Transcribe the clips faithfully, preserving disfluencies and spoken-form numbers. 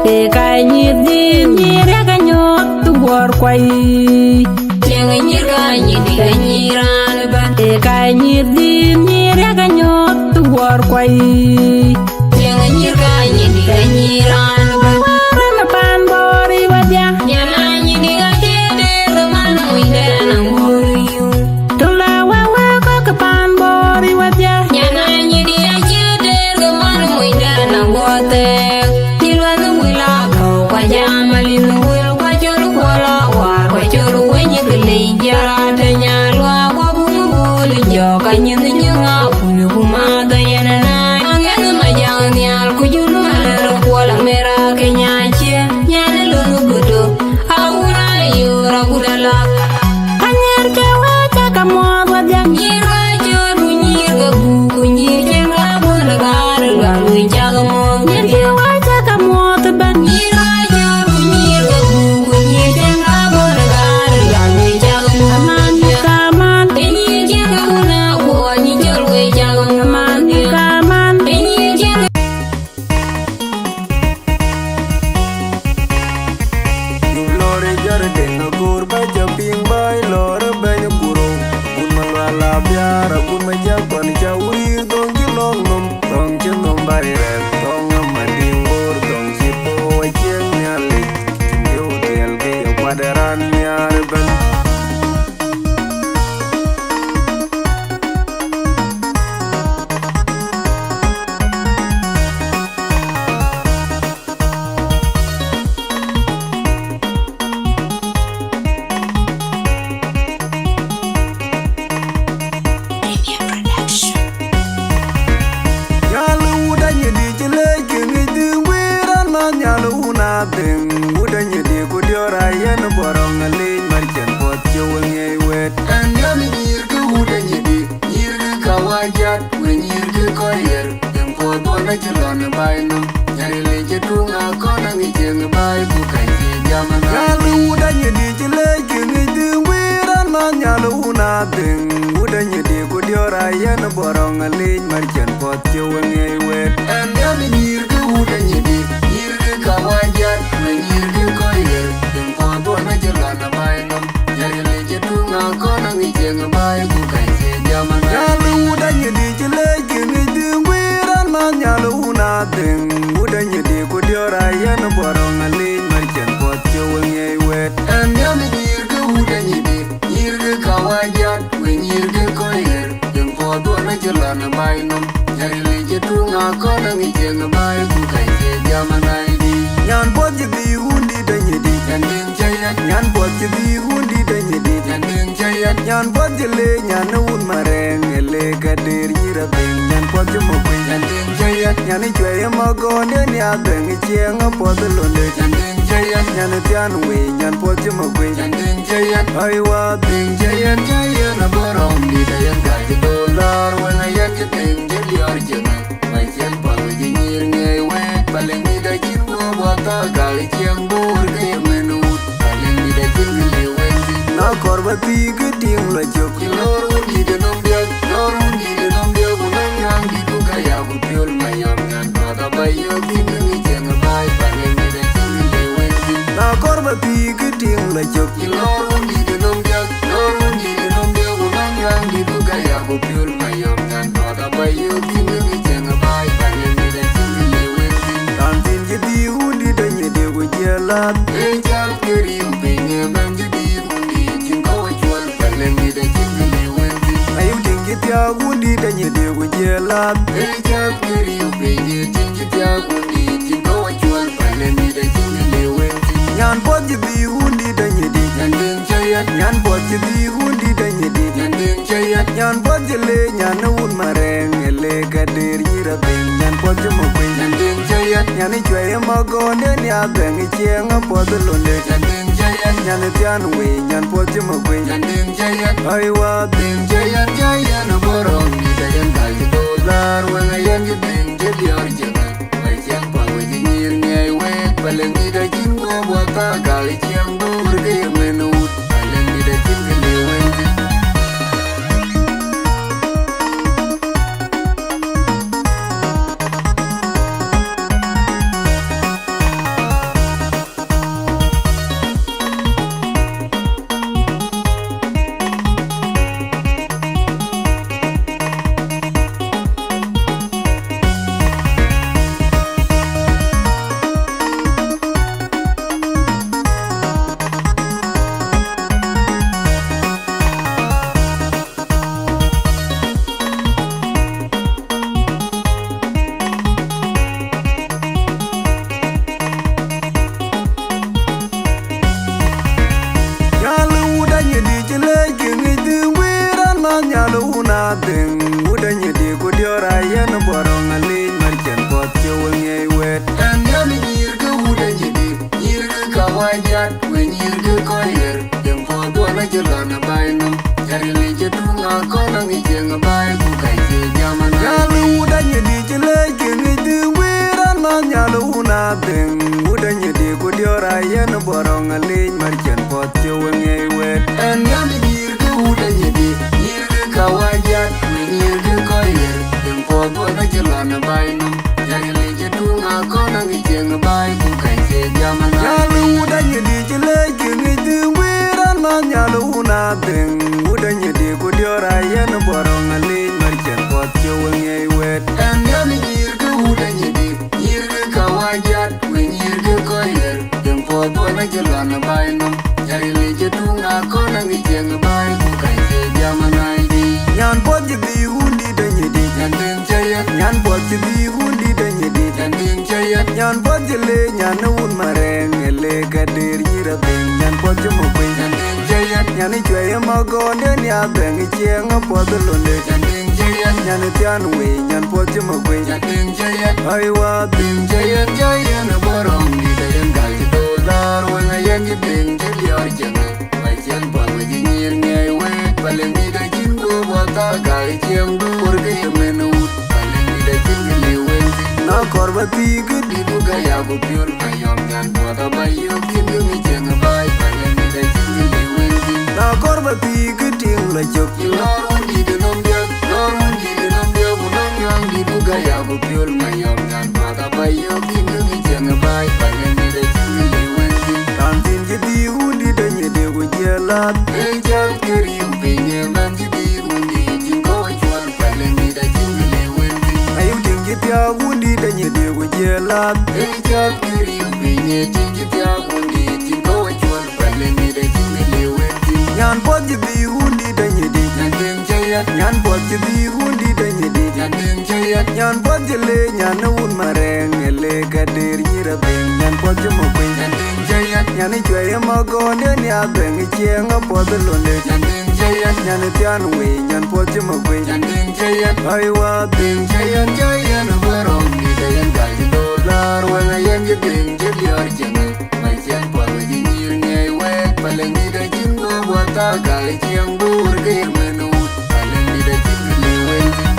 Ë ka nyïïr dhil nyïïr yak anyuɔɔth të wuɔɔr kuai. Tiɛŋ nyïïr ka nyïïr dï ka nyïïr raan ëbɛ̈n. Ë ka nyïïr dhil nyïïr yak anyuɔɔth të wuɔɔr kuai. Tiɛŋ nyïïr ka nyïïr dï ka nyïïr raan ëbɛ̈n. Wäär ënë pan Bor ë wadhia. Nyan a nyïïr dï ka cie der ke man muc dɛn aŋuɔ̈r yum. Tun la wek wek kɔc ke pan Bor ë wadhia. Nyan a nyïïr dï ka cie der ke man muc dɛn aŋuɔ̈r thɛɛk. Cï luɛth wël a kɔ̈u, kua jam alin wël, kua cɔl kuɔl a war, kua cɔl wëny ke lec jara të nya luaak, kua bun bul jɔk, ka nyin nyin ŋa kul ku ma dɔ yɛn na. Aŋɛn ma jaŋ nhial, ku jun ma lɛr kuɔl a mera ke nya cie, nyan lon gudo, a wun a yor a gud a lak. Anyïïr ke wä cä ke muɔɔth wadhia. Nyïïr ka cööt ku nyïïr ke gup ku nyïïr cïn ka bun ë gaar ë lual wïc cä ke muɔɔth. Nyïïr ke wä cä ke muɔɔth ëbɛ̈n. Nyïïr ka cööt ku nyïïr ke gup ku nyïïr cïn ka bun ë gaar ë lual wïc cä ke muɔɔth. Aman, aman. Ë nyïïr cïn ke wun a kuɔɔny cöl wïc cä ke muɔɔth. Aman, aman. Ë nyïïr cïn ke Yum lɔ̈ɔ̈r ë jɔ̈r ë deŋ agoor bä jɔ piŋ bä ë lɔ̈ɔ̈r ë bɛ̈ny ë kurou. Agun ma lual abiaar, agun ma jak kɔn ca wïïr, dhɔ̈ŋ cï lɔ̈ŋ nɔm, dhɔ̈ŋ cï nɔm bä ë rɛ̈ɛ̈r, dhɔ̈ŋ ë ma diŋ ŋoor, dhɔ̈ŋ cï po acieŋ Nhialic, cïn kë wä tiɛɛl ke ye kuat ë raan nhiaar ëbɛ̈n. Nyal wut anyïdï cï lec kë ŋic dhïŋ guiir, an, ma nyal wun adhïŋ. Wut anyïdï ku diɔ̈ɔ̈r a yen bɔrɔŋ alic, mär cɛn puɔth cï we ŋiɛc wet. Ɛn yɔn nyïïr kë wut anyïdï, nyïïr kë kawajat, we nyïïr kë kɔc ɣer. Tiŋ puɔth duɔ̈n acï lɔn ë baai nɔm. Nyaril ë cï tuŋ akɔn aŋic cieŋ ë baai, ku kany cï jam ë baai. Nyal wut anyïdï cï lec kë ŋic dhïŋ guiir, an, ma nyal wun adhïŋ. Wut anyïdï ku diɔ̈ɔ̈r a yen bɔrɔŋ alic, mär cɛn puɔth cï we ŋiɛc wet. Ɛn yɔn nyïïr kë wut anyïdï, nyïïr kë kawajat, we nyïïr kë kɔc ɣer. Tiŋ puɔth duɔ̈n acï lɔn ë baai nɔm. Nyaril ë cï tuŋ akɔn aŋic cieŋ ë baai, ku kany cï jam ë baai. Nyal wut anyïdï cï lec kë ŋic dhïŋ guiir, an, ma nyal wun adhïŋ. Wut anyïdï ku diɔ̈ɔ̈r a yen bɔrɔŋ alic, mär cɛn puɔth cï we ŋiɛc wet. Ɛn yɔn nyïïr kë wut anyïdï, nyïïr kë kawajat, we nyïïr kë kɔc ɣer. Tiŋ puɔth duɔ̈n acï lɔn ë baai nɔm. Nyaril ë cï tuŋ akɔn aŋic cieŋ ë baai, ku kany cï jam ë baai dï. Nyan puɔth cï dhïïr wun dït anyïdï. Nyan diŋ cä yɛn. Nyan puɔth cï dhïïr wun dït anyïdï. Nyan diŋ cä yɛn. Nyan puɔth cï le nyan ë wun marɛɛŋ, ë le ka der nyïïr adhïŋ. Nyan puɔth cï mɔ̈k kuec. Nyan diŋ cä yɛn. Nyan ë cuɛi ë magɔɔnde ni adhëŋ ë cieŋ apuɔth ë londe. Nyan diŋ cä yɛn. Nyan ë thiaan wei, nyan puɔth cï mɔ̈k kuec. Nyan diŋ cä yɛn. Ai wa dhiŋ cä yɛn, cä yɛn abɔ̈ rɔ̈m dït, a yɛn ka cï dhool laar, wën a yɛn cï dhiŋ cï liɔɔr cieŋ. Ba cieŋ pal we cï nyïïr ŋiɛc wek, ba lëŋ dït acïn guɔ̈p wa thak, gak cieŋ Bor ke ye mën wut, ba lëŋ dït acïn kë liu wek thïn. Na kɔr ba thii kë tiŋ lɔ cök. Cï lɔ̈ɔ̈r wun dït ë nɔm diäk, lɔ̈ɔ̈r wun dït ë nɔm diäk, ku nɔm nyuaŋ dït ku ka ya ku piöl ma yɔm nyan. Puɔth aba yök thïn ë ŋic cieŋ ë baai, ba lëŋ dït acïn kë liu wek thïn. Na kɔr ba thii kë tiŋ lɔ cök. Cï lɔ̈ɔ̈r wun dït ë nɔm diäk, lɔ̈ɔ̈r wun dït ë nɔm diäk, ku nɔm nyuaŋ dït ku ka ya ku piöl ma yɔm nyan. Puɔth aba yök thïn ë ŋic cieŋ ë baai, ba lëŋ dït acïn kë liu wek thïn. Raan thïn cï dhïïr wun dït anyïdï ku jiël lath. Ee cal ke riu piny ë bɛ̈n cï dhïïr wun dït cïn kɔ̈u acuɔl, ba lëŋ dït acïn kë liu wek thïn. Ayï tiŋ cï thiaak wun dït anyïdï ku jiël lath. Ee cal ke riu piny ë tiŋ cï thiaak wun dït cïn kɔ̈u acuɔl, ba lëŋ dït acïn kë liu wek thïn. Nyan puɔth cï dhïïr wun dït anyïdï. Nyan diŋ cä yɛn. Nyan puɔth cï dhïïr wun dït anyïdï. Nyan diŋ cä yɛn. Nyan puɔth cï le nyan ë wun marɛɛŋ, ë le ka der nyïïr adhïŋ. Nyan puɔth cï mɔ̈k kuec. Nyan diŋ cä yɛn. Nyan ë cuɛi ë magɔɔnde ni adhëŋ ë cieŋ apuɔth ë londe. Nyan diŋ cä yɛn. Nyan ë thiaan wei, nyan puɔth cï mɔ̈k kuec. Nyan diŋ cä yɛn. Ai wa dhiŋ cä yɛn, cä yɛn abɔ̈ rɔ̈m dït, a yɛn ka cï dhool laar, wën a yɛn cï dhiŋ cï liɔɔr cieŋ. Ba cieŋ pal we cï nyïïr ŋiɛc wek, ba lëŋ dït acïn guɔ̈p wa thak, gak cieŋ Bor ke ye mën wut, ba lëŋ dït acïn kë liu wek thïn. Jat, we nyïïr ke kɔc ɣer, dem puɔth duɔ̈n acï lɔn ë baai nɔm. Jari lec ë tuŋ akɔn aŋic ceŋ ë baai, ku kac ke jam ënɔɔnë. Nyal wut anyïdï cï lec ke ŋic dhïŋ guiir anɔn, nyal wun adhëŋ. Wut anyïdï ku diɔ̈ɔ̈r ayen bɔrɔŋ alic, mär cɛn puɔth cï we ŋiɛc wɛ̈t. Ɛn nyal nyïïr ke wut anyïdï, nyïïr ke kawajat, we nyïïr ke kɔc ɣer, dem puɔth duɔ̈n acï lɔn ë baai nɔm. Jari lec ë tuŋ akɔn aŋic ceŋ ë baai, ku kac ke jam ënɔɔnë. Nyal wut anyïdï cï lec ke ŋic dhïŋ guiir anɔn, nyal wun adhëŋ. Wut anyïdï ku diɔ̈ɔ̈r ayen bɔrɔŋ alic, mär cɛn puɔth cï we ŋiɛc wɛ̈t. Ɛn nyal nyïïr ke wut anyïdï, nyïïr ke kawajat, we nyïïr ke kɔc ɣer, dem puɔth duɔ̈n acï lɔn ë baai nɔm. Jari lec ë tuŋ akɔn aŋic ceŋ ë baai, ku kac ke jam ënɔɔnë. Nyan puɔth cï dhïïr wundït anyïdï, nyan dhïŋ cä yeth. Nyan puɔth cï dhïïr wundït anyïdï, nyan dhïŋ cä yeth. Nyan puɔth cï le nyan ë wun marɛɛŋ, ë le ka der nyïïr adhëŋ. Nyan puɔth cï makuëny, nyan dhïŋ cä yeth. Nyan ë cuɛi ë magɔɔnde ni adhëŋ, ë ciɛɛŋ apuɔth ë londe, nyan dhïŋ cä yeth. Nyan ë thiaan wei, nyan puɔth cï makuëny, nyan dhïŋ cä yeth. Ai wa dhïŋ cä yeth, cä yen ë bɔ̈ rɔŋdït, ayen gäi cï dolar, wëŋ ayen cï dhïŋ cï liɔɔr cieŋ. Ba ciɛŋ pal we cï nyïïr ŋiɛc wek, pal ë mït acïn guöp wa thar, gäi ciɛŋ du wor ke ye mën wut, pal ë mït acïn kë liu wek thïn. Na kɔr ba thiik, dït ku gäi ya ku piöl, ka yɔm nyan puɔth aba yök cïn kë mï ciɛŋ ë baai, pal ë mït acïn kë liu wek thïn. Na kɔr ba thiik, tiŋ la cök. Cï lɔɔr wundït ë nɔm diäk, lɔɔr wundït ë nɔm diäk, ku nɔm nyuaŋdït ku gäi ya ku piöl, ma yɔm nyan puɔth aba yök cïn kë mï ciɛŋ ë baai, pal ë mït acïn kë liu wek thïn. Raan thïn cï dhïïr wundït anyïdï ku jiël lath. Ë jam ke riu piny ë man cï dhïïr wundït, cïn kɔ̈u cuɔl, pal ë mït acïn kë liu wek thïn. Ayï tiŋ cï thiaak wundït anyïdï ku jiël lath. Ë jam ke riu piny ë tiŋ cï thiaak wundït, cïn kɔ̈u cuɔl, pal ë mït acïn kë liu wek thïn. Nyan puɔth cï dhïïr wundït anyïdï, nyan dhïŋ cä yeth. Nyan puɔth cï dhïïr wundït anyïdï, nyan dhïŋ cä yeth. Nyan puɔth cï le nyan ë wun marɛɛŋ, ë le ka der nyïïr adhëŋ. Nyan puɔth cï makuëny, nyan dhïŋ cä yeth. Nyan ë cuɛi ë magɔɔnde ni adhëŋ, ë ciɛɛŋ apuɔth ë londe, nyan dhïŋ cä yeth. Nyan ë thiaan wei, nyan puɔth cï makuëny, nyan dhïŋ cä yeth. Ai wa dhïŋ cä yeth, cä yen ë bɔ̈ rɔŋdït, ayen gäi cï dolar, wëŋ ayen cï dhïŋ cï liɔɔr cieŋ. Ba ciɛŋ pal we cï nyïïr ŋiɛc wek, pal ë mït acïn guöp wa thar, gäi ciɛŋ du wor ke ye mën wut, pal ë mït acïn kë liu wek thïn.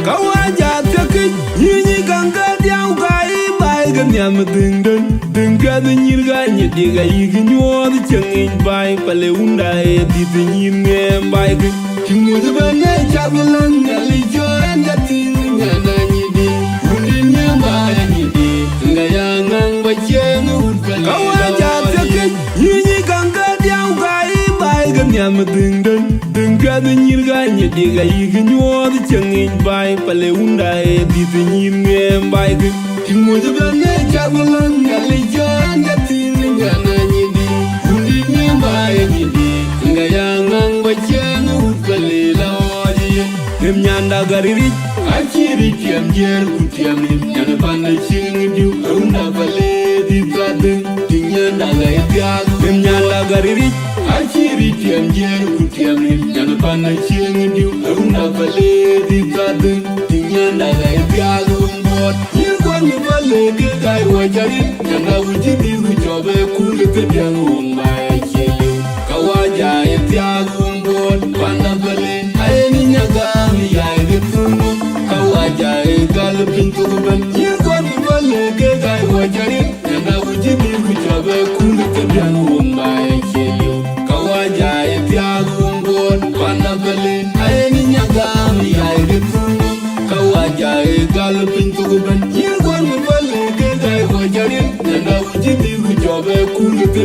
Kawaja thiëkic, nyïïr nyic kaŋ ke dhiau, ka yï baai ke nhiam ë dhïŋden. Dhïŋ piɛth nyïïr ka nyic dik, ayï kë nyuɔɔth cieŋ yic baai, pale wunda ë dhïth nyïïr ŋeem baai kë. Cï ŋuc ëbɛ̈n ë cath lɔ̈ŋ, Nhialic jɔ ɛn jɔ tïŋ, nyan anyïdï, wundït ŋeem baai anyïdï, ŋa ya ŋaŋ ba ciëŋ wut pale. Kawaja thiëkic, nyïïr nyic kaŋ ke dhiau, ka yï baai ke nhiam ë dhïŋden. Dhïŋ piɛth nyïïr ka nyic dik, ayï kë nyuɔɔth cieŋ yic baai, pale wunda ë dhïth nyïïr ŋeem baai kë. Cï ŋuc ëbɛ̈n ë cath lɔ̈ŋ, Nhialic jɔ ɛn jɔ tïŋ, nyan anyïdï, wundït ŋeem baai anyïdï, ŋa ya ŋaŋ ba ciëŋ wut pale la ɣɔɔc yen. Nim nyanda gäri ric, acï ric tiɛm jiëër ku tiɛm nim, nyan pan acï ŋic diu, runda pale dhïth adhïŋ, tïŋ nyanda gäi thiaak. Nim nyanda gäri ric, acï ric tiɛm jiëër ku tiɛm nim, nyan pan acï ŋic diu, runda pale dhïth adhïŋ, tïŋ nyanda gäi thiaak wun buɔɔt. Yïn kuany pale ke gäi ruɔc arit, nyanda wun cï dhïth ku cɔp ë kun ke ke diäŋ wun baai acie liu. Kawaja ë thiaak wun buɔɔt, panda pale, ayen ë nyagam yai ke thun. Kawaja ë gal piny thok ëbɛ̈n, yïn kuany pale ke gäi ruɔc arit, nyanda wun cï dhïth ku cɔp ë kun ke ke diäŋ wun baai acie liu. Kawaja ë thiaak wun buɔɔt, panda pale, ayen ë nyagam yai ke thun. Kawaja ë gal piny thok ëbɛ̈n,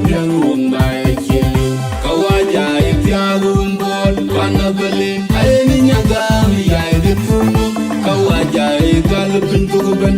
Diɛŋ wun ba ye cil. Kawaja ye piath wun bɔt, pan Abale, aye ni nyagam ya ye ke thum. Kawaja ye gal piny thok ben.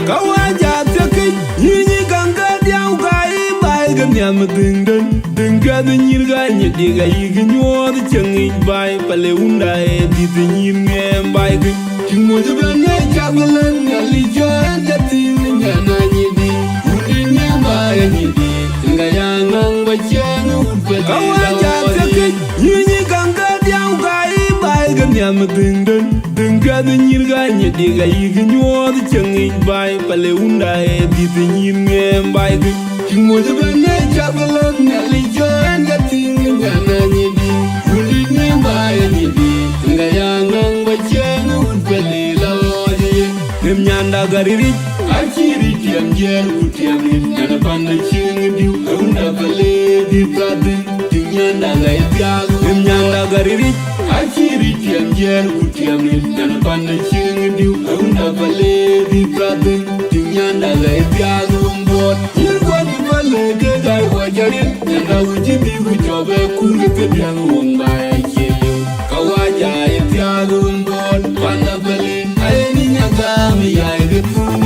Kawaja thiëkic, yïn yï gaŋ ke diau, ka yï baai ke nhiam dhïŋden. Dhïŋ piɛth nyïïr ka nyi dik ayï ke nyuɔɔth cieŋ yic baai, pale wunda ë dhïth nyïïr ŋɛɛm baai ke. Cï moc ëbɛ̈n ë cak lëŋ Nhialic jɔ ɛn jɔ thïn nyan anyïdï. Wundït nyan ba anyïdï, ŋa ya ŋaŋ ba ciɛɛŋ wut pɛ̈l. Kawaja thiëkic, yïn yï gaŋ ke diau, ka yï baai ke nhiam dhïŋden. Dhïŋ piɛth nyïïr ka nyi dik ayï ke nyuɔɔth cieŋ yic baai, pale wunda ë dhïth nyïïr ŋɛɛm baai ke. Cï moc ëbɛ̈n ë cak lëŋ Nhialic jɔ ɛn jɔ thïn nyan anyïdï. Wundït nyan ba anyïdï, ŋa ya ŋaŋ ba ciɛɛŋ wut pɛ̈l la ɣɔɔc ye. Nim nyanda gariric, acï ric tiɛm jiɛɛr ku tiɛm rin, nyan pan acï ŋic diu, ë wunda pale dït bradhïn. Cï nyanda ŋa ye piath, nim nyanda gariric, acï ric tiɛm jiɛɛr ku tiɛm rin, nyan pan acï ŋic diu, ë wunda pale dït bradhïn. Cï nyanda ŋa ye piath wun bɔt, yïn kuat pale ke gai wajarin, nyanda wuci bi ku cɔbe kur ke ke diɛŋ wun ba ye cil. Kawaja ye piath wun bɔt, pan Abale, aye ni nyagam ya ye ke thum.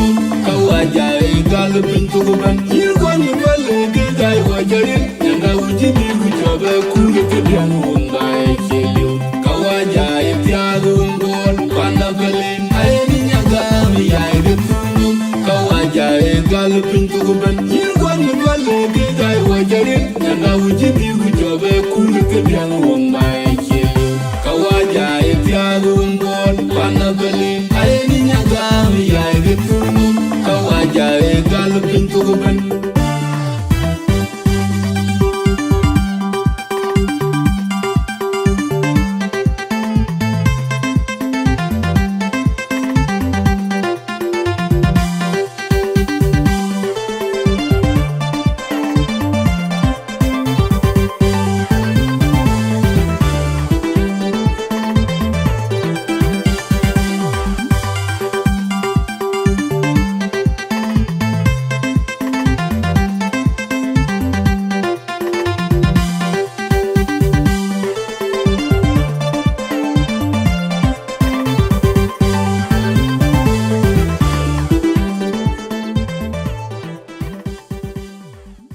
Kawaja ye gal piny thok ben, yïn kuat pale ke gai wajarin. Nyanda wuci bi ku cɔbe kur ke ke diɛŋ wun ba ye cil. Kawaja ye piath wun bɔt, pan Abale, aye ni nyagam ya ye ke thum. Kawaja ye gal piny thok ben, yïn kuat pale ke gai wajarin. Nyanda wuci bi ku cɔbe kur ke ke diɛŋ wun ba ye cil. Kawaja ye piath wun bɔt, pan Abale, aye ni nyagam ya ye ke thum. Kawaja ye gal piny thok ben.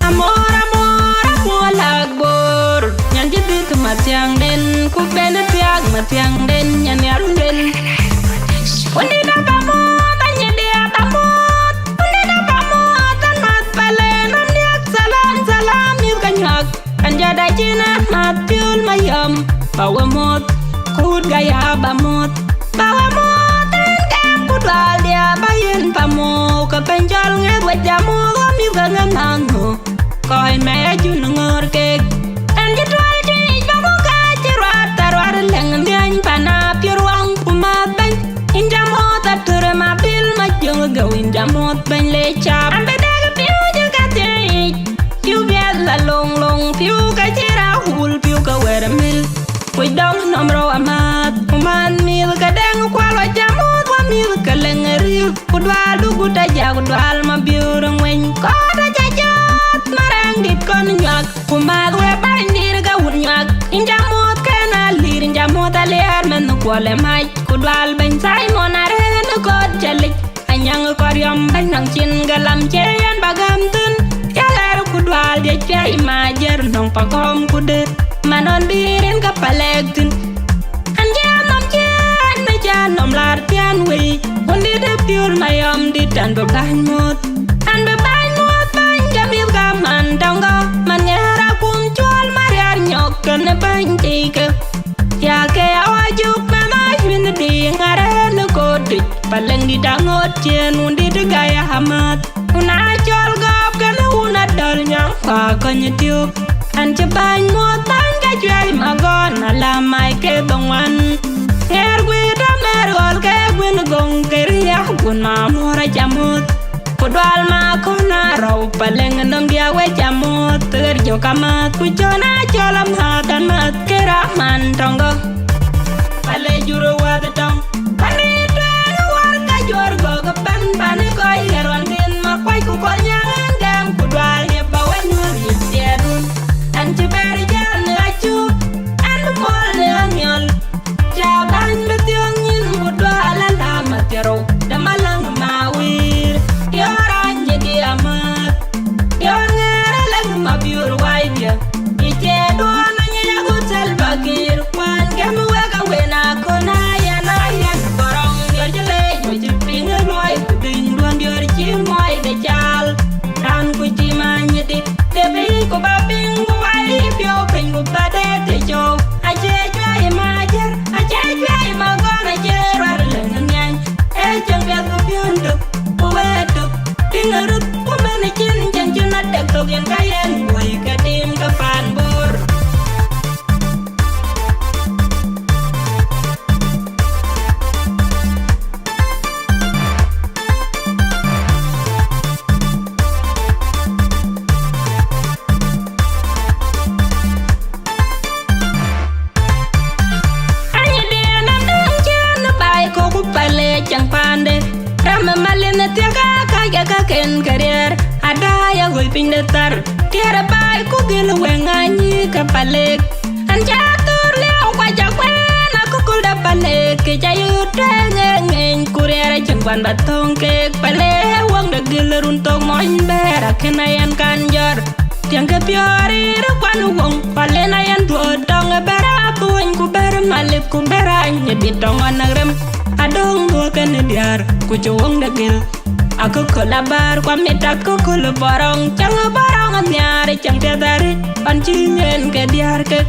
Amor, amor, amor lak bor. Nyan jidit mathiang den, ku ben thiak mathiang den, nyan yar den. Undi da ba mot, anyi dia ba mot, undi da ba mot, an mat pale, nam diak salam, salam, yuk ka nyak. Kan jada cina mat piul mayom, ba we mot, kut gaya ba mot. Ba we mot, en kem ku dual dia ba yen pa mo, ka ben jol nge we jamu, wa mi ga ngan nanu. Koi me jun ngor kek. En ji tuai ji ba ku ka ji ruat, ta ruat leng miany pana piur wang ku ma ben. Inja mot atur ma bil ma jong ga, inja mot ben le chap. An be deg piu ji ka ti. Piu bial la long long, piu ka jira hul, piu ka wer mil. Kuc dɔŋ nɔm rou amath, ku man mil ka dɛŋ kual wa jam muth wa mil ka lɛŋ ril. Ku dual du gut aja, ku dual ma biur ŋueny. Kɔt aja jɔt, ma rɛŋ dit kɔn nyuak. Ku math we bany dir ka wut nyuak. Inja muth ken alir, inja muth aliɛɛr mɛn kuɔl ë mac. Ku dual bɛny Simon arëën ë kɔt calic. Anyaŋ kɔriɔm bɛny nɔŋ cin galam cie yen ba gäm thïn. Ya ɣɛɛr ku dual diɛc piɛi ma jiɛr nɔŋ pa gɔm ku dëër. Ma nɔn bï rin ka palɛɛk thïn. An jiɛɛm nɔm ciɛɛn me cä nɔm laar thiaan wei. Wun dit ë piöl ma yɔm dit an bï bäny muɔth. An bï bäny muɔth bäny ke mïth ka man tɔŋ gɔ. Man ŋɛɛr akum cuɔ kënë bäny tei ke. Ya ke awa juk mɛn a cuin di ŋarë në kotic, Paleŋdït aŋoot cien wundït gaya amäth. Ku na cɔl gɔp kënë wun adɔl nyɔŋ, ku akɔny tiök. An cï bäny muɔ̈th bäny ke cuɛi magɔn, alam mai ke dhoŋuan. Ŋɛɛr guiir tɔ mɛɛr ɣɔl ke guin goŋ ke riɛk, kun ma muɔ̈r aca muɔ̈th. Ku dual ma kɔn a rɔu, Paleŋ nɔm diäk we ca muɔ̈th, ɣer jɔk amäth, ku cɔn a cɔl amäth, amäth ke raman tɔŋ gɔ̈k. Pale jur wäth tɔŋ. Pani tueŋ wär ka juɔr gɔ̈k ëbɛ̈n, pani kɔc ɣer ɣɔn thin ma kuac ku kɔl nyaŋ ɛn gɛm, ku dual ye ba we nyuɔ̈th yic thiɛɛrdun. Ɛn cï bɛ̈ɛ̈r jam në acuk, ɛn muɔl në aniɔl. Ca bäny bï thiɔ̈ŋ nyin ku dual alam athiërou, däm aläŋ ma wïïr. Yɔ̈ɔ̈r anyï di amäth, yɔ̈ɔ̈r ŋɛɛr aläŋ ma biöör wai dië. Yï cie duɔ̈ɔ̈n anyï yaku Salva Kiir, kuan gɛm wek awen akɔ̈n ayen ayen bɔrɔŋ. Diɔ̈ɔ̈r cï leec ku cï piŋ ë luɔi, ku dhuny duɔ̈n diɔ̈ɔ̈r cï muɔi de cal. Raan ku cï many dït, dë bï ku ba piŋ ku ba yï piɔ̈u piny ku ba dee të cöök. Acie cuɛi ma jër, acie cuɛi ma gɔn, acie ruar lëŋ nhiany. Ee cieŋ piɛth ku piɔ̈n tök, ku wëët tök, piŋ ë röt, ku mɛn ë cin, cieŋ cin adek thok yen ka yen woi ke tim ke paan Bor. Anyïdiɛ̈n adäŋ cïn baai kɔ̈k ku Pale cäŋ paande. Ram ë malin ë thiëk aa kac ke kaken ke riɛɛr, ada ya ɣöi piny de thar. Tiɛɛr ë baai ku gël wëŋ anyï ke Pale. An ca thur liɛu ku aca kuɛɛn akököl de Pale, ke ca yöt tueŋ ë ŋeny, ku riɛɛr acïn kuan ba thöŋ keek. Pale ë wëŋ de gël run thok mɔny bɛ̈ɛ̈r, akën a yɛn kan jɔ̈ɔ̈r. Tiɛŋkë piɔ̈ɔ̈r rïïr ë kuan wöŋ, Pale na yɛn dhuöör tɔŋ ë bɛ̈ɛ̈r apuɔny, ku bɛ̈ɛ̈r malith, ku bɛ̈ɛ̈r anyïdït tɔŋ ɣɔn näk rem. Adöŋ dhuöör kënë diäär, ku cï wëŋ de gël. Akököl abäär, ku amit akököl bɔrɔŋ, cäŋ bɔrɔŋ anhiaar, cäŋ piɛth arëët, pan cï yen ke diäär ke.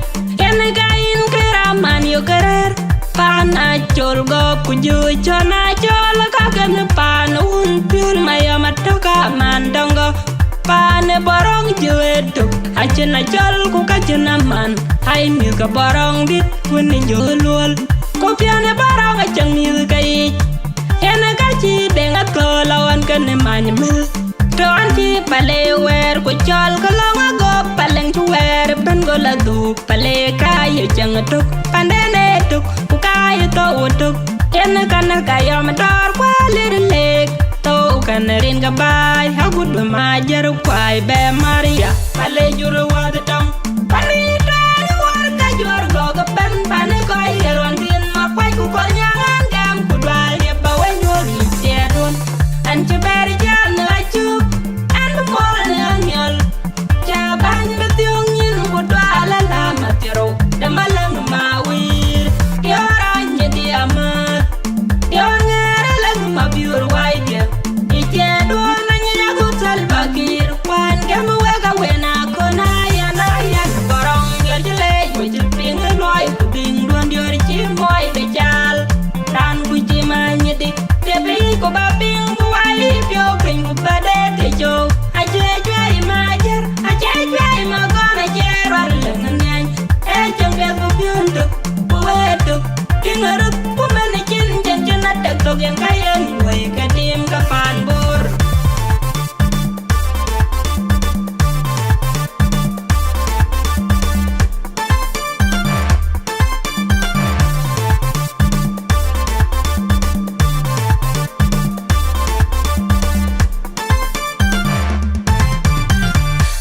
Yen ka yïn ke raman yök ke rɛ̈ɛ̈r, pan acol gɔ̈k, ku jö cɔn acol ka kën pan wun piöl mayɔm atök aman dɔŋ gɔ̈k. Pan ë bɔrɔŋ jö ëtök, acïn acol ku ka cïn aman, ai mïth ke bɔrɔŋ dït, wën ë jö luöl. Ku piän ë bɔrɔŋ acäŋ mïth ke yic. Yen ka cï deŋ athöl aɣɔn kënë many mil. Tɔ̈ ɣɔn cï Pale wɛɛr ku cɔl ke lɔ̈ŋ agɔp Paleŋ cï wɛɛr ëbɛ̈n gɔl adhuk. Pale ka ye cäŋ ëtök, panden ëtök, ku ka ye thou ëtök. Yen kënë ka yɔm dɔ̈ɔ̈r ku alir leek. Thou kënë rin ke baai, agut bï ma jër kuai bɛ Maria. Pale jur wäth tɔŋ. Pani tueŋ wär ka juɔr gɔ̈k ëbɛ̈n, pani kɔc ɣer ɣɔn thin ma kuac ku kɔl nyaŋ ɛn gɛm, ku dual ye ba we nyuɔ̈th yic thiɛɛrdun. Ɛn cï bɛ̈ɛ̈r jam në acuk, ɛn bï muɔl në aniɔl. Ca bäny bï thiɔ̈ŋ nyin ku dual alam athiërou, däm aläŋ ma wïïr. Yɔ̈ɔ̈r anyïdï amäth, yɔ̈ɔ̈r ŋɛɛr aläŋ ma biöör wai dië. Yï cie duɔ̈ɔ̈n anyï yaku Salva Kiir, kuan gɛm wek awen akɔ̈n ayen ayen bɔrɔŋ. Diɔ̈ɔ̈r cï leec ku cï piŋ ë luɔi, ku dhuny duɔ̈n diɔ̈ɔ̈r cï muɔi de cal. Raan ku cï many dït, të bï ku ba piŋ ku wai piɔ̈u piny ku ba dee të cöök. Acie cuɛi ma jër, acie cuɛi ma gɔn, acie ruar lëŋ nhiany. Ee cäŋ piɛth ku piɔ̈n tök, ku wëët tök, piŋ ë röt, ku mɛn ë cin, cäŋ cïn adek thok yen ka yen woi ke tim ke paan Bor.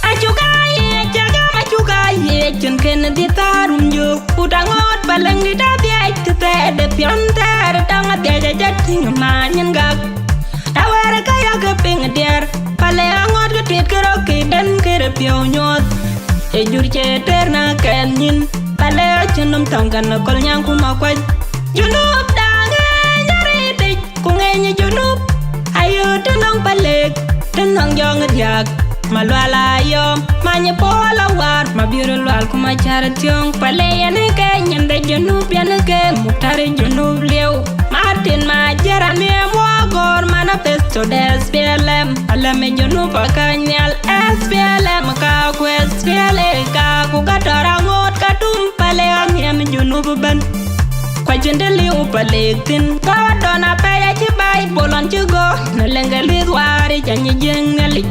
Acuk aa yiëc, cä gam acuk aa yiëc, cïn kën dhil thaar rum jök. Ku ta ŋoot Paleŋdït adhiɛc, të thɛɛr de piɔ̈n thɛɛr, daŋ adhiɛc acä tïŋ ë maan nyin gak. Ta wɛ̈ɛ̈r ë ka yak ke piŋ diɛɛr, Pale aŋoot ke tit ke rɔ̈k ke den ke rë piɔ̈u nyuɔɔth. Ee jur cie tëër na kɛn nyin, Pale acïn nɔm thɔŋ kɛn ë köl nyaŋ ku ma kuac. Junub daŋ ë nyarïtic, ku ŋeny ë Junub, ayo të nɔŋ Palek, të nɔŋ jɔŋ ë diäk. Malual Ayom, Many Pol Awar, Mabior Lual ku Macär Thiɔ̈ŋ, Pale yen ke nyin de Junub yen ke Muktar Junub lieu. Martin Majär Amiɛm Wagor, manifesto de S P L M, Alɛm Junub akäny nhial, S P L M ka ku S P L A ka ku ka tɔ̈ raŋoot ka tum Pale Amiɛm Junub ëbɛ̈n. Ku acïn të liu Pale thïn, ka wadɔn apɛi acï Baibol ɣɔn cï gɔ̈ɔ̈r, në Leŋgelith waar ë cä nyic Jiëëŋ Nhialic.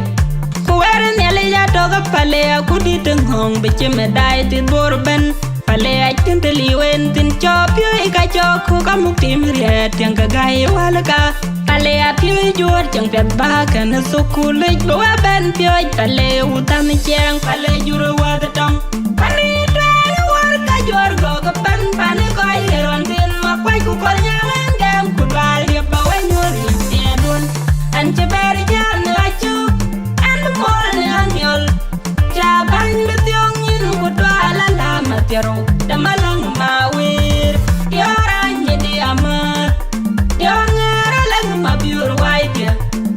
Ku wɛ̈ɛ̈r Nhialic atɔ̈ ke Pale akut dït ë ŋɔ̈ɔ̈ŋ bï cï medai thith Bor ëbɛ̈n. Pale acïn të liu en thïn, cɔk piööc ka cɔk ku ka muk tim riɛɛt tiɛŋ ke gäi wälka. Pale apiööc juöör cieŋ piɛth bä kɛn ë thukulic bï wä bɛ̈n piööc. Pale wuthan ciɛɛŋ, Pale jur ë wäth tɔŋ. Pale tuɛɛr ë wär ka juöör gɔ̈k ëbɛ̈n, pan ë kɔc ɣer ɣɔn thïn, Makuac ku Kolnyaŋ en gɛm ku dual yep bä wä nyuöth yic thiëëduön. Ɛn cï bɛ̈ɛ̈r jam ë acuk, ɛn bï mol në Aniɔl. Ca bäny bï thiɔ̈ŋ nyin ku dual alam athiërou, däm aläŋ ma wëër, diɔ̈ɔ̈r anyï di amääth, diɔ̈ɔ̈r ŋɛɛr aläŋ Mabior waithï.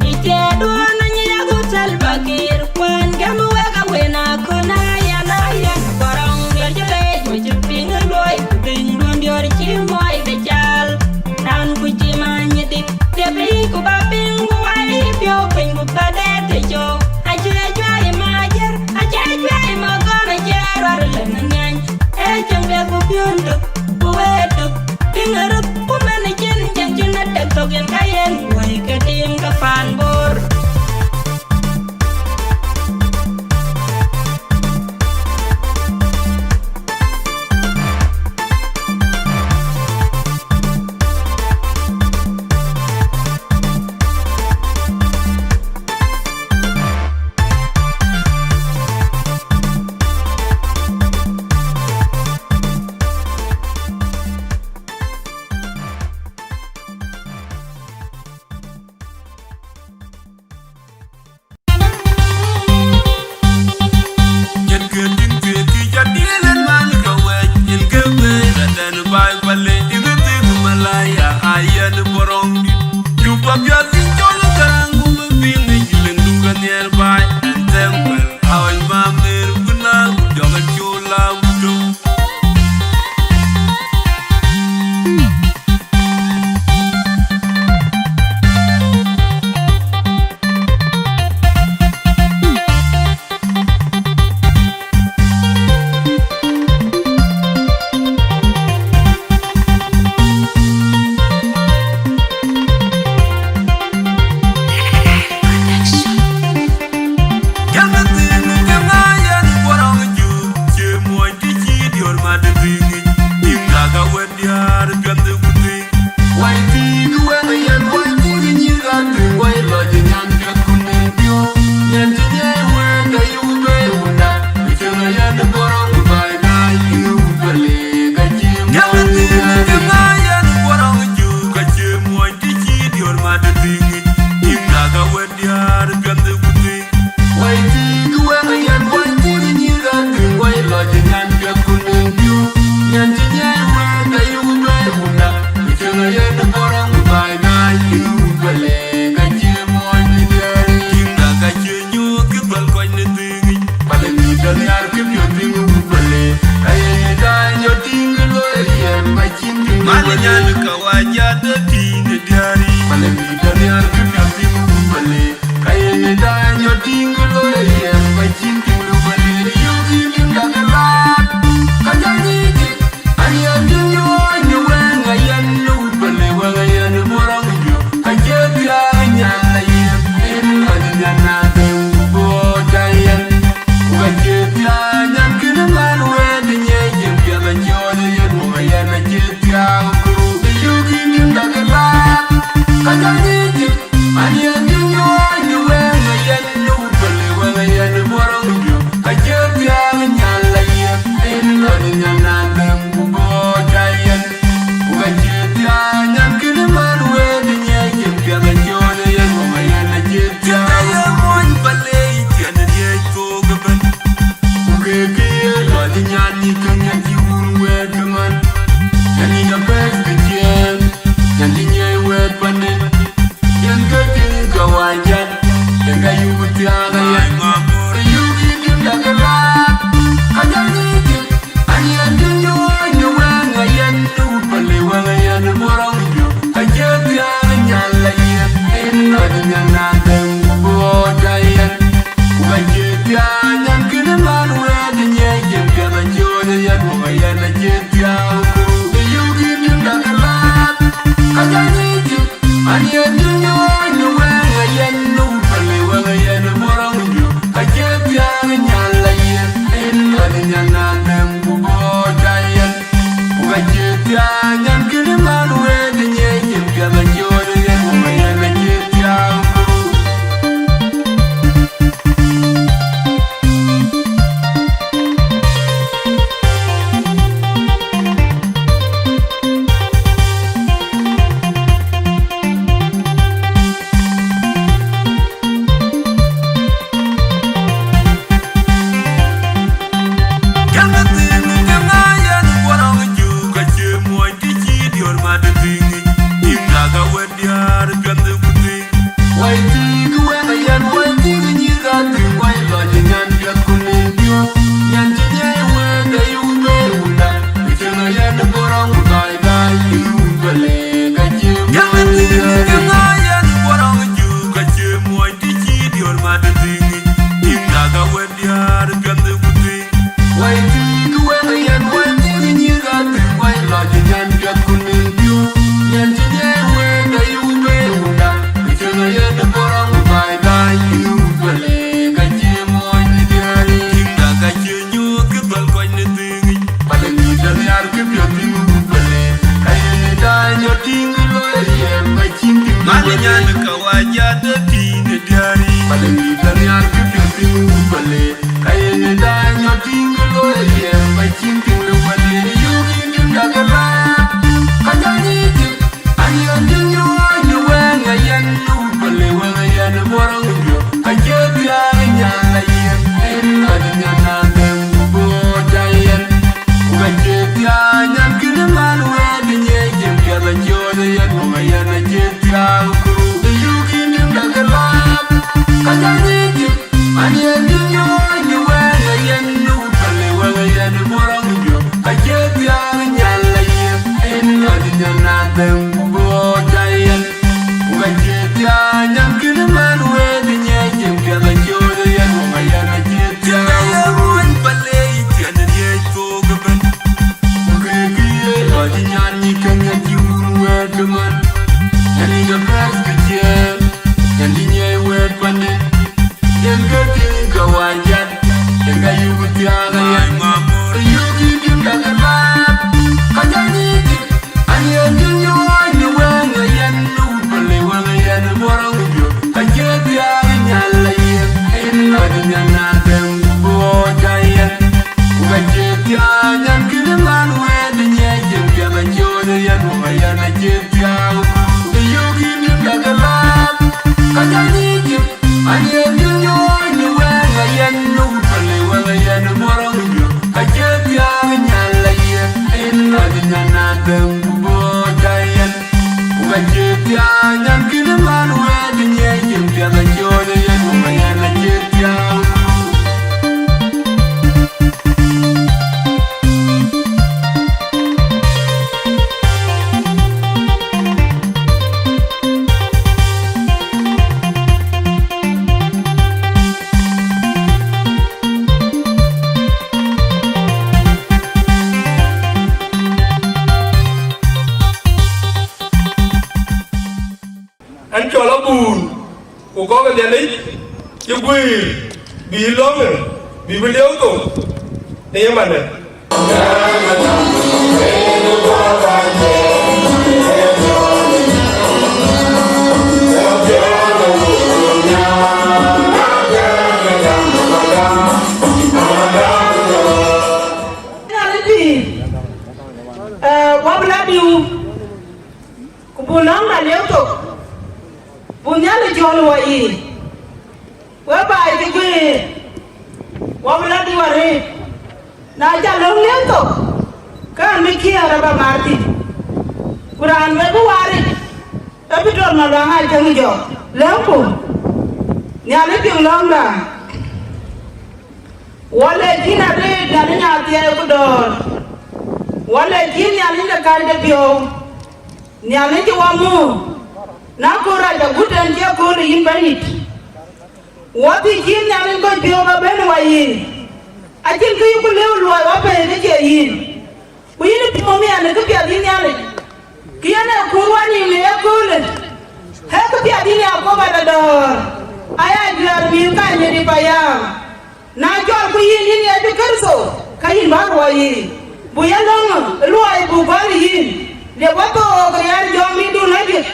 Ë thiëëduön anyic agut Salva Kiir, kuɛ̈n gɛm wek awen akön aya la yɛn bɔrɔŋ, jɔ cï leec ku cï piŋ ë luɔi, ku piŋ duön diɔ̈ɔ̈r cï muɔi de cal. Raan ku cï many ë dït, thiëp yic ku bä piŋ, ku wai piɔ̈u piny ku bä dɛɛt ë cök. Acie juäi Majär, acie juäi Magɔm, acie ruar lëŋ ë ŋiɛny. Ee cieŋ piɛth ku piɔ̈n tök, ku wëët tök. Piŋ ë röt, ku mɛn ë cin, cieŋ cïn adek thok yen ka yen wëi ke tim ke paan Bor. Diäär piɛth ku dhïc. Diäär piɛth ku dhïc. Man nyan ka wa jat de tïŋ de diäri. Pale mi daniar ke piathim bale. Kayen da nyo ting lo yen ba chin ting lo bale. Yo ki din da la. Ka ja ni ji. Ani an din yo ni wen ayan lo bale wen ayan borong yo. Ka je bia nyan la yen. En la nyan na den bo da yen. Ka je bia nyan kin man wen ye je bia la jo yen mo ayan je. Ku kek ke ye lɔc nyan ni käŋ nyan cï wun wɛɛt ke man. Nyan ni na bɛ̈ɛ̈th ke ciëën, nyan cï nyiɛɛi wɛɛt panin. Yen ke tïŋ ke wac jat, yen ka yuk thiaak aya. Ɛn cɔl abun, ku kɔ̈k ë Nhialic cï guiir bï lɔ̈ŋë, bï bï lieu thok në yemande. Ku buk lɔ̈ŋda lieu thok, buk Nhialic jɔ̈ɔ̈l wɔ yiic, wek baai cï guiir, wɔ bï lɔ dï wɔ rëët. Na ca lɔ̈ŋ lieu thok, ke ɣɛn bï ciëën rɔt ba mar thïn. Ku raan wek bï waar yic, ee bï tɔ̈l Maluaŋ Acaŋ Jɔk, lɛ̈ŋku. Nhialic piŋ lɔ̈ŋda. Wɔ le cïn arëët Nhialic athiɛɛi ku dɔ̈ɔ̈r. Wɔ le cïn Nhialic de kääc de piɔ̈u. Nhialic cï wɔ muk, na kööl rac agut ɛn cï akööl ë yïn Bɛ̈nydït. Wɔ thii cïn Nhialic kɔc piɔ̈u ba bɛ̈n wɔ yïn. Acïn kë yïku lëu luɔi wɔ pɛ̈i kë cie yïn. Ku yïn ë piɔ̈u miɛt në këpiɛth yïn Nhialic. Kë yen ee kuur wɔ nïïm në ye köölë. Ee këpiɛth yïn Yakoba de dɔ̈ɔ̈r, aya juɛ̈ɛ̈r mïth kanyïïr ë payam. Na cɔlku yïn, yïn Yecu Kërtho, ke yïn bä ruɔɔc yiic, buk ya lɔ̈ŋ ë luɔi buk gɔl yïn. Liep wä thook riɛl jɔŋdïtdun ajëk.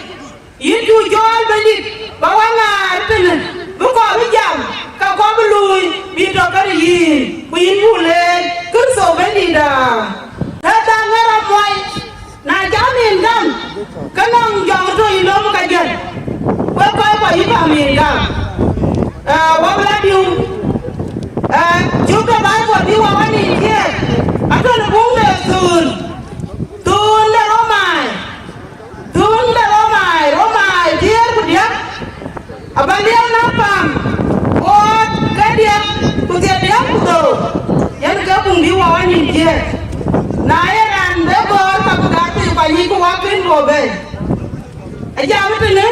Yïn cuk cɔɔl Bɛ̈nydït, bä wä ŋaar tënë, bï kɔc bï jam, ke kɔc bï luui, bï tɔ kërë yïn, ku yïn buk leec Kërtho Bɛ̈nydïïtda. Ee dhaŋ ë rɔt muɔi, na cä nïn gam, ke nɔŋ jɔŋ tɔ yï lom ka jël, wek kɔc kɔc yï bä nïn gam. Ee, wä bï la diu, ee, cuk de Baibol bï wä wä nïn kiɛɛr, atɔ̈ në buŋ de thuun, thuun de Romai. Thuun de Romai, Romai diëër ku diäk, abä liɛu na pam, ɣööt ke diäk, ku thiërdiäk ku dhorou, yen ke buŋ bï wä wä nïn diëër. Na ye raan bï gɔ̈ɔ̈r ka bï gät piny, ku anyic ku wä kën bï wä bɛ̈ɛ̈i. Ajam tënë,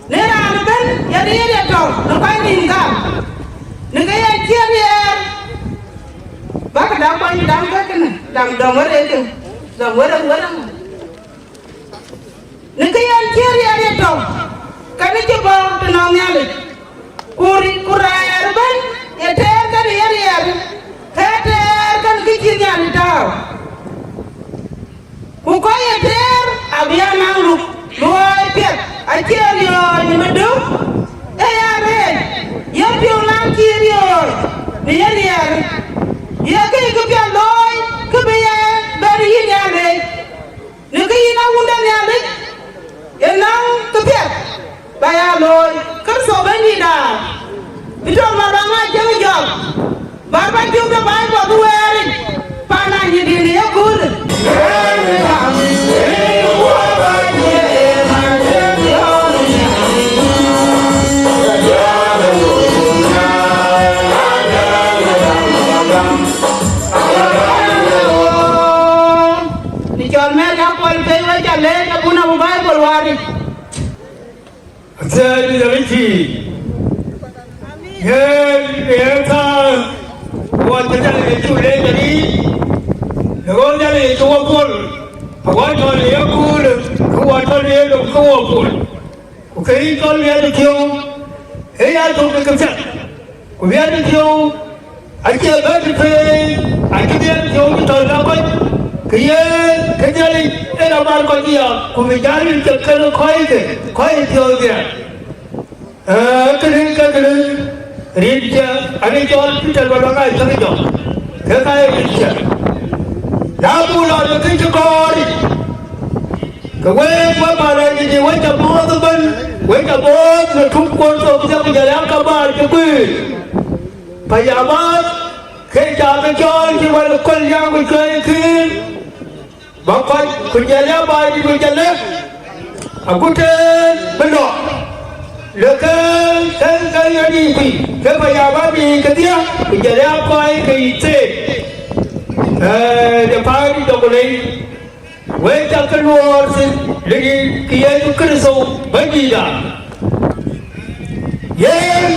në raan ëbën, ye riɛl ye tɔ̈u në kɔc nïn gam, në ke yen cï riɛɛr, bäkï dam kuany dam ke kënë, dam dɔm wërëëk, dɔm wërëëk wërëëk. Në kë yen cï riɛɛr ye tɔ̈u, kɛn cï bɔ̈ tënɔŋ Nhialic, ku ri-, ku rɛɛr ëbën ye tëër kɛn ye riɛɛr, ke tëër kɛn kë cï Nhialic tääu. Ku kɔc ye tëër abï ya naŋ luk, luɔi piɛth acie riɔ̈ɔ̈c në döŋ, ee ya rëër, ye piɔ̈u naŋ cï riɔ̈ɔ̈c në ye riɛɛr, ye kë këpiɛth looi, kë bï ye bɛ̈n yïn ya leec. Në kë yïn a wun de Nhialic, ye naŋ këpiɛth ba ya looi, Kërtho Bɛ̈nydïïtda, bï tɔ̈ Maraŋ a cieŋ jɔk, bär ba cök de Baibol bï wɛɛr yic, pan Anyidi në yeköölë. Në cɔl Mɛɛr ya Kuɔl Pei, wek ca leec abun abu Baibol waar yic. Athiɛɛi Nhialic pïïr. Yen ë thaar, wɔ cï Nhialic Yecu leec arïïc, në ɣöö Nhialic Yecu wɔ puɔl, awɔ tɔ̈ në yeköölë, ke wɔ tɔ̈ në yelok ke wɔ puɔl. Ku kë yï cɔl miɛt ë piɔ̈u, ee ya tök në këpiɛth, ku miɛt ë piɔ̈u acie bɛ̈n të pei, acï miɛt ë piɔ̈u cï tɔ̈ në kɔc, ke yen ke Nhialic en amat kɔc ya, ku bï jäl cök kenë kɔckë, kɔc ë piɔ̈u dhiɛl. Ee, kënë ke kënë, rin cä, anë cɔl Peter Malɔŋ aa cäk jɔk, ke ka ye rin cä. Na buk lɔ në kë cï kɔɔr yic, ke week we Baidit, we ca bɔ̈ɔ̈th ëbɛ̈n, we ca bɔ̈ɔ̈th në tuk kuɔn thok thiek, ku jɔl ya kamaan cï guiir. Payamaath, ke ca ke cɔɔl cï wal ë köl nyaŋ ku cuɛi kïïr, bä kɔc, ku jɔl ya Baidit, ku jɔl lë, agut tëën bï lɔ. Lë ke, ke, ke ɣɛn yiic kuc, ke Payamaath yiic kedhie, ku jɔl ya kɔc ke yic theek. Ee, de Paidit jɔku lei. Wek ca ke luɔɔr thïn, në rin ke Yecu Kërtho Bɛ̈nydïïtda. Yen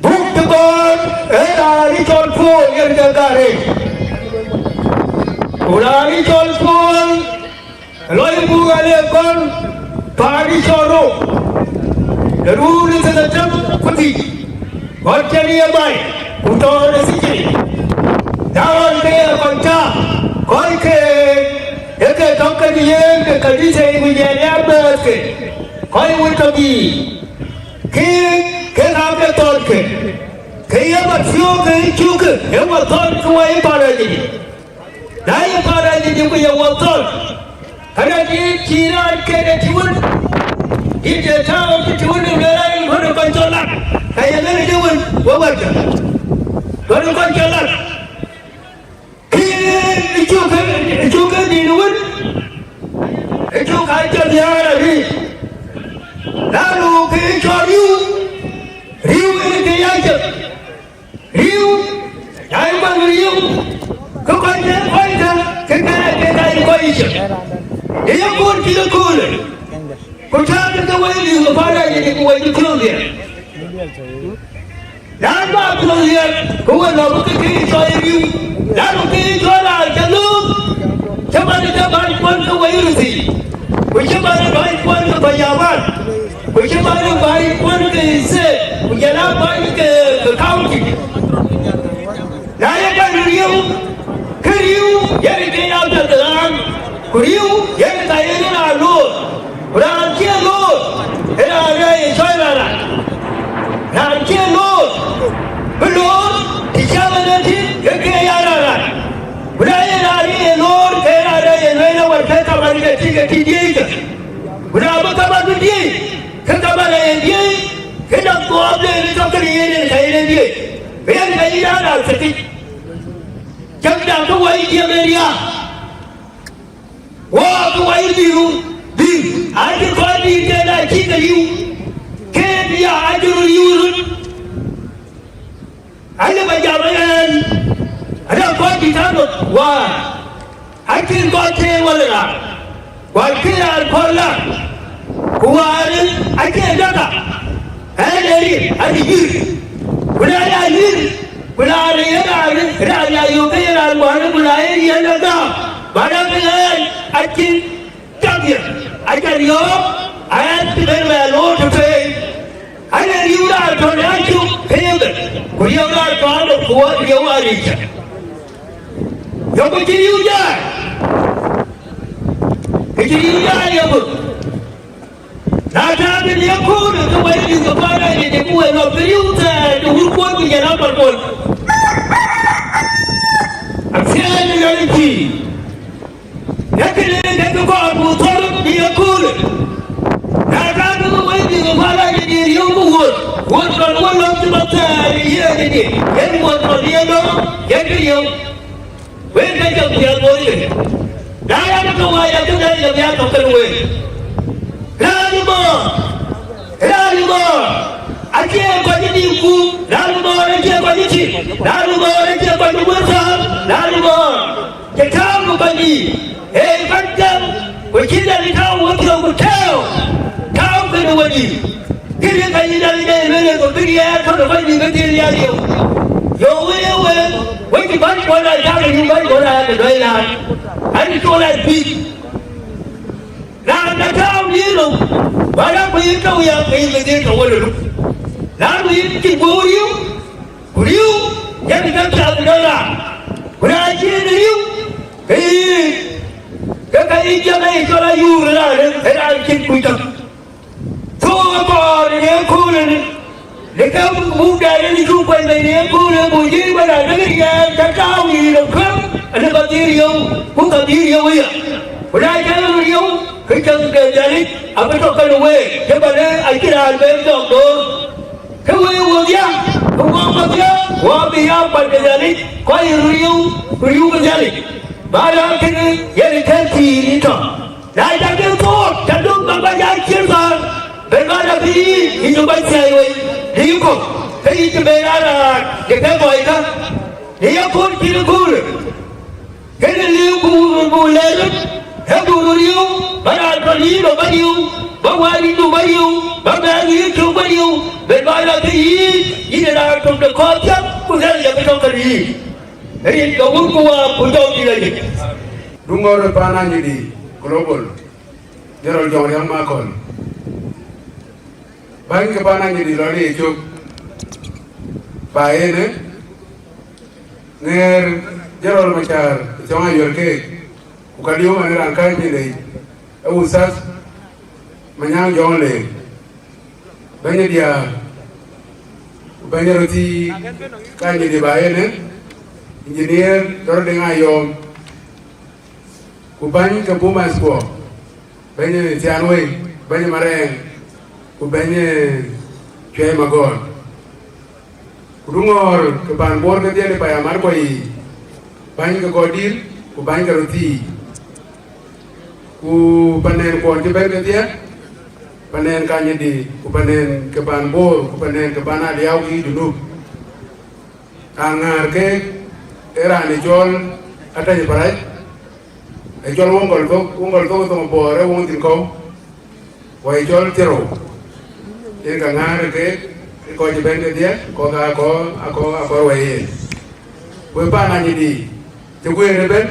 buk cï gɔ̈ɔ̈r, ee raan ë cɔl Puɔl yen ke gäär en. Ku raan ë cɔl Puɔl, lɔ yï buk aa le gɔ̈ɔ̈r paan ë cɔl Rom, në run ë thiërdhetem ku dhïc. Ɣɔn cïn ye baai, ku tɔ̈ në thijin. Na ɣɔn ke ye kɔc cä, kɔc ke ye ke tɔ̈ kek yen ke kanitha yic, ku jɔl ya mɛ̈ɛ̈thke, kɔc wën tɔ̈ biic, ke, ke ka ke thɔ̈n ke, ke ye ma thiöök ke cuk ke, ye ma thɔ̈n ke wɔ ye Baidit. Na ye Baidit ku ye wɔ thɔ̈n, kënë dït cï raan kek ë tïwën, dït ë tääu cï tïwën ë lueel an, ɣɔn ë kɔc cɔl lat, ka ye lueel ë tïwën, we wɛ̈tkë, ɣɔn ë kɔc cɔl lat. Kï ë cuk, ë cuk ë dït wën, ë cuk ka cɔl nhiaar arïïc. Na nu kë cɔl riëëu, riëëu ë kë ya cök. Riëëu, na ye bäny riëëu, ke kɔc ke kɔc kä, ke ka, ke ka ye kɔc yic cök. Ye ye kööl cï ke köölë, ku tääu ke wɛ̈i liu ke Baidit ku wɛ̈i cï piɔ̈u dhiɛl. Na ba piɔ̈u dhiɛl, ke we lɔ bï ke kë cɔl ye riëëu. Na nu kë cɔl raan cä lööm, cä man cä bän kuɔn ke wɛ̈i röt thii. Ku cï bän ë bänykuɔn ke kɔc aban, ku cï bän ë bänykuɔn ke state, ku jɔl aa bäny ke, ke county. Na ye bän riëëu, ke riëëu yen ke ya piɛth raan, ku riëëu yen ka ye raan loor. Ku raan cie loor, ë raan rɛɛc ë cɔl raan rac. Raan cie loor, bï loor, të cam en ë tïŋ, ke ke ya raan rac. Ku na ye raan ye loor, ke raan rɛɛc ë lueel awär ke kaman ke tïŋ ke tïŋ diëëckë. Ku na bï kaman bï diëëc, ke kaman aye diëëc, ke dap guɔɔp de rin tɔ̈ kënë yen en ka yen en diëëc. Ke yen ka yïn raan rac thëkic. Cäkda ke wai jiɛm en riääk. Wok wai bï ru, bï, acï kɔc dït ke na cï ke liu, ke bï ya acï röt liu röt. Alë ba jam ënɛn, ada kɔc dït anɔk wäär, acïn kɔc tëë wal raan, wäär kï raan kɔ̈r la, ku wäär acie daka, ɛn ee rin, acï yïr, ku na ya yïr, ku raan ë ye raan, raan ya yök ke ye raan ŋuan, ku na ye yen ë gam, ba rɛ̈k ë ɣɛn acïn tɔ̈ dhiëth, aca riɔ̈ɔ̈k, ayɛn cï ben bɛ loor tëtëëc. Aye riëëu raan tɔ̈ në acuk ke ye ben, ku riëëu raan tɔ̈ anɔk, ku wɔ riëëu aric cä. Yökë cï riëëu jai, ke cï riëëu jai yökë. Na tääu tëde ye köölë, ke wɛ̈i dït ke kɔc rac yic, ku wɛ̈i lɔ pïïr thɛɛr de wurkuɔn ku jɔl a pärkuɔn. Apiɛth ë yɔl ë pïïr, ee kënë ee kek kɔɔr ku thɔ̈r bï ye köölë. Na tääu tëde wɛ̈i dït ke kɔc rac yic, riëëu ku wuöt, wuöt lɔ wä lɔ̈k cï bä thɛɛr ë yiëëdït, yen wuöt lɔ ye lɔ̈k, yen kë riëëu. Wek ke jɔ piɛth woi ye. Na yɛn ke wai, ya ke dɛ̈t ye bia tɔ̈ kën wek. Raan ë bɔ̈, raan ë bɔ̈, acie kɔc ë dik ku, raan ë bɔ̈ acie kɔc ë tik, raan ë bɔ̈ acie kɔc ë wël thäär, raan ë bɔ̈ cï tääu në kɔc dïït, ee kɔc gam, ku cï dɛ̈t tääu wodhie ku tääu, tääu kënë wedït. Kënë ka yïn dɛ̈t ë lueel, ku bï riɛɛr tɔ̈ në kɔc dïït bï dhil ya riëëu. Yo, wëë, wëë, wëë cï bäny kuɔn aa cak ë yïn bäny kuɔn aa ke duɔ̈i raan, an, col aa bïk. Raan na tääu yïn rou, ba rɛ̈k ku yïn tɔ̈u ya, ke yïn bï dhil tɔ̈ wël ë luk. Na ku yïn cï guöör riëëu, ku riëëu, yen ke piath ë dɔ̈ɔ̈r raan. Ku na cïn riëëu, ke yïn, ke ka yïn jam ë cɔl ayuur ë raan, ë raan cïn kuc tɔ̈. Thok ë kɔɔr në ye köölë, në ke muk dɛɛr yen cuk kuany bei në ye köölë, ku jïï bä raan däŋ riɛɛr, cä tääu yïn ë kuëëm, anë ka dhil riëëu, ku ka dhil riëëu aya. Ku na cä röt riëëu, ke cäŋ de Nhialic abï tɔ̈ kɛn week, cï bä lë acïn raan ben jɔk door. Ke week wodhie, ke wok wodhie, wok bï ya kuany de Nhialic, kɔc röt riëëu, ku riëëu ke Nhialic. Ba raan kënë yen ë kɛ̈n pïïr yïn tɔ̈. Na cak ke thook, cä döŋ bä bä ya ciëën thar, ben bä dap yï, yï cï bä thiäi wei, në yï kɔ̈k, ke yï cï ben a raan de ke kɔc kä, në ye kööl cïn ë köölë. Kënë liu ku wun bu lɛɛr röt, ee ku röt riëëu, bä raan tɔ̈ yïn bä riëëu, bä wäärdu bä riëëu, bä bɛ̈ɛ̈r yï cök bä riëëu, ben bä dap yï, yïn ë raan töŋ de kɔ̈th thiäk, ku lɛ̈k ya bï tɔ̈ kën yï. Rin ke wun ku waak ku jɔŋdït ayï. Duŋɔ̈ɔ̈r ë paan Anyidi Global, General Jɔŋ Riäŋ Makɔl. Bäny ke paan Anyidi lɔ në yecök, ba yen ë ŋɛɛr General Macar ë Thiɔŋ Ayuɛl keek, ku ka liu man ë raan kääc Anyidi, ee Uthath Manyaŋ Jɔŋ Leek. Bɛ̈ny ë diäär, ku bɛ̈ny ë röthii, ka Anyidi ba yen ë, Engineer Dɔ̈r Deŋ Ayɔ̈ɔ̈m, ku bäny ke Buma Squad, bɛ̈ny ë Thiaan Wei, bɛ̈ny ë Marɛɛŋ, ku bɛ̈ny ë Cuɛi Magɔ̈ɔ̈r. Ku duŋɔ̈ɔ̈r ke paan Bor kedhie ë payam mat kuɔ yiic, bäny ke kɔc dït, ku bäny ke röthii. Ku panɛɛnkuɔn cï bɛ̈n kedhie, panɛɛn ka Anyidi, ku panɛɛn ke paan Bor, ku panɛɛn ke paan Aliau ke Junub. Aŋäär keek ee raan ë cɔl Atɛ̈ny Parac, ë cɔl Wëŋ Gɔl Thok, Wëŋ Gɔl Thok ë thoŋ Bor ee Wëŋ Dhil Kɔ̈u, ku ë cɔl Thiërou. Yen ka ŋäär keek ë kɔc cï bɛ̈n kedhie, kɔ̈k akɔ̈, akɔ̈, akɔ̈ ruɛ̈i yen. Ku ë paan Anyidi cï guëër ëbɛ̈n,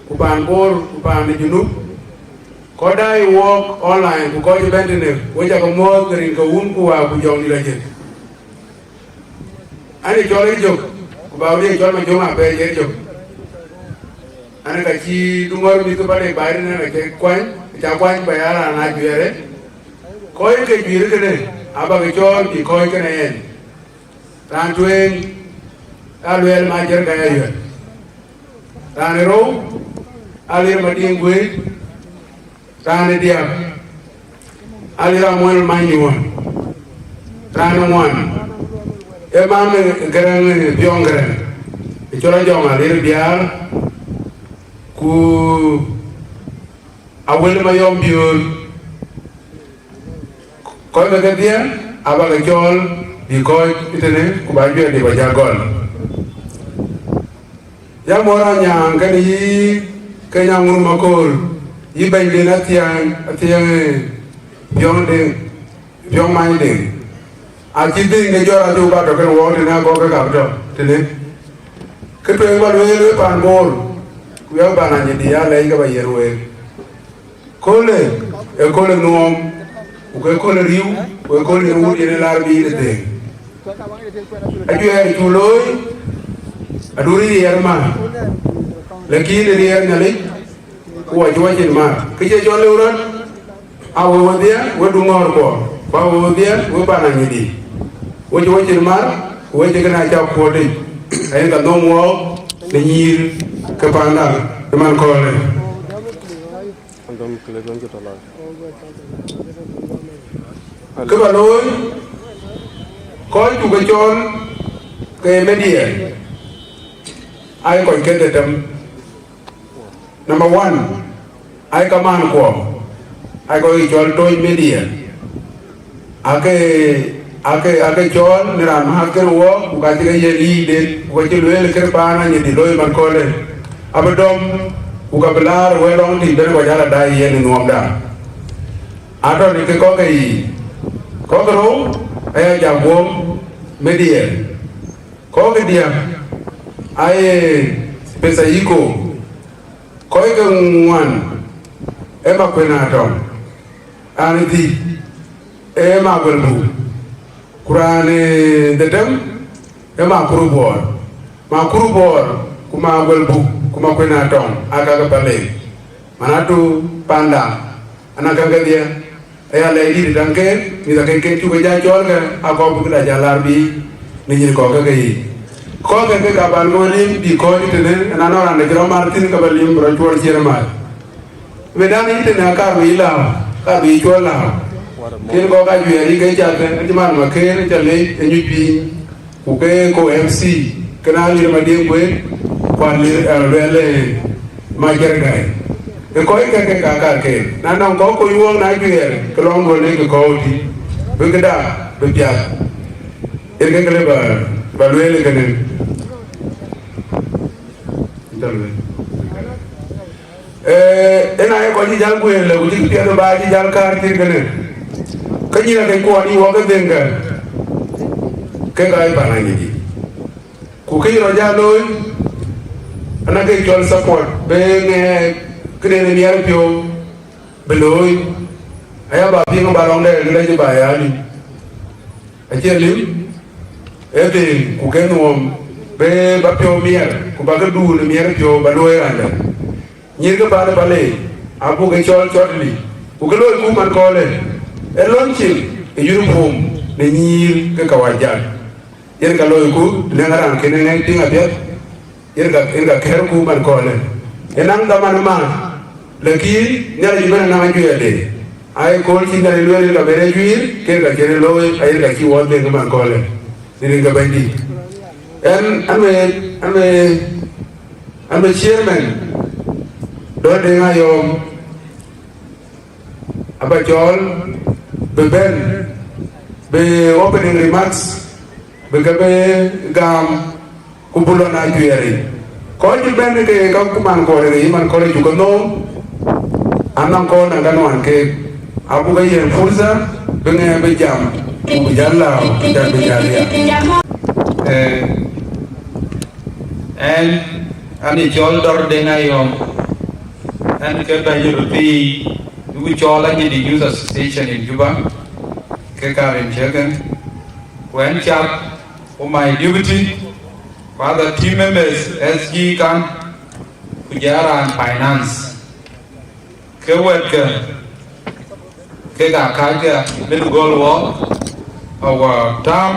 ku paan Bor, ku paan ë Junub, Kɔc daai wɔɔk online ku kɔc ë bɛ̈n tënë, wek cä ke muɔ̈ɔ̈th në rin ke Wun ku Wät ku Jɔŋdït Lajik. An, ë cɔl ë jök, ku ba wek cɔl Majöŋ Apɛi ë jök. An, ka cï duŋɔ̈r mïth ke Palek baai tënë, ka cï kuany, ka cä kuany ba ya raan aa juɛɛrë. Kɔc ke juiir kënë, abä ke cɔɔl bï kɔc kënë yen. Raan tueŋ, Aluɛɛl Majiɛr Gäi Ayuɛl. Raan ë rou, Alier Madiŋ Guëër. Raan ë diäk, Alier Amuɔl Manyuɔɔn. Raan ë ŋuan, ee mam ë Gäräŋ, ë Biɔŋ Gäräŋ, ë cɔl Ajɔŋ Alier Biaar, ku Awël Mayɔm Biöör. Kɔc ke kedhie abä ke cɔɔl bï kɔc ë tënë ku ba juɛɛrde ba jä gɔl. Ya mɔ̈r anyaaŋ kën yï Kenya Ŋur Makoor, yï bɛ̈nyden Athiɛɛŋ, Athiɛɛŋ, ë, Piɔ̈ŋ Deŋ, Piɔ̈ŋ Many Deŋ. Acï dhëëŋ de jɔt adhuk ba tɔ kën wɔɔk tënë akɔ̈k ke kap tɔ tënë. Kë tueŋ ba lueel wek paan Bor, ku yak paan Anyidi ya lɛc ke ba yiɛ̈n week. Köölë ee köölë nuɔɔm, ku ke köölë riëëu, ku ee köölë yen wut yen ë laar biic ë dhëëŋ. Ajuɛɛr cuk looi, adurë riɛɛr man, lakin ë riɛɛr Nhialic, ku wɔ cï wɔ cin man. Kë cie cɔl lëu rɔt, a we wedhie, we duŋɔ̈ɔ̈rkuɔ, ku a we wedhie, we paan Anyidi. We cï wɔ cin mar, ku we cï kën a cak kuɔ̈ɔ̈tic, ayen ka nhom wɔɔk në nyïïr ke panda ë man köölë. Kë ba looi, kɔc cuk ke cɔɔl ke media, aa kɔc ke dhetem. Number one, aa kamaan kuɔ, aa kɔc cɔl Tony Media. Ake, ake, ake cɔɔl në raan mäth kën wɔɔk, ku ka cï ke yiɛ̈n yiicden, ku ka cï lueel kën paan Anyidi looi man köölë, abï dɔm, ku ka bï laar wël lɔŋ tïc bɛ̈n kɔc ala daai yen ë nuɔɔmda. Atɔ̈ në kë kɔ̈k ke yiic. Kɔ̈k ke rou aya jam guɔ̈m media. Kɔ̈k ke diäk aye pesa yiko. Kɔc ke ŋuan ë Makuën Atɔŋ, raan ë dhïc ë Maguel Buk, ku raan ë dhetem ë Makuru Buɔɔr. Makuru Buɔɔr, ku Maguel Buk, ku Makuën Atɔŋ, aa ka ke Palek. Manatu panda, ana ka kedhie, aya lɛc dït ë taŋ keek, mïth akëcken cuk ke jɔ cɔɔl ke, akɔ̈k buk da jɔ laar biic në nyin kɔ̈k ke ke yiic. Kɔ̈k ke ke ka ban ke we lim bï kɔc tënë, ëna nɔŋ raan de cï rɔt mar thïn ke ba lim bï rɔt cuɔl ciëër mar. Medan yïn tënë akar bï yï lääu, kar bï yï cuɔl lääu. Kën kɔ̈k ajuɛɛr yï ke cath, acï man Makeer ca lec ë nyuc piny, ku ke ko M C, kënë Alier Madiŋ Guëër, ku Alier, eh, Luɛl, eh, Majiɛr Gäi. Ë kɔc ke ke ka kar ke, na nɔŋ kɔ̈k kony wɔɔk na juɛɛr, ke lɔŋ duɔ̈n ë ke kɔ̈u tï, bï këda, bï piath. Yen ke ke le ba, ba lueel ë kënë. Ee, ëna ye kɔc cï jäl guëër lë, ku cï piɛth ba cï jäl kaar cït kënë. Ke nyïïn akëc kuɔɔn yï wɔ ke dhëŋ kë, ke ka ye pan Anyidi. Ku kë yï rɔt jäl looi, ana ke cɔl support, be ŋɛɛk këden ë miɛɛr piɔ̈u bï looi, aya ba piŋ ba lɔŋ dɛ lɛc ba ya lïm. Acie lïm, ee dhëëŋ ku ke nuɔɔm, be ba piɔ̈u miɛɛr, ku ba ke duur në miɛɛr piɔ̈u ba luöi randë. Nyïïr ke paan ë Palek, abuk ke cɔɔl cɔtli, ku ke loiku man köölë, ee lɔ̈ŋ cil ë uniform në nyïïr ke kawaja. Yen ka loiku, lëŋ raan kënë ŋɛk piŋ apiɛth, yen ka, yen ka kɛ̈rku man köölë. Ë naŋ dhaman ëmääth, lakin Nhialic ëbɛ̈n anaŋ ajuɛɛrde. Aa ye kööl cï Nhialic lueel yen ka ben ë juiir, ke ka cï rɔt looi, ayen ka cï wɔ dhëŋ ë man köölë, në rin ke Bɛ̈nydït. Ɛn, ɛn me, ɛn me, ɛn me chairman, Dɔ̈t Deŋ Ayɔ̈ɔ̈m, aba cɔɔl bï bɛ̈n, bï opening remarks, bï ke bï gam, ku bï lɔ na juɛɛr yic. Kɔc cï bɛ̈n ke ka ku man köölë, ke yï man köölë cuk ke nööm, anɔŋ kɔn na ka nuan keek, abuk ke yiɛ̈n fursa, bï ŋɛk bï jam, ku bï jäl lääu, ku jäl bï jäl ya. Eh, ɛn, an ë cɔl Dɔ̈t Deŋ Ayɔ̈ɔ̈m, ɛn ke bɛ̈ny ë röt thii, Yuku cɔɔl Anyidi Youth Association in Juba, ke karin cï kën, ku ɣɛn cath, ku my deputy, ku other team members, S G kan, ku jɔl raan finance. Ke wɛ̈tkë, kek aa kääckë min gɔl wɔk, our term,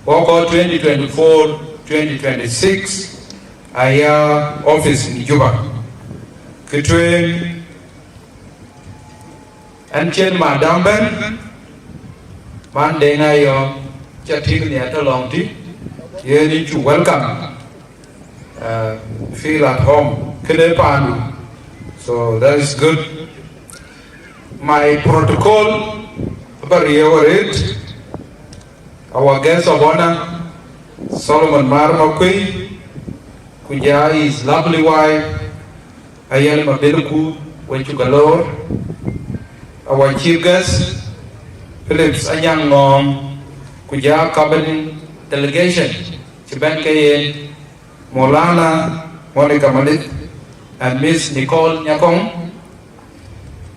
wɔk kɔɔr twenty twenty-four, twenty twenty-six, aya office in Juba. Kë tueŋ, ɛn cïn madam bɛ̈n, man Deŋ Ayɔ̈ɔ̈m, ca tïŋ nhial tɔ̈ lɔŋ tï, yen yïn cuk welcome. Uh, feel at home. Kënë paandu. So that is good. My protocol, aba riëëu arëët, our guest of honor, Solomon Mar Makuei, ku jɔl his lovely wife, Ayɛl Mabil Kuur, we cuk lor. Our chief guest, Phillips Anyaŋ Ŋɔɔŋ, ku jɔl cabinet delegation, cï bɛ̈n ke yen, Maulana Monica Malith and Miss Nicole Nyakong,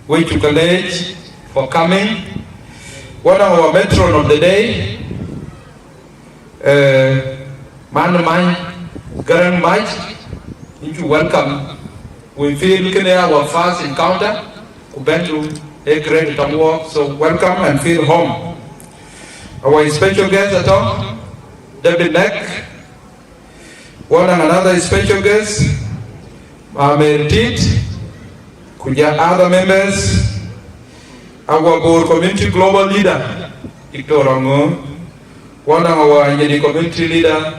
we cuk leec for coming. One of our matron of the day, uh, Man Many Garang Mac, yïn cuk welcome. We feel kënë our first encounter, ku bɛ̈n tɔ̈ a great tɔŋ wɔk, so welcome and feel home. Our special guest at all, David Neck, one and another special guest, Mamer Tit, ku jɔl other members, our Bor Community Global Leader, Doctor Aŋö, one of our Anyidi Community Leader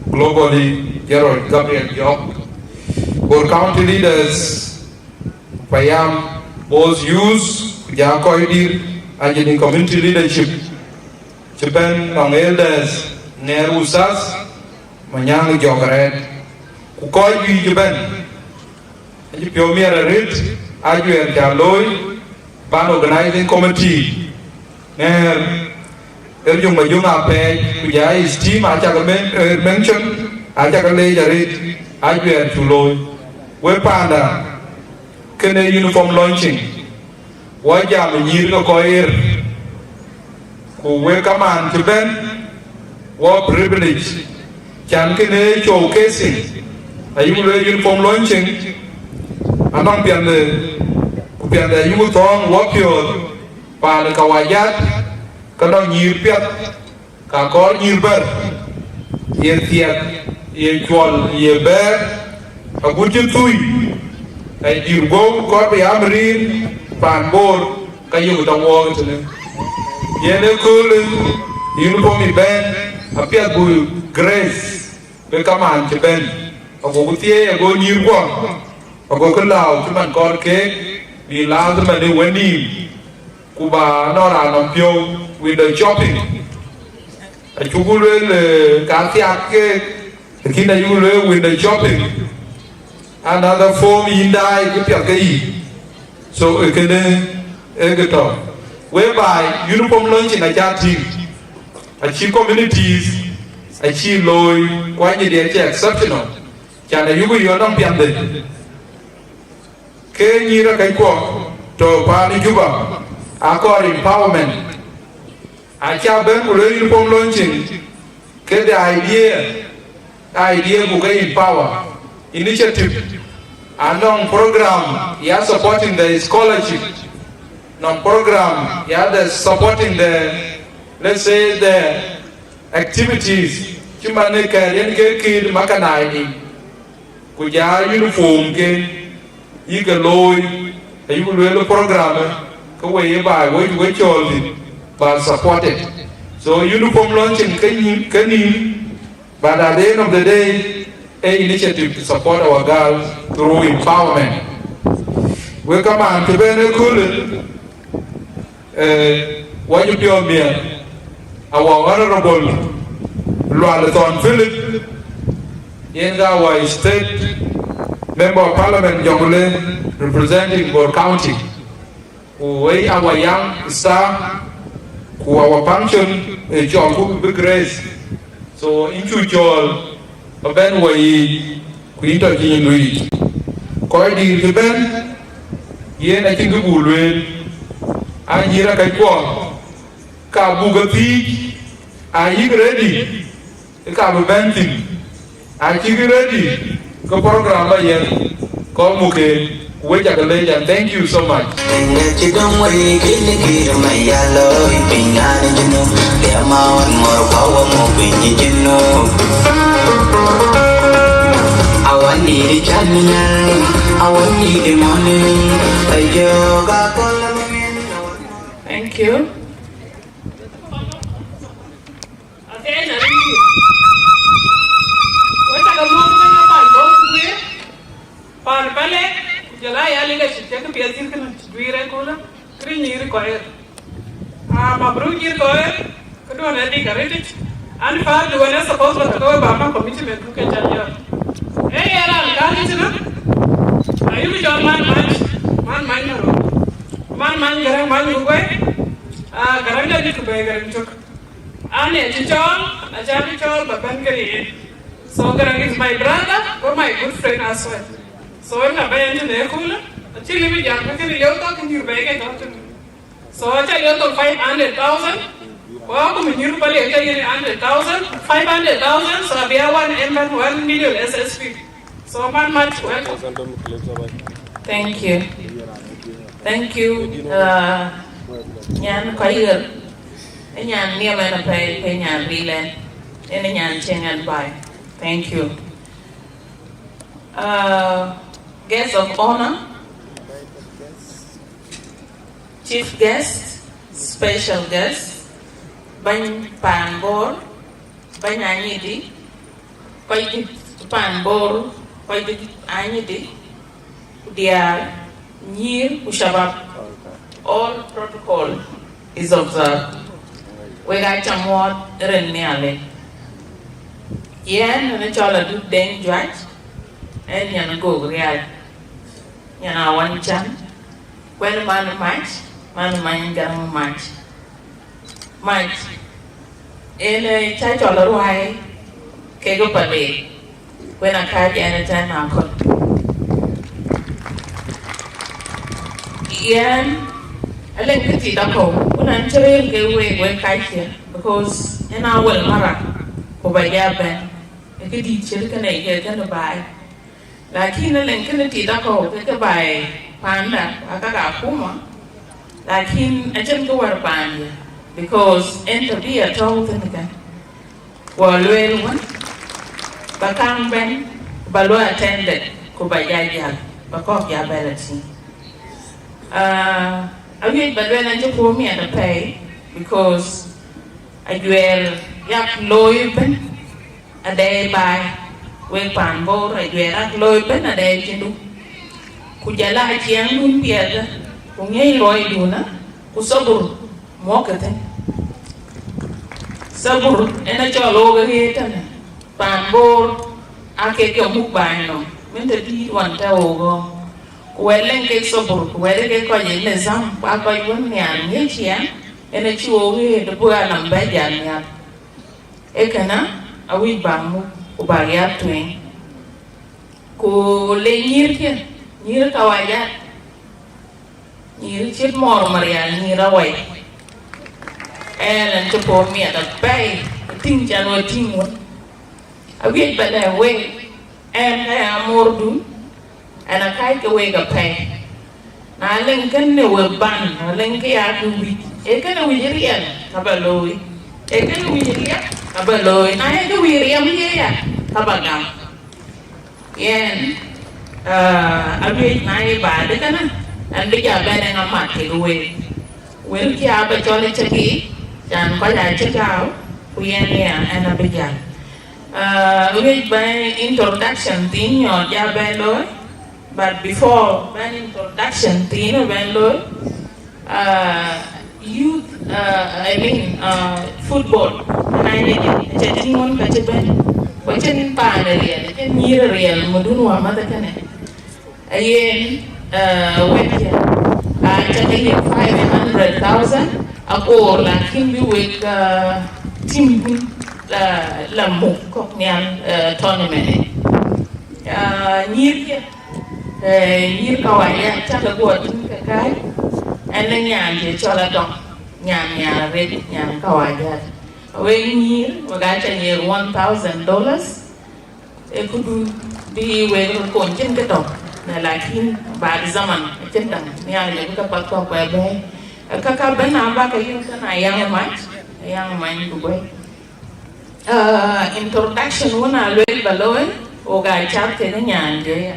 globally, Gerald Gabriel Jok, Bor County Leaders, payam, both youth, ku jɔl kɔc dït, Anyidi Community Leadership, cï bɛ̈n nɔŋ elders, ŋɛɛr Ustaz, Manyaŋ Jɔk Rɛɛt, ku kɔc juëc ëbɛ̈n, acï piɔ̈u miɛt arëët, ajuɛɛr ca looi, pan organizing committee, ŋɛɛr, Erjuŋ Majuŋ Apɛɛc, ku jɔl his team, acak men-, eh, mention, acak leec arëët, ajuɛɛr cuk looi. We panda, kënë uniform launching, wɔ jam ë nyïïr ke kɔc ɣer, ku wek kamaan cï bɛ̈n, wɔ privilege, can kënë showcasing, ayuk lueel uniform launching, anɔŋ piɛnhde, ku piɛnhde ayuk thɔ̈ɔ̈ŋ wɔ piɔ̈ɔ̈th, paan ë kawajat, ke nɔŋ nyïïr piɛth, ka kɔɔr nyïïr bɛ̈r, ye thiɛk, ye cuɔl, ye bɛ̈ɛ̈r, agut cï thuui, ka dïïr guɔ̈u kɔɔr bï ya mïrïïr paan Bor, ka yök tɔŋ wɔɔk tënë. Yen ëköölë uniform ë bɛ̈n, apiɛth bï grace, bï kamaan cï bɛ̈n, agoku thieei, ago nyïïr guɔ, agokï lääu cï man kɔɔr keek, bï lääu cï man ë wënïïm. Ku ba nɔŋ raan nɔŋ piɔ̈u, window shopping. Acuku lueel, eh, ka thiak keek, lakin ayuku lueel window shopping. Another form yïn daai kë piɛth ke yï. So, eh, kënë, eh, kë tɔ̈. Whereby uniform launching acä tïŋ. Acï communities, acï looi, ku Anyidi acï exceptional. Can ayuku yɔ̈ɔ̈k nɔŋ piɛnhde. Ke nyïïr akɛ̈ckuɔ tɔ̈ paan Juba, akɔɔr empowerment. Acä bɛ̈n ku lueel uniform launching, ke the idea, idea ku ke empower. Initiative, anɔŋ program ya supporting the scholarship, nɔŋ program ya the supporting the, let's say, the activities, cï man ë kɛɛr yen ke kït makanai ni. Ku jɔl uniform ke yï ke looi, ayuku lueel program, ke we ye baai, we, we cɔɔl thïn, ba supported. So uniform launching ke nïn, ke nïn, but at the end of the day, a initiative to support our girls through empowerment. We kamaan të bɛ̈n ëköölë, Eh, wɔ cï piɔ̈ɔ̈th miɛt, our Honorable Lual Thon Philip, yen ka our state member of parliament Jonglei, representing Bor County. Ku wei our young star, ku our function, eh, cɔl ku bï grace. So, yïn cuk cɔɔl, ba bɛ̈n wɔ yiic, ku yïn tɔ̈ cï yïn luiic. Kɔc dïïr cï bɛ̈n, Yen acïn kë buk lueel, anyïïr akëckuɔ, ka buk ke thiic, ayïk ready, ka bï bɛ̈n thïn, acïk ready, ke program ba yen, kɔn mukken, ku wek cak leec, and thank you so much. Thank you. Again, I mean, we take a moment and a pan both way. Pan pale, jala ya liga shi take a piazir kana duire kola. Kri nyiri koyer. Ah, mabruk nyiri koyer. Kudu na di kariti. An fa du wana suppose ba ka ba ma commitment ku ke jal ya. Eh, ya ran ka ni tina. Ayu bi jol man man. Man man na ro. Man man garang man ku gwe. Ah, garang da di ku be garang tuk. An e ti chol, a cha ti chol ba ban kari. So garang is my brother or my good friend as well. So ina bayan ti ne kula. Actually, mi jam ka kiri leo ka kiri bai ka ka. So acha leo to five hundred thousand. Wa ku mi nyuru pale ka yini hundred thousand, five hundred thousand. So abia one M and one million S S P. So man much welcome. Thank you. Thank you. Uh, nyan koyer. Nyan niam en a pay, pay nyan rilen. En nyan cheng and buy. Thank you. Uh, guest of honor, chief guest, special guest, bany pan Bor, bany anyidi, kɔc dït pan Bor, kɔc dït anyidi, ku diaal, nyïïr ku shabab, all protocol is observed. Wek aa cam wɔɔt rin Nhialic. Yɛn ënë cɔl Adut Deŋ Juac, en nyan Gok Riac, nyan Awan Can, kuɛn man mac, man many gäŋ mac. Mac, en ë ca cɔl ruai kekë pale, kuɛn akac ɛn ëtɛ̈n akɔ̈l. Yɛn, alëŋ kë tit akɔ̈u, ku nɔn cï rëër ke week, wek kac kiɛ̈, because en a wël mara, ku ba ja bɛ̈n, ë kë dït cït kënë ye kënë baai. Lakin alëŋ kënë tit akɔ̈u ke ke baai panda, aka ka kuma. Lakin acïn kë wär paandiɛ̈, because en tɔ̈ bï a tɔ̈u thïn kën. Guɔ lueel wën, ba kaŋ bɛ̈n, ba luɔi attended, ku ba ja jäl, ba kɔ̈k ja bɛ̈n a tïŋ. Ah, awiëc ba lueel an cï puɔ̈u miɛt apɛi, because ajuɛɛr yak looi ëbën, adɛɛi baai, wek paan Bor, ajuɛɛr yak looi ëbën, adɛɛi cïndu. Ku jɔl a ciɛɛŋdun piɛth, ku ŋiɛc luɔidun, ku thabur muɔ̈kkë thïn. Thabur en a cɔl ɣok ë ɣet tënë, paan Bor aa kek ke muk baai nɔm, min të dïït wan tɔ̈ ɣok ɣɔ̈ɔ̈ŋ. Ku wɛ̈t lëŋ kek thabur, ku wɛ̈t kek kɔc ë nizam, ku aa kɔc wën nhiaar ŋiëc ciɛɛŋ, en acï ɣok ɣet bï anɔm bɛ̈ jäl nhial. Ee kënë, awïc bäk muk, ku bäk yak tueŋ. Ku le nyïïrkiɛ̈, nyïïr kawajat, nyïïr cït mɔɔr Marial, nyïïr awai. Ɛn, ɛn cï puɔ̈u miɛt apɛi, tïŋ can we tïŋ wën. Awiëc ba lɛ̈k wek, ɛn ka ya moordun, ɛn akac ke wek apɛi. Na lëŋ kënë we ban, na lëŋ kë ya kë wïc, ee kënë wïc riɛl, ka ba looi. Ee kënë wïc riɛl, ka ba looi. Na ye kë wïc riɛm ye ya, ka ba gam. Yen, ah, awiëc na ye baai de kënë, ɛn bï ja bɛ̈n en amat kekë week. Wëlkiɛ̈ aba cɔl ë cäk yiic, can kɔc aa cï tääu, ku yen ya ɛn abï jäl. Ah, awiëc ba introduction thiin nyɔɔt ja bɛ̈n looi, but before ba introduction thiin bɛ̈n looi, ah, youth, ah, I mean, ah, football, na ye ca tïŋ wën ka cï bɛ̈n, ku acïn paan ë riɛl, acïn nyïïr ë riɛl, mëdun wämäth ë kënë. Ayen, ah, wek ya, ah, ca ke ye five hundred thousand akoor, lakin bï wek, ah, team kun la, la muk kɔ̈k nhial, ah, tournament. Ah, nyïïrkiɛ̈, Eh, nyïïr Kawaja, cak ke guɔ tïŋ ke kääc, ɛn ë nyan ye cɔl Atɔŋ, nyan nhiaar arëët, nyan Kawaja. Wek nyïïr, wek aa cä nyiɛɛk one thousand dollars, ee këdu bï wek röt kony cïn kë tɔ̈, na lakin baad zaman acïn daŋ, Nhialic abï käpath kɔ̈k bɛ bɛ̈ɛ̈i. Ee käkä bɛ̈n aa bä ke yök tën aa yaŋ ë mac, aa yaŋ ë mac ku guɛ̈i. Uh, introduction wën aa lueel ba looi, wok aa cath kekë nyan Jɔya.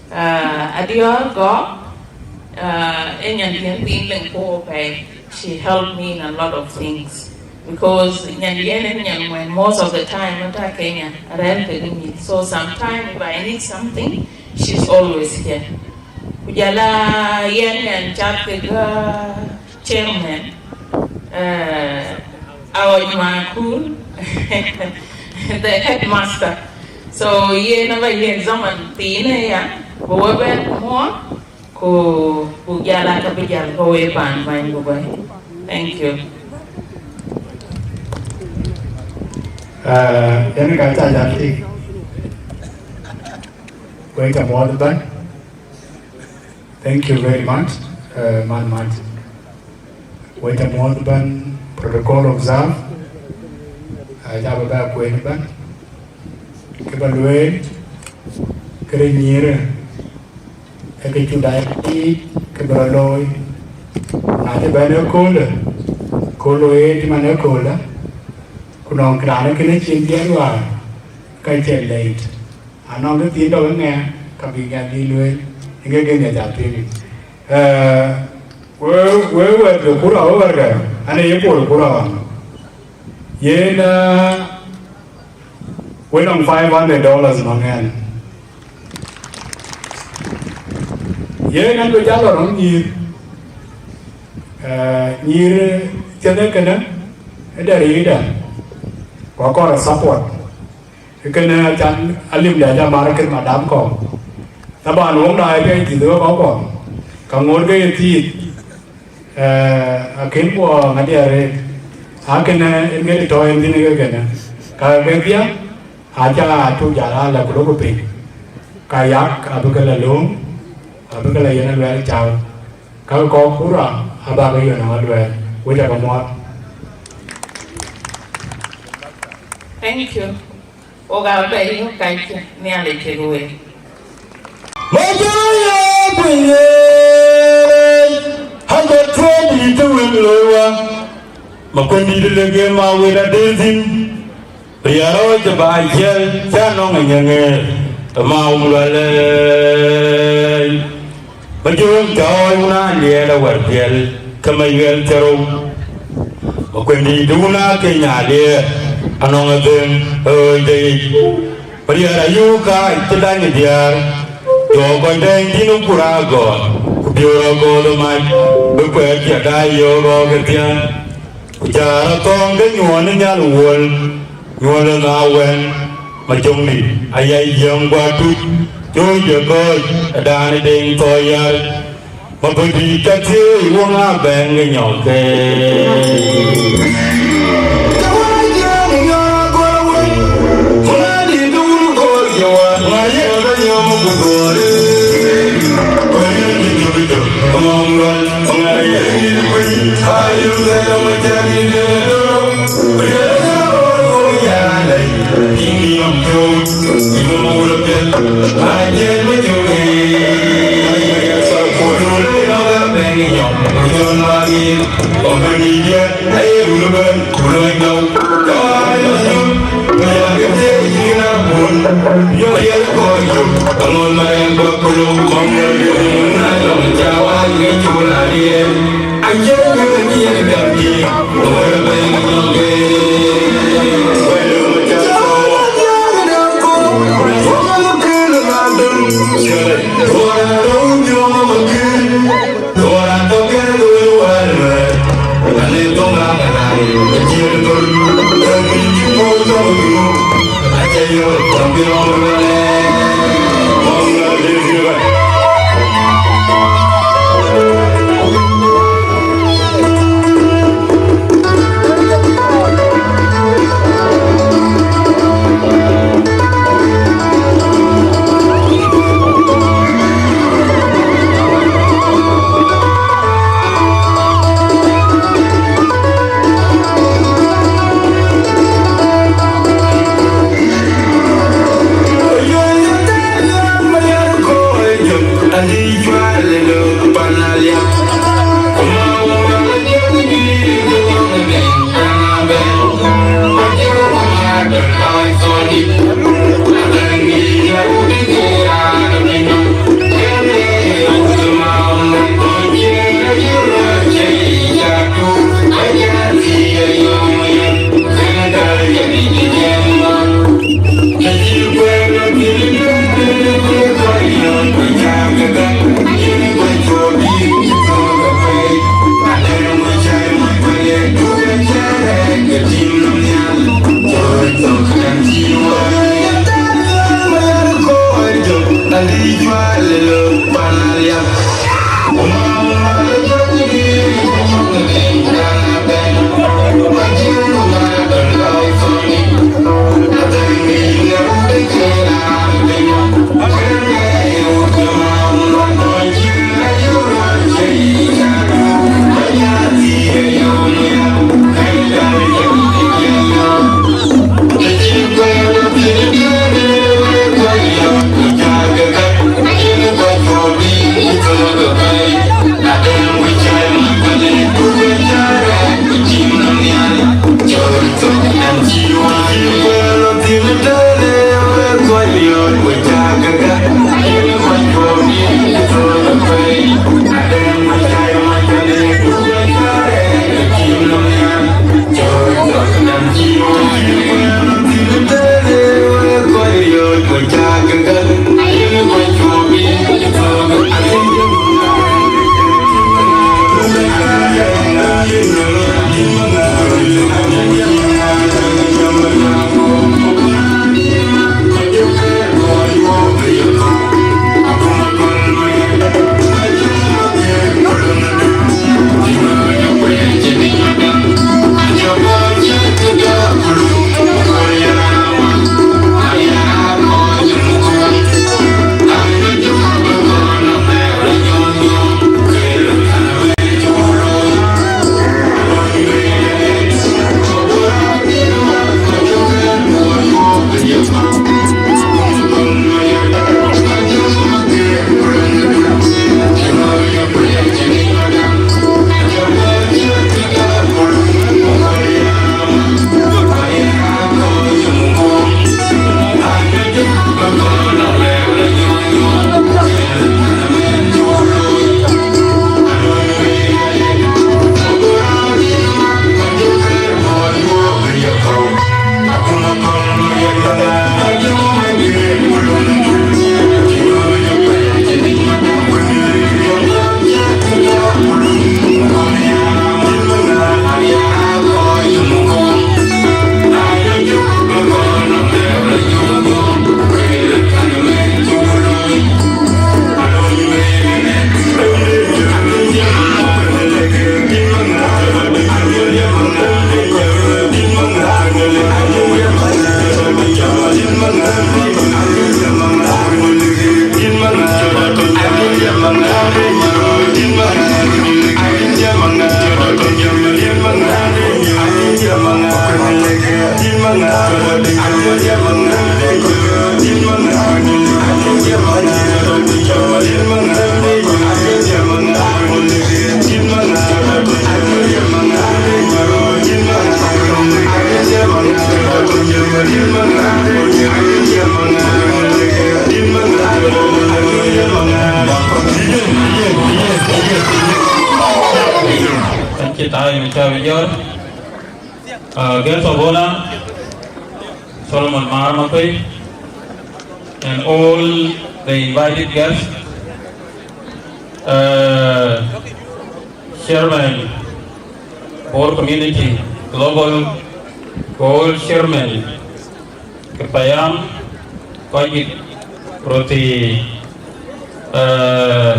Uh, Adiɔ̈ɔ̈r Gɔ̈k, uh, ë nyan diɛ̈n thiin leŋ ku wok pɛi. She helped me in a lot of things. Because nyan diɛ̈n ë nyan wën most of the time ëtɔ̈ Kenya, arɛ̈ɛ̈r kekë mïth. So sometimes if I need something, she's always here. Ku jɔl a yɛn nyan cath kekë chairman, uh, Awaj Makul, the headmaster. So yen aba yen zaman thiin aya, bï we bɛ̈n ku muɔ̈ɔ̈th, ku buk jal aa ka bï jal ke we paan bäny ku bäny. Thank you. Uh, yen ka ca jal tik. Wek ca muɔ̈ɔ̈th ëbɛ̈n. Thank you very much, uh, man Martin. Wek ca muɔ̈ɔ̈th ëbɛ̈n, protocol observe. Uh, ca bï bɛ kueen ëbɛ̈n. Kë ba lueel, kërë nyïïrë, ee kë cuk daai tiit kë bï rɔt looi. Na cï bɛ̈n ëköölë, kööl looi ëët man ëköölë, ku nɔŋ raan ë kënë cïn dhiɛl wäär, ka cïn late. Anɔŋ kë thiin dɔ̈k ë ŋɛk, ka bï ŋɛk bï lueel, ë ke gën ya ca piŋ. Eh, we, we wɛ̈ɛ̈t ke kura, we wɛ̈ɛ̈t ke, an, ee ye pol kura ɣɔn. Yen, eh, we nɔŋ five hundred dollars nɔŋ ɛn. Yen an, bï jal lɔ nɔŋ nyïïr. Eh, nyïïr cïn ee kënë, ë dɛ̈ riida, ku akɔɔr support. Kënë acan alim de aca mar kën madam kɔ̈k. Taban wok na ë piɛc thith wek kɔ̈k kɔ̈k, ka ŋoot ke ye thiith, eh, akën guɔ ŋadï arëët. Akënë en ke tɔ̈ en thïn ke kënë. Ka ke dhiaŋ, aca atu jal ala ku lok piny. Ka yak abï ke la lööm, abï ke la yen aluɛɛl cau. Ka kɔ̈k kura abä ke yen aluɛɛl. Wek aca ke muɔ̈ɔ̈th. Thank you. Wok aa bɛ yök kacke, Nhialic kek week. Majaya kuye, hamba tueni te wek loiwa. Makundi de lege ma wera dezin. Yaro je ba jel, cha nong nyange. Ma umlale. Ba jom tɔɔc wun a liɛɛl awär piɛl, ke ma yuɛl cä rou. Ma kuɛndït wun a ke nya liɛɛl, anɔŋ adhëŋ ɣööc de yic. Ba riɛɛr ayuk kaac cï dany ë diäär, jɔ kɔc dɛɛny dïn ë kur agɔɔr, ku piöör agɔɔth ë mac, bï kuɛɛr ciɛk aa yöök ɣɔɔk ë thiäŋ. Ku cä rɔt thɔ̈ɔ̈ŋ ke nyuɔɔn ë nhial wuöl, nyuöl ë na wɛ̈n, macöŋdï, ayai jiëëm guɔ tuc, cööc ë kɔ̈ɔ̈c, ë daan ë deŋ thɔɔc yär. Mabödï cä thiëëc wok ŋa bɛ̈n ke nyɔk ke. Thank you, time, time, George. Uh, guest of honor, Solomon Mar Makuei, and all the invited guests, uh, chairman, Bor community, global, all chairman, ke payam, kɔc dït, röt thii, eh,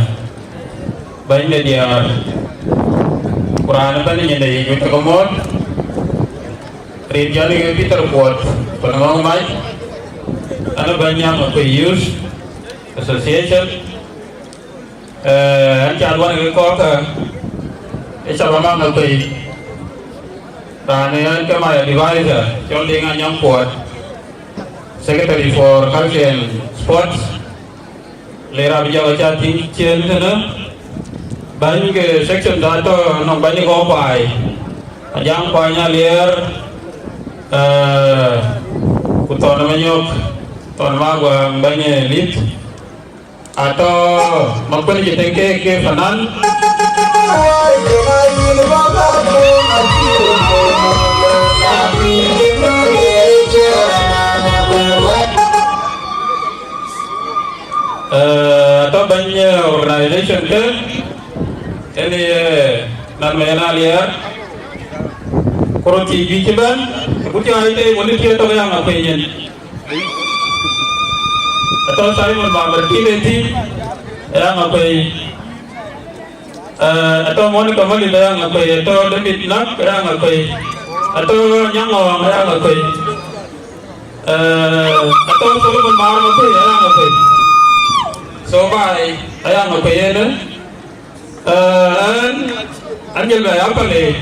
bɛ̈ny de diäär, ku raan ëbɛ̈n nyin de yic wek ke mɔ̈ɔ̈th, rin jɔl ke Peter Kuɔt, pan Ŋɔŋ Mac, an ë bɛ̈ny Aŋakuei Youth Association, eh, an cath wan ke kɔ̈k, ë cath Aŋakuei, raan ë an ke my advisor, cɔl Deŋ Anyaŋ Kuɔt, Secretary for Culture and Sports, le rap jɔk aca tïŋ cien tënë, bäny ke section da tɔ nɔŋ bäny kɔ̈k kuai, Ajaŋ Kuany Alier, eh, ku Thɔn Manyok, Thɔn Maguaŋ bäny Lith, atɔ Makuën cï tek ke, ke fanan. Eh, atɔ bɛ̈ny, eh, organization ke, en, eh, nan me na lier, ku röt thii juëc cï bɛ̈n, ku cï ɣaac tei wël tï atɔ ke Aŋakuei nyin. Atɔ Simon Mamer Kibeti, ë Aŋakuei. Eh, atɔ Monica Malit ë Aŋakuei, atɔ David Nak ë Aŋakuei, atɔ Nyaŋɔɔŋ ë Aŋakuei. Eh, atɔ Solomon Mar Makuei ë Aŋakuei. So bye, ë Aŋakuei ënë. Eh, an, an jël bɛ ya Palek.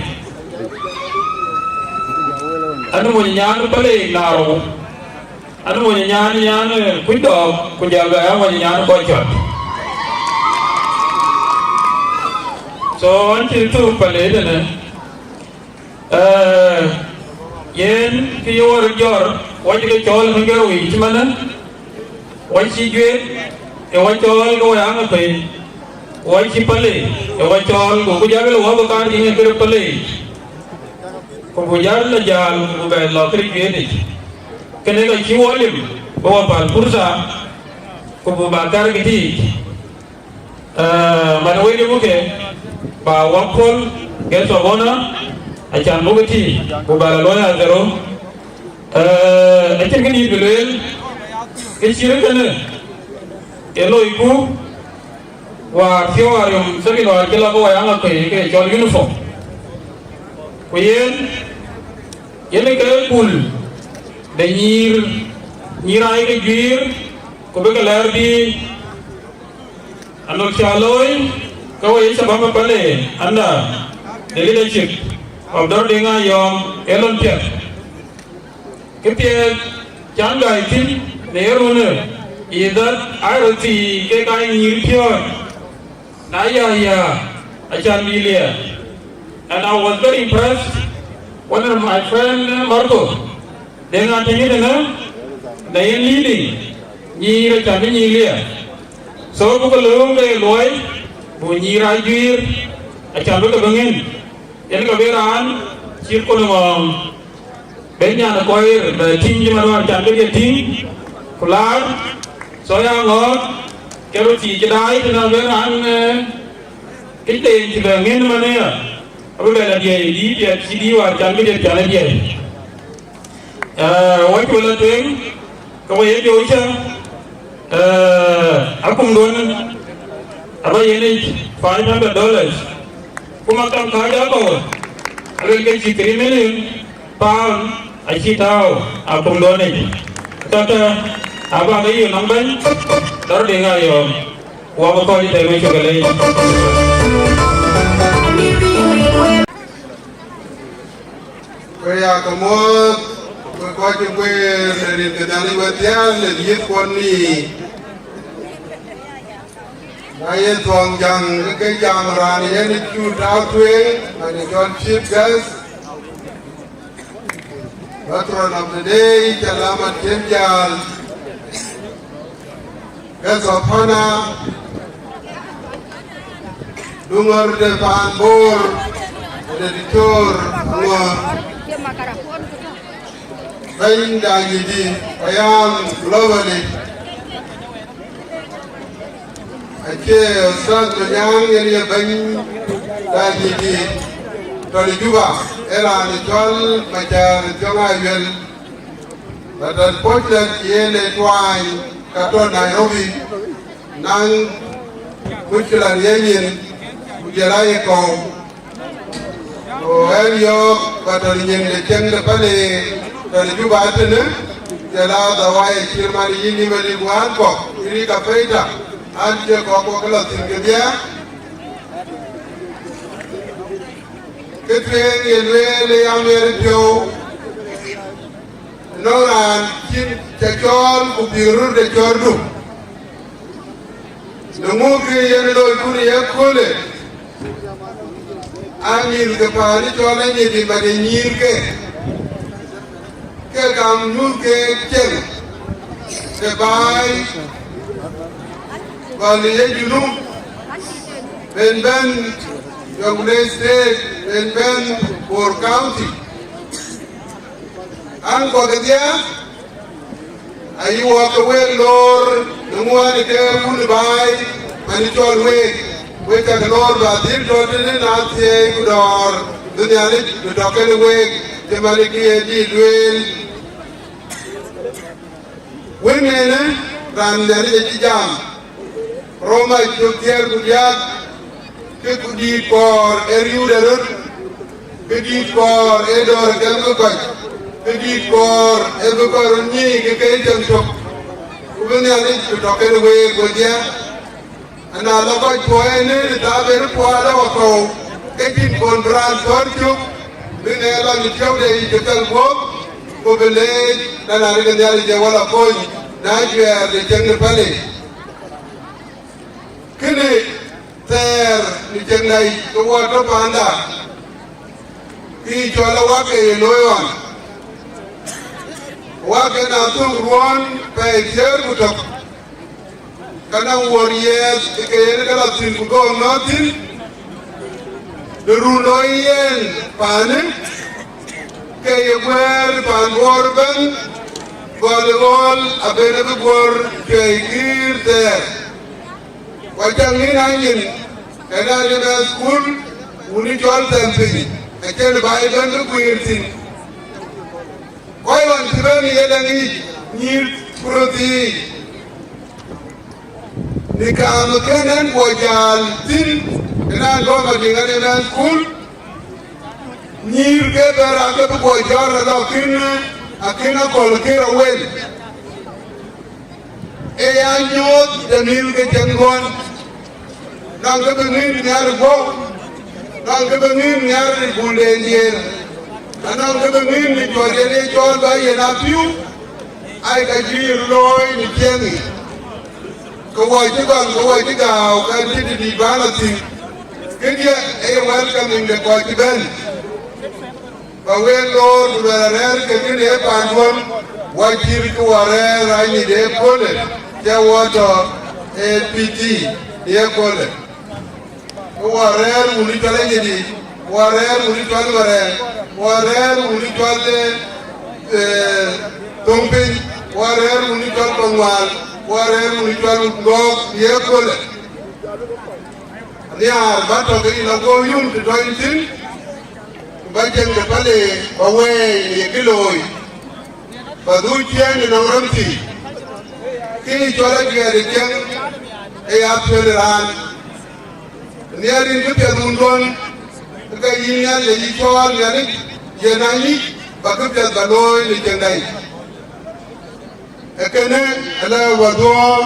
An mony nyan Palek naarou. An mony nyan, nyan, eh, kuc dɔɔk, ku jɔl bɛ ya mony nyan kɔc cɔt. So an cï thuk Palek ënë. Eh, yen kë ye wɔ röt jɔr, wɔ cï ke cɔɔl në Garou yic cïmënë, wɔ cï Juet, ë wɔ cɔɔl ke wɔ Aŋakuei, wɔ cï Palek, ë wɔ cɔɔl, ku ku jɔl wɔ bï kaar yic në kërë Palek, ku bu jɔl la jäl, ku bɛ lɔ kërë Juet yic. Kënë ka cï wɔ lim, bï wɔ päl pursa, ku bu bä kärkë tïïc. Eh, man wël yï buk ke, ba wɔ pɔ̈l, guest of honor, acan buk tïï, ku ba la luɔi adhero. Eh, acïn kë dït bï lueel, kë cït kënë, ë loiku, wäär thiɔ̈k ariöm second wäär cï lɔ ke wɔ Aŋakuei ke cɔl uniform. Ku yen, yen ke kul de nyïïr, nyïïr aa ye ke juiir, ku bï ke lɛɛr bï Anɔk cä looi, ke we ye shabab ë Palek under the leadership of Dɔ̈r Deŋ Ayɔ̈ɔ̈m ë lon piɛth. Këpiɛth can gäi thïn në ye runë, is that aa röt thii kek aa nyïïr piɔ̈ɔ̈c, na yäär yäär, acan bï liɛɛr. And I was very impressed when my friend Marco Deŋ Atëŋ ëtënë, na yen leading nyïïr acan bï nyïïr liɛɛr. So buk lööm ke luɔi, bu nyïïr aa juiir, acan bï ke bï ŋën. Yen ke bï raan cït Kolŋɔɔŋ, bï nyan ë kɔc ɣer bɛ tïŋ cï man wään can bï ke tïŋ, ku laar. So ya ŋɔ̈ɔ̈th, ke röt thii cï daai tënë bï raan, eh, këc de yen cï bɛ ŋën man ëya, abï bɛ la diɛɛi dïït piɛth cï dïït wäär can bï diɛt can ë diɛɛi. Eh, wɔ cï we la tueŋ, ke we ye jɔ̈ɔ̈cä, eh, akumduön aba yen yic five hundred dollars, ku maktam kääc akɔ̈u, aluel ke cï three million pound acï tääu akumduön yic. Tɔ̈tɔ̈, aba ke yï nɔm bɛ̈ny, Dɔ̈r Deŋ Ayɔ̈ɔ̈m, wɔ bï kɔc tɛ̈ me cök ë leec. Ku ya ke muɔ̈ɔ̈th, Kɔc ë kueer në rin ke Nhialic wedhial në yiëthkuɔn ni. Na ye thuɔŋ jäŋ ke jam raan yen cu tääu tueŋ, man ë cɔl chief guest, patron of the day, cä la Matiɛ̈n Jäl, guest of honor, duŋɔr de paan Bor, de Diktor Aŋɔɔr, bɛ̈ny de Anyidi, payam globally. Acie Ustaz Manyaŋ yen ye bɛ̈ny de Anyidi, tɔ̈ në Juba, ee raan cɔl Macar Thiɔŋ Ayuel. But unfortunately, yen ë tuany ka tɔ̈ Nairobi, naŋ mushkila riëëc nyin, ku jël aye kɔ̈u. Ku ɣɛn yɔ̈ɔ̈k ba tɔ̈ nyin de cieŋ de Pale, tɔ̈ në Juba tënë, jël a dhawai cït man yïn yï Malik wään kɔ̈k, yïn yï Kapeita, an, cie kɔ̈k kɔ̈k lɔ thïn kedhie. Kë tueŋ ye lueel ë ya miɛt piɔ̈u, nɔŋ raan cïn cä cɔɔl ku bïk röt de cɔɔrdu. Në ŋö kë yen looi kun ye köölë, aa nyïïr ke paan ë cɔl Anyidi, man ë nyïïr ke, ke kam nyuur ke cieŋ ke baai, gɔl ye Junub, ben bɛ̈n Jonglei State, ben bɛ̈n Bor County. An, kɔ̈k ë dhiaak, ayï wɔ ke wek loor në ŋuɔ̈ɔ̈n ke wun ë baai, man ë cɔl week, wek cak loor ba dhil tɔ̈ tënë na thiëëi ku dɔ̈ɔ̈r bï Nhialic bï tɔ̈ kenë week, cï man ë kë ye dït lueel. Wën ënë, raan Nhialic acï jam, Roma cök thiëër ku diäk, ke ku dït kɔɔr ë riëëu de röt, ke dït kɔɔr ë dɔ̈ɔ̈r ë gɛm ke kɔc, ke dït kɔɔr ë bï kɔc röt nyic ke ke cäŋ tök, ku bï Nhialic bï tɔ̈ kenë week wedhie. Ana lɔ kɔc puɔ̈u ënë në thaabën puɔ̈u alɔ wakɔ̈u, ke cïn kɔn bï raan thɔ̈r cök, bï ŋɛk lɔ në tiɔ̈u de yic ke thɛl guɔ̈p, ku bï leec, na na rik Nhialic ë wala kony, na juɛɛr de cieŋ de Pale. Kënë thɛɛr në cieŋda yic ke wɔ tɔ̈ paanda, kë cɔl awake ye looi ɣɔn. Awake na thök ruɔ̈ɔ̈n pɛɛi thiëër ku tök, ka nɔŋ wuɔ̈r yiɛth ke yen ke lɔ thïn ku gɔ̈ɔ̈r nɔ̈k thïn, në run looi yen paanë, ke ye guëër paan Bor ëbɛ̈n, gɔl ë ɣɔ̈l aben abï guɔ̈r cuɛi gïïr thɛɛr. Ku acaŋ nïn anyin, ëna në mɛnh thukul, wun ë cɔl Thɛmpiny, acïn baai ëbɛ̈n bï guiir thïn. Kɔc ɣɔn cï bɛ̈n ë ye däŋ yic, nyïïr ku röth yiic, në kaam ë kën ɛn guɔ jäl thïn, ëna gɔ̈m adïŋ ɣɛn ë mɛnh thukul, nyïïr ke bɛ̈n raan ke bï guɔ jɔ̈ɔ̈r ëlɔ, akïn, akïn akɔ̈l kë rɔt wel. Ee ya nyuɔɔth de mïl ke cieŋ ɣɔn, nɔŋ kë bï ŋïn nhiar ë guɔ̈u, nɔŋ kë bï ŋïn nhiar ë bulden diëër, anɔŋ kë bï ŋïn në cuɔt yen ye cɔɔl bä yen a pïu, ai ka cï röt looi në cieŋ yic. Ke wɔ cï gɔl, ke wɔ cï gääu, ka cï dït bä lɔ thïn. Këdiɛ̈ ee welcoming de kɔc cï bɛ̈n. Ba wek loor ku luɛl arɛ̈ɛ̈r ke kënë ee paanduɔ̈n, wä cït kë wä rɛ̈ɛ̈r Anyidi ëköölë, cä wä tɔ̈ ë P T ëköölë. Kë wä rɛ̈ɛ̈r wun ë cɔl Anyidi, wä rɛ̈ɛ̈r wun ë cɔl Marɛɛŋ, wä rɛ̈ɛ̈r wun ë cɔl, eh, Thoŋpiny, wä rɛ̈ɛ̈r wun ë cɔl Koŋual, wä rɛ̈ɛ̈r wun ë cɔl Gɔ̈ɔ̈k ëköölë. Nhiaar bä tɔ̈ ke yïn ago yum të tɔ̈ yïn thïn, ku bä cieŋ de Pale bä wɛɛi në ye kë looi, bä dhuk ciëën ënɔŋ röm thii. Kë yï cɔl ajuɛɛr ë cieŋ ë ya piöl ë raan. Nhiɛɛr yïn këpiɛth wun duɔ̈n, ke yïn Nhialic yï cɔɔl Nhialic, yen a nyic bä këpiɛth bä looi në cieŋda yic. Ee kënë ëlë wäduɔ̈ɔ̈r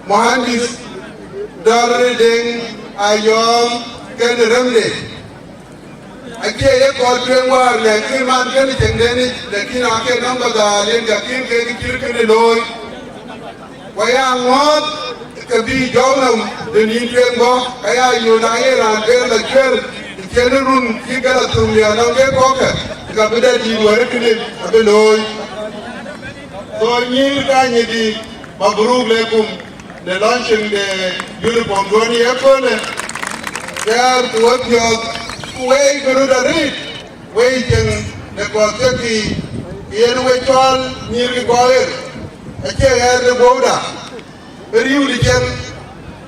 muhandis Dɔ̈r Deŋ Ayɔ̈ɔ̈m kenë remde. Acie ye kɔc tueŋ wäär lɛ̈k kï man kënë cieŋdenic, lakin aake nɔm ba dhaal yen ka kïn kek cït kënë looi. Ku aya ŋɔ̈ɔ̈th ke bï jɔ̈ɔ̈k nɔm de nïn tueŋ bɔ̈, aya yööt aye raan ber la cuer, cien run cï ke la thum ya nɔm ke kɔ̈kkë, ka bï dɛ dït wär kënë abï looi. So nyïïr ka nyïdï, mabruk lekum në launching de uniform duɔ̈n ye köölë. Kɛɛr ku wepiɔ̈ɔ̈th ku wei bï röt arëët, wei cieŋ në kɔ̈th ke kï yen we cɔl nyïïr kɔc ɣer. Acie ɣɛɛr de guɔ̈uda, ë riëëu de cieŋ,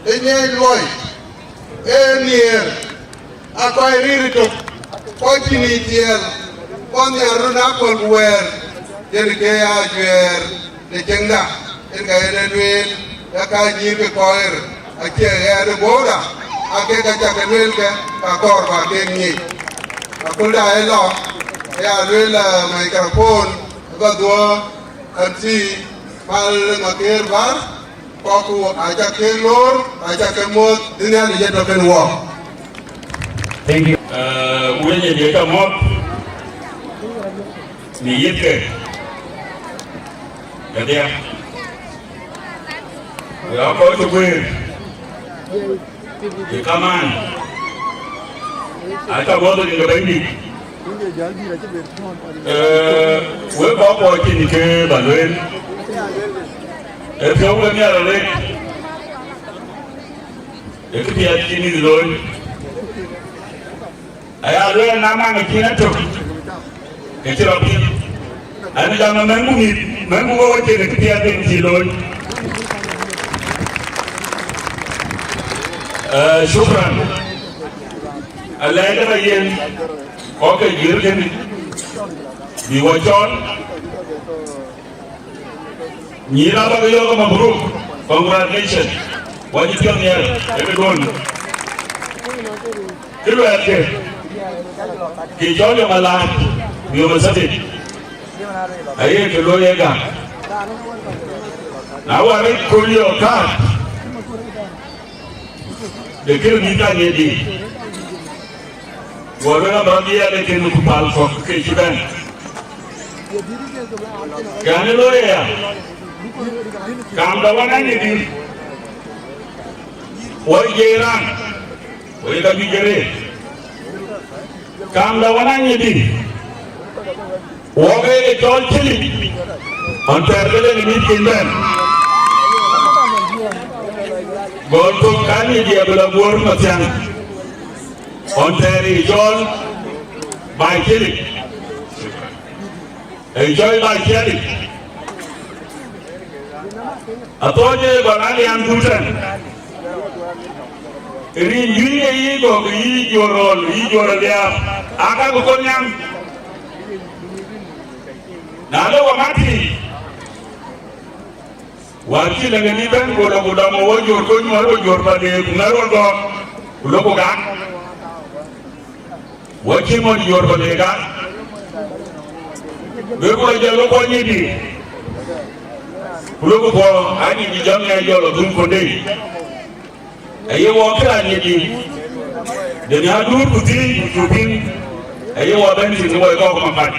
ë nyiɛɛc luɔi, ë nhiëër, aa kɔc rëër ëtök, kɔc cïn yic tiɛɛl, kɔc nhiar röt aa kuɔl ku wɛɛr, yen ke ya ajuɛɛr në cieŋda, yen ka yen e lueel, ya ka nyïïr ke kɔc ɣer, acie ɣɛɛr ë guɔ̈uda, aa kek ka cak ke lueel ke, ka kɔɔr ba kek nyic. Aköl da ë lɔ, ya lueel, eh, microphone, ba dhuɔ̈ɔ̈r, anti, mal maker bar, kɔ̈kku aca ke loor, aca ke muɔ̈th, Nhialic ë tɔ̈ kenë wɔ. Thank you. Eh, wëny ë diëc amɔ̈th në yith ke kedhia. Wek aa kɔc cï guëër. Ë kamaan, aca guɔ̈th rin ke Bɛ̈nydït. Eh, wek kɔc kɔc cïn kë ba lueel. Ë piɔ̈u ke nhial arëët. Ë këpiɛth cï mïth looi. Aya lueel na maŋ cïn etök, ke cï rɔt piŋ. An jam ë mɛ̈ŋku mïth, mɛ̈ŋku wek wecin ë këpiɛth en cï looi. Eh, shukran. Alɛɛc ë ba yen kɔc ke juëër kënë, bï wɔ cɔɔl. Nyïïr abä ke yɔ̈ɔ̈k mabruk, congratulations. Wɔ cï piɔ̈ɔ̈th nhiɛɛr, ee këduɔ̈n. Kë luɛɛlkë, kë cɔl yom alaat, yom asabit. Aye kë looi ë gam. Na wär rɔt kööl yɔ̈ɔ̈k kaat, de kë mïth ka ŋiɛc dï. Guɔ luel abä dhiɛɛl ë kën ku pal kɔ̈k ke cï bɛ̈n. Kɛn ë looi aya, kaam da wän anyï dï, wɔ jiëc raan, wɔ ye ka juëc arëët. Kaam da wän anyï dï, wɔ ke ye cɔl cïlic, ɣɔn thɛɛr ke lëŋ ë mïthkin bɛ̈n. Gɔl thok ka anyï diɛ bï la guöör mathiäŋ. Ɣɔn thɛɛr ë cɔl baai cielik, ë cɔl baai cielik. Athɔɔc ë gɔl alian duut tɛ̈n. Rin juëc ke yï gɔ̈k, yï juöör rɔl, yï juöör aliaap, aa ka ke kɔn nyaŋ. Na le wä mat thii, wär cï lëŋ ë bɛ̈n, ku lok ku dɔm, wɔ juöör kony, wär wɔ juöör pa de, ku ŋär wɔ gɔ̈k, ku lok ku gak. Wɔ cï mɔc juöör pa de gak. Wek wɔ jɔl wɔ kuɔny nyïdï, ku lok ku puɔ, anyï dï jɔŋ ŋɛɛc jɔl ɔ dhum kɔn dei. Aye wɔ kë raan nyïdï, de nya duut ku thii ku cuk piŋ, aye wɔ bɛ̈n thïn wɔ ë kɔ̈k mapat.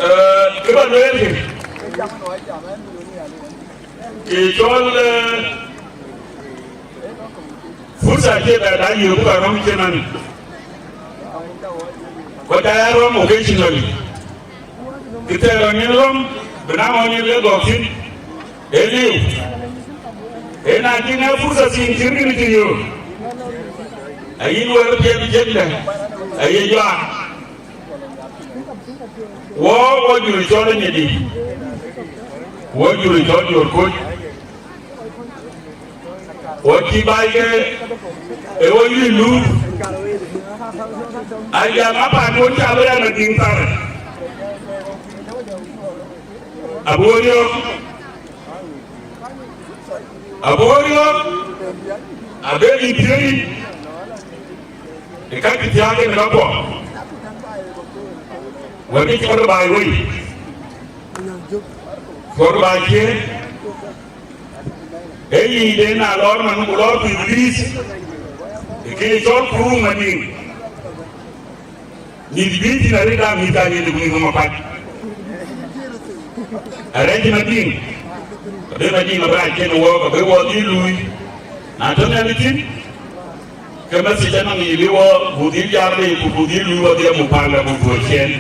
Eh, kë ba lueel kë, kë cɔl, eh, fursa cie bɛ da yök ku ba rɔm cï man. Kɔc aa ya rɔm occasionally. Kë thɛɛr ɣɔn yen rɔm, bï na ɣɔn yen le gɔ̈k thïn, ee liu. Ee na cï ŋɛk fursa thiin cïn kën cï yök, ayïn wɛ̈t piɛth jëndë, aye juaak. Wɔ, wɔ jur cɔl ë nyïdï, wɔ jur cɔl jur kuc. Wɔ cï baai ke ë wɔ yï luup. Aya ma pan wɔ cä bï rɛ̈n adïŋ thar. Abï wɔ riɔ̈ɔ̈k. Abï wɔ riɔ̈ɔ̈k. Abï bï piööc. Ë ka cï thiääk en ë kapuɔ. Wɔ bï cɔl baai wei. Cɔl baai ciëën. Ee yic de na lɔɔr man ku lɔɔr ku Ibilith, ë ke cɔl kuruum adïŋ. Mïth juëc thïn arëët aa mïth ka ŋiɛc ku mïth Makuac. Arɛɛc Madiŋ, abï Madiŋ abï rac kenë wɔɔk, abï wɔ dhil luui. Na tɔ̈ Nhialic thïn, ke message anɔŋ yic bï wɔ, buk dhil jam bei, ku buk dhil luui wɔ dhil muk panda, buk dhuɔ̈k ciɛɛn.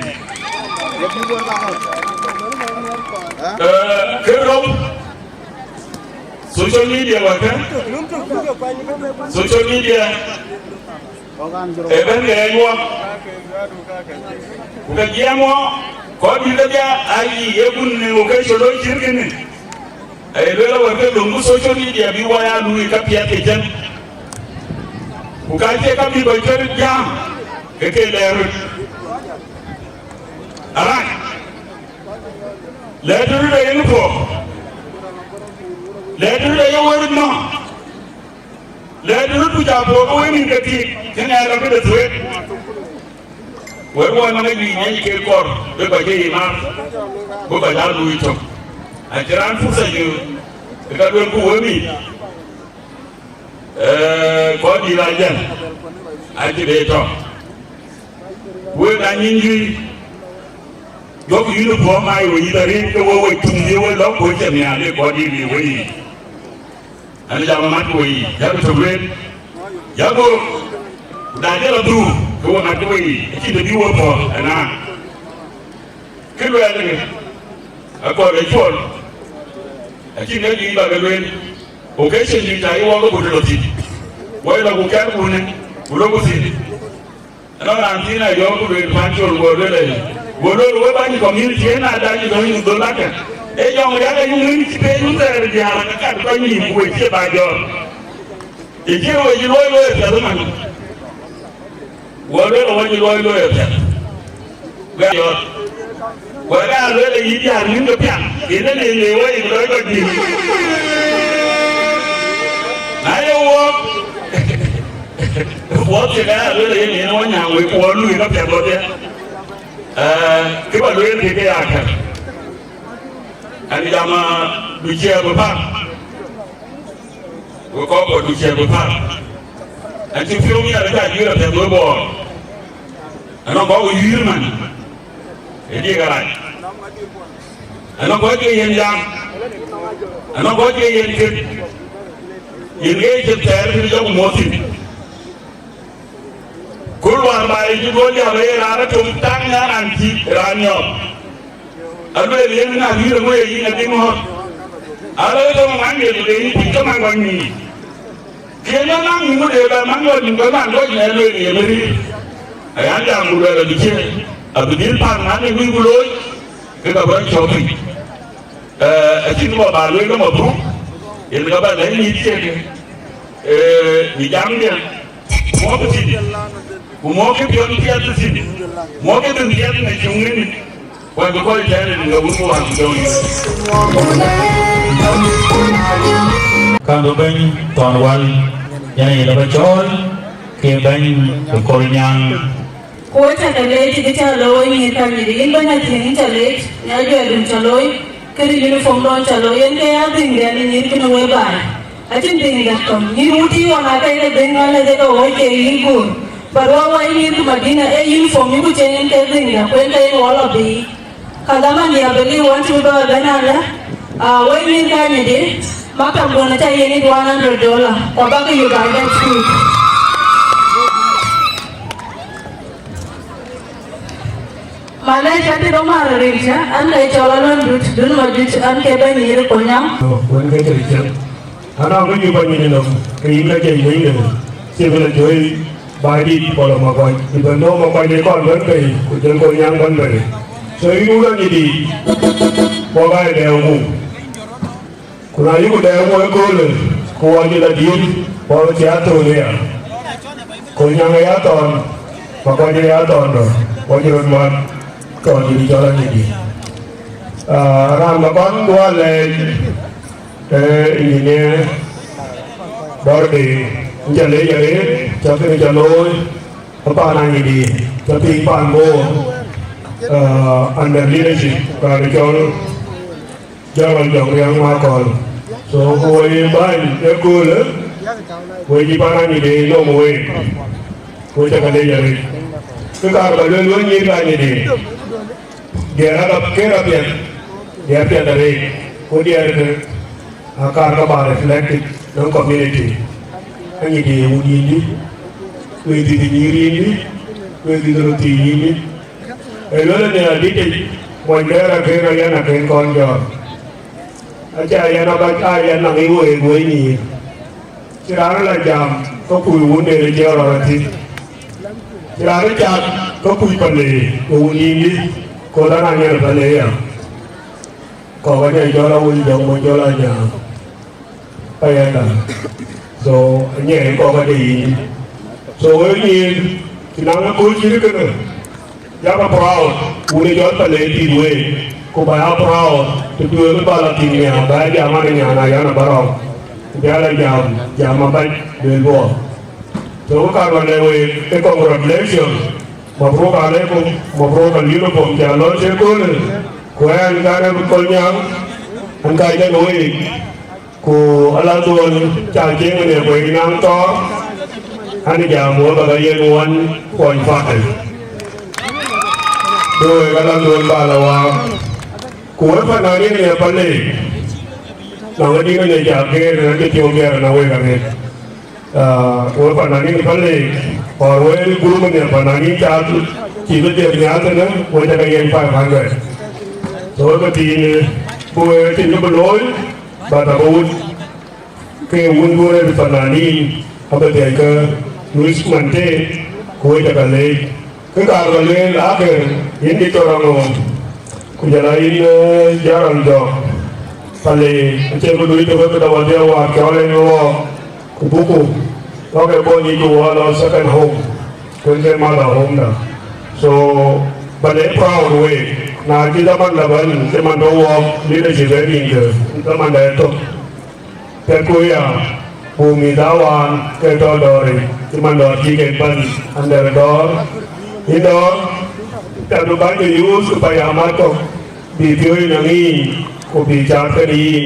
Eh, kë rou, social media wɛ̈kë, social media, ëbɛ̈n ke ɣɛɛc wɔ, ku ke jiɛɛm wɔ, kɔc dït kedhia aa yic ye kun në occasion looi cït kënë. Aye lueel awär ke löŋ ku social media bï wɔ ya luui ka piɛth ke cïn, ku ka cie ka bï kɔc cuɛt jam, ke ke lɛɛr röt. Arac, lɛɛr röt aye yen puɔ̈k, lɛɛr röt aye wär nɔm. Lɛɛr röt ku ca puɔ̈k ke wek nïn ke tik, ke ŋɛɛr ka këde thueet. Wek wɔ nɔŋ yic ŋiɛc ke kɔɔr, bï kɔc ke yic maar, bï kɔc aa luui tök. Acï raan fursa yök, ë ka luel ku wek mïth, ee, kɔc dït aa jɛl, acï be tɔ. Wek aa nyin juëc, jɔk uniform aa ye we yïth arëët, ke we we tuŋ ye we lɔ, ku cïn nhial ë kɔc dït ye we yic. An jam mat ku we yic, yak tök lueel, yak go, ku da jël adhur, ke we mat ku we yic, acïn të bï we puɔ̈l, ana. Kë luɛɛl ke, akɔɔr ë cuɔl, acïn kë juëc bä ke lueel, occasion juëc aa ye wɔ ke buk lɔ thïn. Wɔ ye lɔ ku kɛ̈r kunë, ku lɔ ku thïn. Ënɔɔnë raan thiin ayɔ̈ɔ̈k ku lueel pan col, go lueel ëlë, go lueel, we bäny community, en aa dac ë dɔ̈ny dhöl akë. Ee jɔŋ riääk ayï wën cï pei wun thɛɛr ë diäär, ke kat kɔc nïïm, ku we cie bä jɔɔr. Ë cï we cï luɔi looi apiɛth ëmën. Go lueel, we cï luɔi looi apiɛth. Go jɔɔr. Wek aa lueel ë yï diäär nïn ke piath, yen ë nin le wei ku lɔc kɔc nïïm. Na ye wook, wook cï ke aa lueel ë yen yen wɔ nyääŋ wei ku wɔ luui ka piɛth wodhie. Ee, kë bä lueel kë ke ya kɛ̈r. Ɛn jam, aa, du ciɛɛr bï päl. Wek kɔc kɔ̈k du ciɛɛr bï päl. Ɛn cï piɔ̈u miɛt ë ca juëër apiɛth wek Bor. Ɛn nɔŋ kɔc ke yuiir man. Ë diëk arac. Anɔŋ kɔc ke yen jam, anɔŋ kɔc ke yen kët, yen ke cï thɛɛr kën jɔk mɔ̈th thïn. Ku luaar ba ye cï duɔ̈l jam, aye raan atöŋ taŋ ë raan cï raan nyɔɔk. Alueel yen, na wïïr ë ŋö ye yïn adï ŋɔ̈ɔ̈r? Alo ye tɔ̈ ŋuan de, ku de yïn piny ke man kɔc nïïm. Kën ë naŋ yïn, ku de bɛ man kɔc nïïm, ke man kɔc nɛ lueel ye bï rïïr. Ayan jam ku luɛɛl abï ciëën, abï dhil paŋ, na de wïc ku looi, ke ka bä cɔ̈k piny. Ee, acïn kë bä lueel ke mabruk, yen ka bä lɛ̈k nyïïth ciëën, ee, në jamdiɛ̈, muɔ̈kkë thïn, ku muɔ̈kkë piɔ̈n piɛth thïn, muɔ̈kkë dhëŋ piɛth në cuŋ ŋic, ku abï kɔc tɛ̈ɛ̈n në wun ku wään ku jɔŋ yïn. Ka bï bɛ̈ny Thɔn Wal, yen aye lɔ bä cɔɔl, ke bɛ̈ny ë Kolnyaŋ. Ku wek ca ke leec, kë ca looi nyïïr kanyïïr, yïn bɛ̈ny Athiëŋ, yïn ca leec, nya juɛɛrdun ca looi, këde uniform dɔn ca looi, yen ke ya dhëŋdɛn ë nyïïr kënë wek baai. Acïn dhëŋdɛn kɔ̈u, nyïïr wut yï ɣɔn aa ke ke dhëŋ ŋɔn lɛ̈th ke woi ke yï guur. But wä wä yï nyïïr ku Madina, ee uniform yï ku cïn yen ke dhëŋdɛn, ku yen ke yen wɔ lɔ biic. Ka dhaman ya believe wan cï bï bɛ bɛ̈n alë, aa, wek nyïïr kanyïïr, maktabdun acä yen it one hundred dollar, ku abäkï yök bä dɛ̈t thuk. Malɛc, adï rɔt määr aril cä, an, ke cɔl Alon Dut, Dut Madut, an, ke bɛ̈ny nyïïr Kolnyaŋ. Wën ke cï cïn. Anɔŋ kë yï bɛ̈ny nyin nɔm, ke yïn ka jɛc wënydë, cï bï lɔ jɔ̈ɔ̈i baai dït, ku lɔ Makuac, ku bɛ̈n nɔm Makuac ë kɔn bɛ̈n bei, ku jël Kolnyaŋ bɛ̈n bei. So yïn wun anyïdït, ku ɣa ë dɛɛu muk. Ku na yïku dɛɛu muk ëköölë, ku wɔ jël adït, wɔ cï a thöl aya. Kolnyaŋ aya thɔn, Makuac aya thɔn dɔ, wɔ cï röt mat thɔn dït cɔl anyïdït. Ah, raan ba kɔn duɔl lɛɛc, ee, engineer Dɔrdi, ŋic alec arëët, cä kënë cä looi, ë paan anyïdït, cä piŋ paan Bor, ah, under leadership, raan cɔl Jɔŋ Jɔŋ Riɛŋ Makɔl. So, ku wɔ ye bäny ëköölë, wɔ cï paan anyïdït nɔm week. Ku cä ke lec arëët. Kë kaar ba lueel wek nyïïr ka nyïdï, diɛɛr aa ke rɔt piɛth, diɛɛr piɛth arëët, ku diɛɛrkë aa kaar ke ba reflected në community. Anyïdï ë wun yïndï, wek dhïth nyïïr yïndï, wek dhïth röt thii yïndï. Ë lueel ë nhial dïtic, mony dɛɛr akën ayɛn akën kɔn jɔɔr. Acie ayɛn abac, ayɛn naŋ ë week wëi nyïïr. Cï raan la jam, ke kuc wun de rec ë rɔt athïn. Cï raan cath, ke kuc pande, ke wun yïndï, ku raan anyɛn pande ya. Kɔ̈k aja jɔl awuc jɔŋ, ku jɔl anyaaŋ. Ayɛn da. So, anyɛn kɔ̈k ade yïndï. So, wek nyïïr, cï naŋ akööl cït kënë. Yakë proud, wun ë jɔl pande dït week, ku ba ya proud, të duëër bä la thïn nhiaar, ba ya jam an, nyan ayɛn abä rɔm, ku bï ya la jam, jam abac duël buɔɔth. So, kë kaar ba lɛ̈k week, ee congratulation, mabruk aleikum, mabruk al uniform cä lɔ cï köölë, ku ɛn kan ë Kolnyaŋ, an, ka jɛn week. Ku alanhdun ca cieŋ në kueec naŋ thɔɔr, an, jam wek bä ke yen one point five. Duööi alanhdun bä la waak. Ku wek fananin në Paleek, nɔŋ ë dït në ca geer, në cï thiɔ̈k geer në wek arëët. Ah, wek fananin Paleek, or wek gurum në fananin ca cï bï dhiëth nhial tënë, wek ca ke yen five hundred. So, wek ke thiin, ku wek acïn kë bï looi, but abï wut. Ke wun duööi rɛ̈t fananin, abï dhiɛl ke luc man tëë, ku wek ca ke leec. Kë kaar ba lueel aake, yïn Diktor Aŋoom, ku jɔl a yïn, eh, Gerald Jɔk, Paleek, acie kë luc tök, kë dap wadhia wäär cɔl en wɔɔk, ku buku, lɔk e bɔny yic ku wɔ lɔ second home, ku en ke mother home da. So, ba le proud week, na cï dhaman la bɛ̈n, cï man tɔ̈ wɔɔk leadership en nyin kë, dhaman da ë thök. Piɛth ku ya, ku mïth awaan ke tɔ dɔ̈ɔ̈ric, cï man dɔ̈ɔ̈r cï kek bɛ̈n, an, dɛ̈r dɔ̈ɔ̈r, yïn dɔ̈ɔ̈r, piɛth ku bäny ke yuuth ku payam mat kɔ̈k, bï piööc nɔŋ yïn, ku bï cath kenë yïn.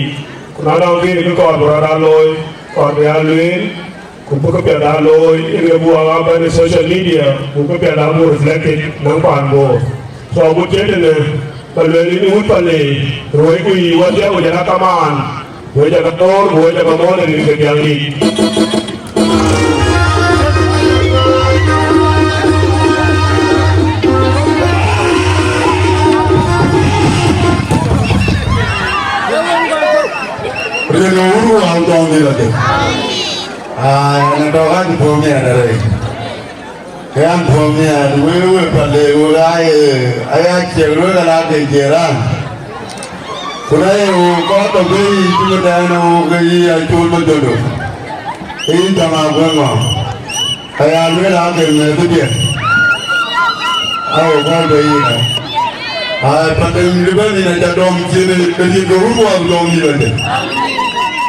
Ku na nɔŋ kë kë kɔɔr bï rɔt aa looi, kɔɔr bï aa lueel, ku bï këpiɛth aa looi, yen ke buk aa bɛ̈n ë social media, ku këpiɛth aa buk reflected nɔŋ paan Bor. So, agut cï tënë, ba lueel yïn wut Paleek, ruööcku yiic wadhia, ku jɔl a kamaan, wek ca ke thɔ̈ɔ̈r, ku wek ca ke mɔ̈ɔ̈th ë rin ke Diäŋdït. Rin ë wun wään dɔŋ dhil adï. Ai, na dɔk an puɔ̈u miɛt arëët. Ke an puɔ̈u miɛt, wek, wek Paleek, wek aa ye, aya ciɛk lueel ala ke jiran. Ku na ye wok kɔc tɔ ke yiic cï bï dɛn wok ke yiic acol Majodo. Ke yïn tɔŋ a guëŋ ŋɔ. Aya lueel ake mɛ̈thëdiɛ̈. Awe kɔc bɛ yiic ë. Ai, pandem de bɛ̈n yen aca dɔm cin, ke cïn ke wun wään dɔm dhil adï.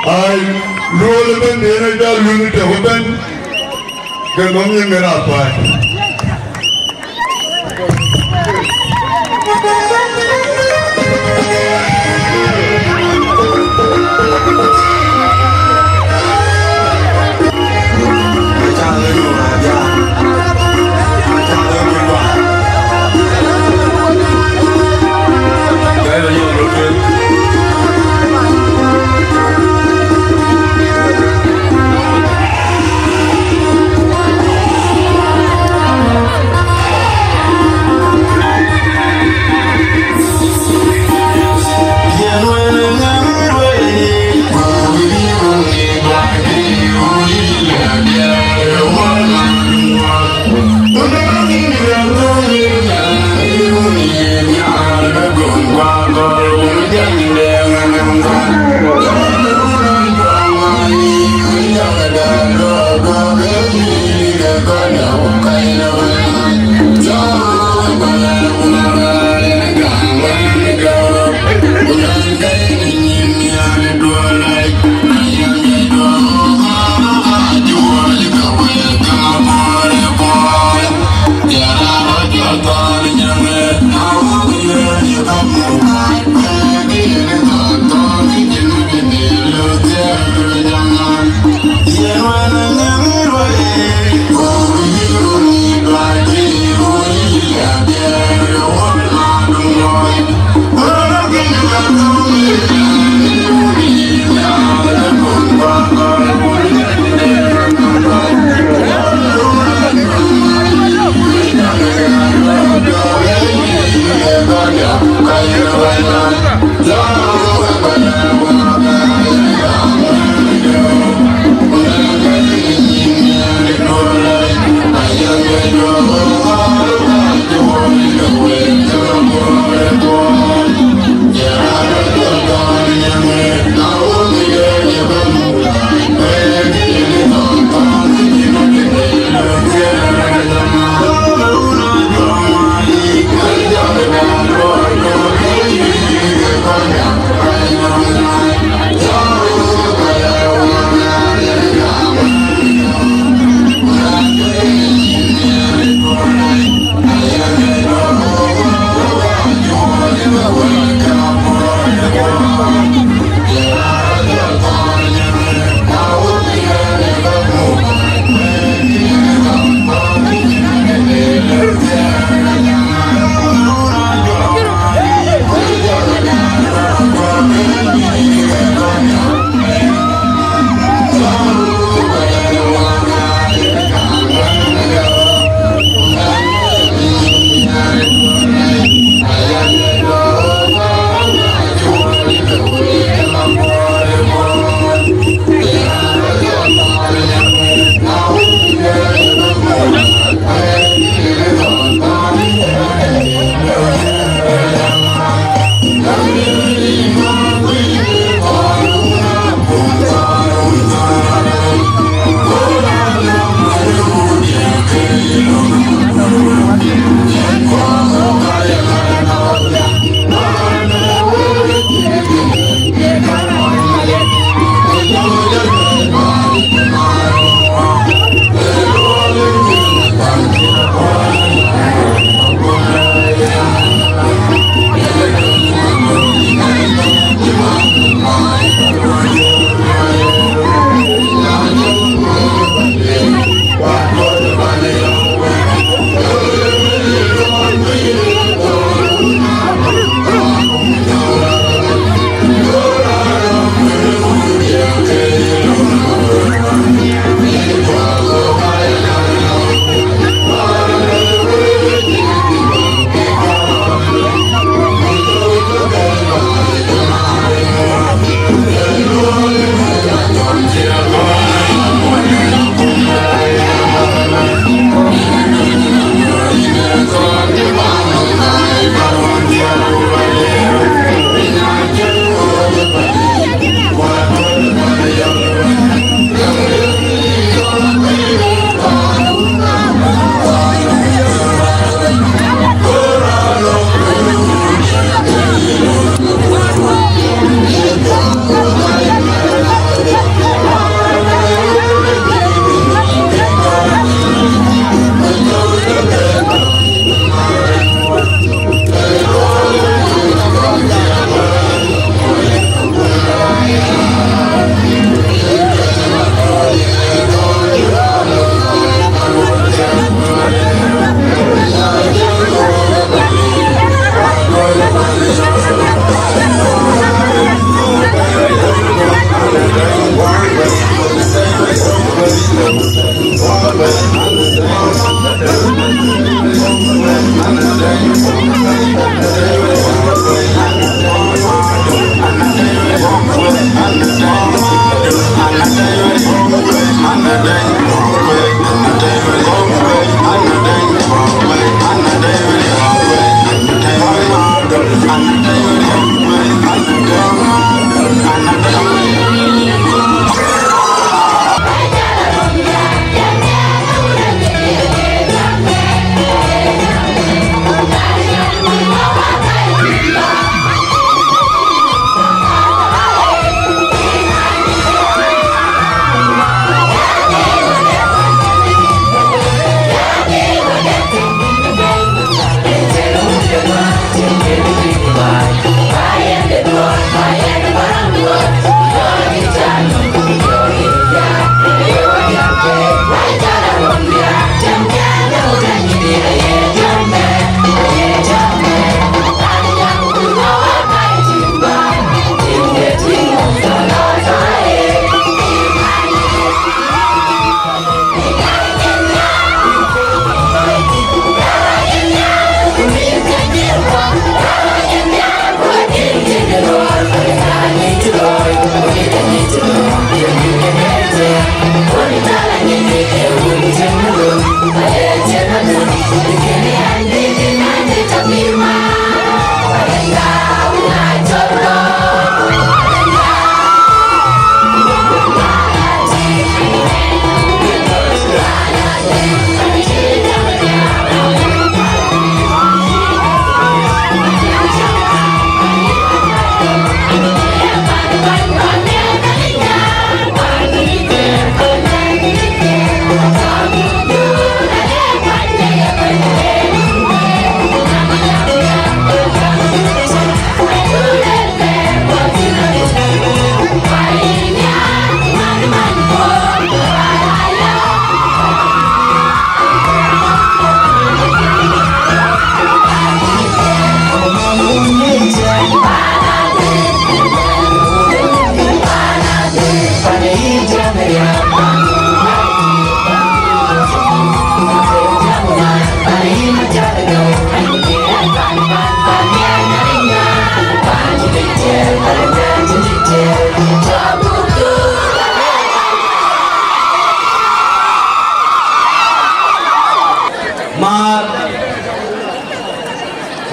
Ai, luɔl ëbɛ̈n yen aca luny tök ëbɛ̈n. Ke nɔm nyin ŋer apac.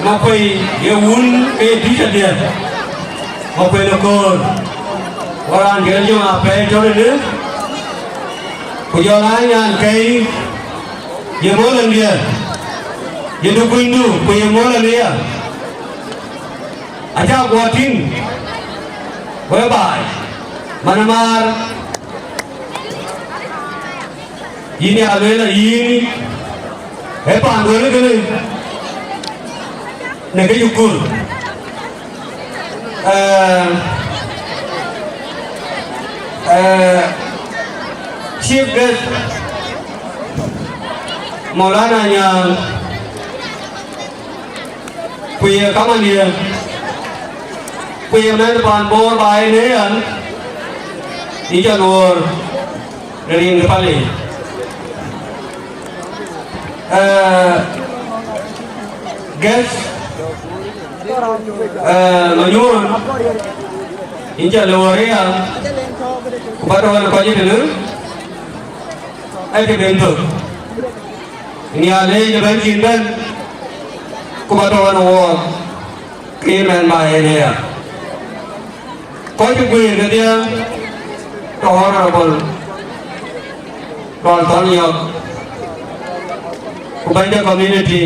Makuei ye wun ke ye tïc adiɛt, Makuei në köör, wɔ raan jël jɔŋ apɛi tɔ̈ tënë, ku jɔl aa nyankɛi ye mɔ̈l andiɛ̈, ye du kunydu ku ye mɔ̈l ania, acä guɔ tïŋ, whereby man ë maar, yïn ya lueel a yïn, ee paanduɔ̈n kënë në kë yï kur. Eh, eh, Chief Guest, Maulana Nyaŋ, ku ye kamandiɛ̈, ku ye mɛnh paan Bor ba en ë yan, yï cä luɔɔr në rin palic. Eh, Guest, eh, Manyuɔn, yïn cä luɔɔr ë yan, ku ba tɔ̈ ɣɛn kɔc ë tënë, ë të ben thök. Nhialic ëbɛ̈n cïn bɛ̈n, ku ba tɔ̈ ɣɛn wɔɔk, ke ye mɛnh ba en aya. Kɔc cï guiir kedhie, tɔ̈ Honorable Lual Thɔn Yɔk, ku bɛ̈ny de community,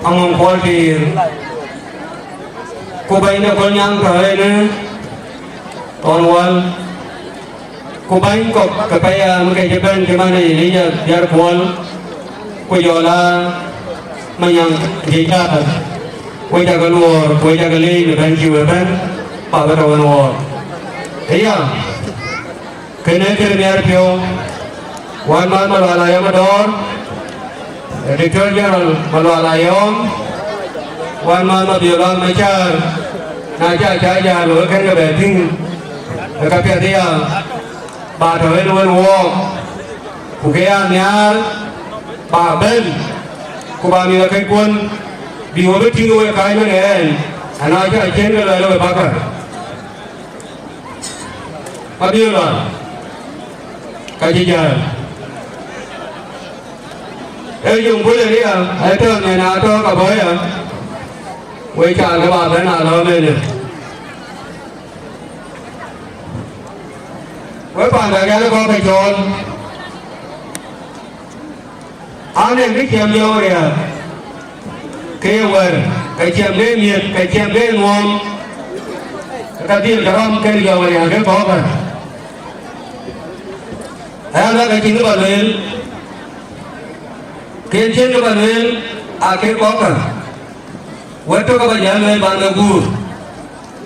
Aŋɔŋ Kuɔl Tiir, ku bɛ̈ny de Kolnyaŋ tɔ̈ ënë, Thɔn Wäl, ku bäny kɔ̈k ke pɛ̈i aa, ke cï bɛ̈n cï man Elija Biar Kuɔl, ku jɔl aa Manyaŋ Jei Daar, wek cä ke luɔɔr, ku wek cä ke leec në bɛ̈n cï we bɛ̈n, pa bï tɔ̈ ɣɛn wɔɔk. Ëya, kënë këde miɛt piɔ̈u, wän man Malual Ayɔm Adɔɔr, Director General Malual Ayɔm, wän man Mabiöl Ɣath Macar, na cä cä jäl wek kën ke bɛ tïŋ, ë ka piɛth aya, ba tɔ̈ ënë wën wɔɔk, ku ke ya nhiaar, ba bɛ̈n, ku ba mïthëkɔckuɔn, bï we bï tïŋ wek kääc wën ë ɛn, ana cä cïn ke luɛl we bäkë. Mabiöl Ɣath, ka cï jäl. Ee yöŋ Kuɔl ë ria, ee tɔ̈ nɛn aa tɔ̈ ka bɔ̈ ya, wek caal ke ba bɛ̈n alɔ̈ɔ̈m ënë. Wek panda rial ë kɔ̈k ke cɔɔl, an, ee kë ciɛm yɔ̈ɔ̈k riääk, ke ye wɛ̈r, ke ciɛm ke ye miëth, ke ciɛm ke ye nuɔɔm, ke ka dhil ke rɔm kën yɔ̈ɔ̈k riääk ke kɔ̈k ë. Aya lɛ̈k acïn kë ba lueel, ke cïn kë ba lueel, aa kek kɔ̈kkë. Wɛ̈t tök aba jäl lueel ban ke guur,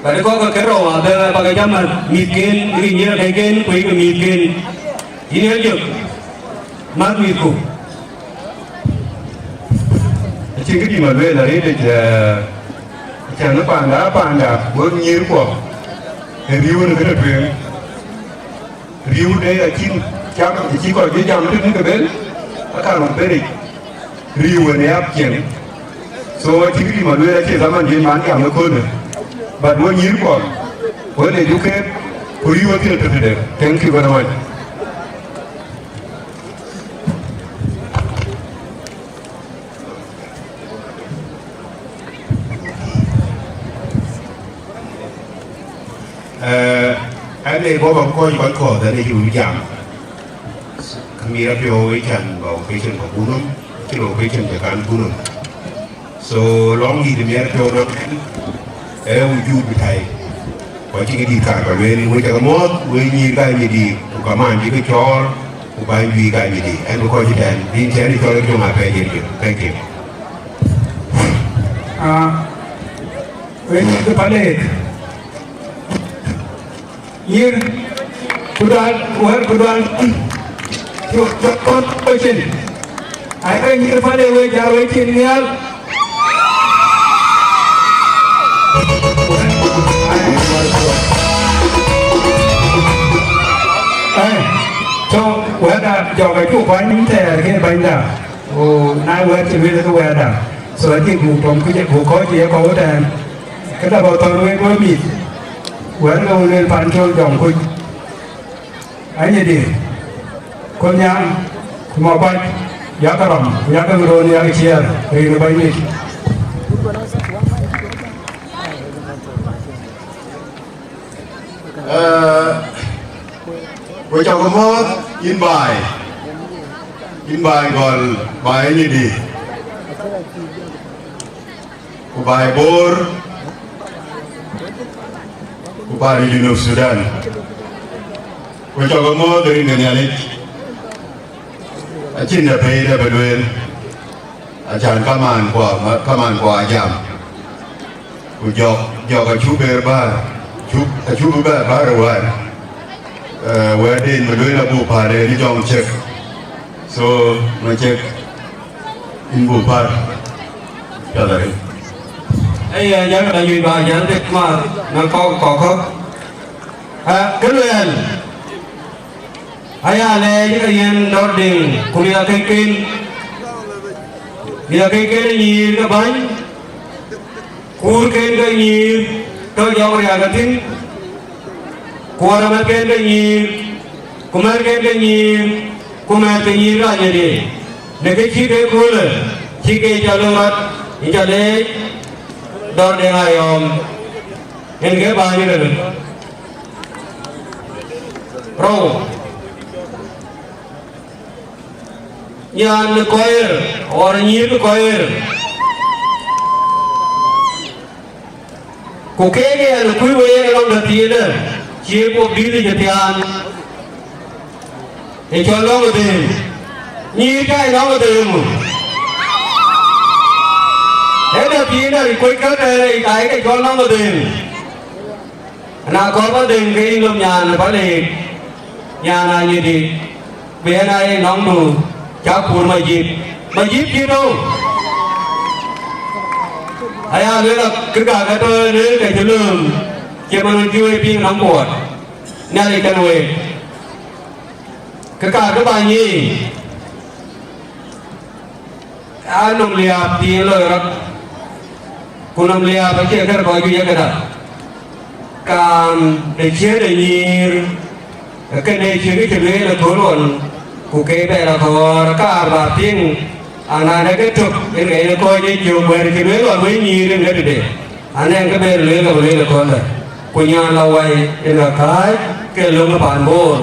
bä de kɔ̈kkë ke rou abɛ bä ke jam mïthken, rin yen akɛcken, ku yïk mïthken. Yïn ë jök, mäth mïthku. Acïn kë dï ma lueel arëët, eh, cän ë panda, panda, wek nyïïrkuɔ, ë riëëu në këde tueŋ. Riëëude acïn cam, acï kɔc bï jam tënë ke bel, akaŋ beric. Riëëu en ë ap cieŋ. So acï kë dï ma lueel, acie zaman jël man jam ëköölë. But wek nyïïrkuɔ, wek le juk keek, ku riëëu athiel tëtëde. Thank you very much. Eh, ɛn ee bɔ̈ bä kɔc kɔc kɔ̈th, ɛn ee cï wïc jam. Kë mïr apiɔ̈u ë can bä operation bä gurum, cïn operation cä kan gurum. So lɔŋ dït ë mïr apiɔ̈u nɔm, ee wujud bï tai. Ku acï kë dït kaar bä lueel, wek cä ke muɔ̈ɔ̈th, wek nyïïr ka nyïdï, ku kamaan cï ke cɔɔl, ku bäny juëc ka nyïdï. Ɛn bï kɔc ëtɛ̈ɛ̈n, bï yïn cɛn ë cɔl ë Jɔŋ Apɛi Jericho. Thank you. Ah, wek nyïïr ke Paleek. Nyïïr, kudual, wɛ̈ɛ̈r kudual. Cuk, cuk kɔn ë cin. Ai, ke nyïïr Paleek wek jäl wek cin nhial. Ai, so, wɛ̈ɛ̈rda jɔk acuk kuany thɛɛr ke bänyda. Ku na wɛ̈ɛ̈r cï lueel ke wɛ̈ɛ̈rda. So, adhil buk tɔŋ ku jɛ, buk kɔc ye kɔ̈u tɛ̈ɛ̈n. Këda bä thɔ̈n wek we mïth. Wɛ̈ɛ̈r ke we lueel pan col jɔŋ kuc. Anyïdï, Kolnyaŋ, ku Makuac, yak rɔm, ku yak röör, yak ciɛɛr, rin ë Bɛ̈nydït. Ku cɔk mɔ̈ɔ̈th yïn baai, yïn baai gɔl, baai Anyidi, ku baai Bor, ku baai Junub Thudan. Ku cɔk mɔ̈ɔ̈th rin de Nhialic, acïn dɛ̈ pɛ̈i dɛ̈ bï lueel, acan kamaan kua, kamaan kua jam. Ku jɔk, jɔk acuk ber bäär, cuk, acuk bï bɛ̈ɛ̈r bäär ë wäär. Eh, wɛ̈tden bï lueel abuk päl ë jɔŋ cek. So, ma cek, yïn buk päl. Piath arëët. Aya, jam la nyuc ba jam tek ma, na kɔk, kɔk, kɔk. Ah, kë lueel. Aya lɛɛc ke yen dɔ̈ɔ̈r deŋ, ku bï akëcken, bï akëcken ë nyïïr ke bäny, kuurken ke nyïïr tɔ̈ jɔk riääk ë thïn, ku aramatken ke nyïïr, ku mɛ̈thken ke nyïïr, ku mɛ̈th ke nyïïr ke Anyidi, në kë cï ke köölë, cï ke cɔl ë mat, ë cɔl ë dɔ̈ɔ̈r deŋ ayɔ̈ɔ̈m, en ke bäny ë rënë. Rou. Nyan ë kɔc ɣer, ɣɔn ë nyïïr ë kɔc ɣer. Ku keek ë yɛn ë kuc wei ë lɔŋ tëthiinë, cï guɔp dïït ë cï thiaan, ë cɔl lɔŋ ë dhëëm. Nyïïr ka ë lɔŋ ë dhëëm. Ë tëthiinë ë kuc käkë ë ka ë ke cɔl lɔŋ ë dhëëm. Na kɔɔr ba dhëŋ ke yïn lom nyan ë Paleek, nyan Anyidi, ku yen aa ye nɔŋdu cak kuur Majïp. Majïp cï tɔ̈u. Aya lueel a kë ka ke tɔ̈ ënë ke cï lööm, cï man cï wek piŋ nɔm buɔɔt. Nhialic kën week. Kë ka kë ba nyiic. Aa nɔm liääp thiin loi rɔt, ku nɔm liääp acie kër kɔc juëc ë këda. Kaam de ciëën ë nyïïr, kënë cï kë cï lueel ë kööl ɣɔn, ku ke bɛ lɔ kɔɔr kaar bä piŋ, anande ke tök en ke yen kɔc ë cök wɛ̈ɛ̈r cï lueel ɣɔn wëi nyïïr en ke tëde. Anɛŋ kë bɛ lueel, ke bï lueel ë kööldä, ku nyan la wai ë la kääc ke löŋ ë paan Boor.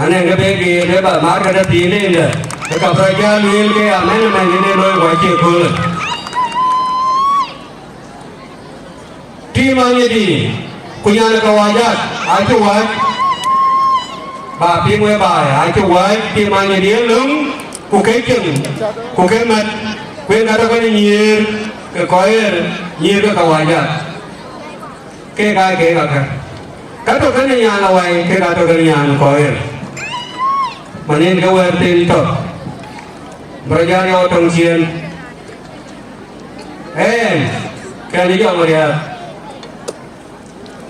Anɛŋ kë bɛ geet ë ba mat këdë thiin ëndë, ke ka bä jal lueel ke amɛ̈n ëmɛn yen ë looi ku acie köölë. Tim Anyidi, ku nyan ë Kawajat, acï wäc, ba piŋ we baai, acï wäc tim Anyidi ë löŋ, ku ke cieŋ, ku ke mät, ku en ka tɔ̈ kenë nyïïr ke kɔc ɣer, nyïïr ke Kawajat. Kek aa kek akä. Ka tɔ̈ kenë nyan awai, kek aa tɔ̈ kenë nyan kɔc ɣer. Man en ke wɛ̈ɛ̈r thïn tɔ̈. Bä rɔ jal yɔɔk tɔŋ ciëën. Ɛn, kɛn ë jɔŋ riääk.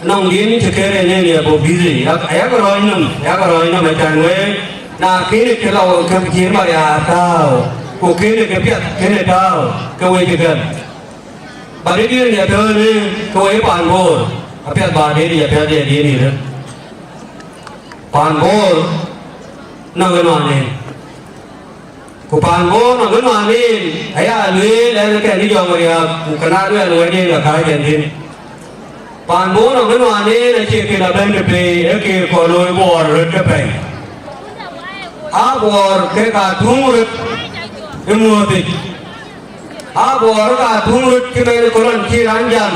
Nɔŋ diën cï kër en en ye bɔ̈ busy. Yak, ayak rɔɔc nɔm, ayak rɔɔc nɔm acan wek. Na kënë ke lɔ ke cï Mariaar tääu, ku kënë ke piɛth kënë tääu, ke wek cï gɛ̈m. Ba rëëdiɛn ya tɔ̈ɔ̈në ke woi paan Boor, apiɛth ba dëëric apiɛth ya diëëric rëët. Paan Boor nɔŋ ënɔɔnen, ku paan Boor nɔŋ ënɔɔnen aya lueel ɛn kɛn ë jɔŋ riääk, ku këna luɛɛl wɛ̈tden ka kääc ɛn thïn. Paan Boor nɔŋ ënɔɔnen acie kën abɛ̈n të pei, ee kek kɔn looi Boor röt ke pɛ̈i. Aa Boor kek aa tuŋ röt ë muɔ̈ɔ̈thic. Aa Boor ka tuŋ röt cï mɛn ë kolon cï raan jam,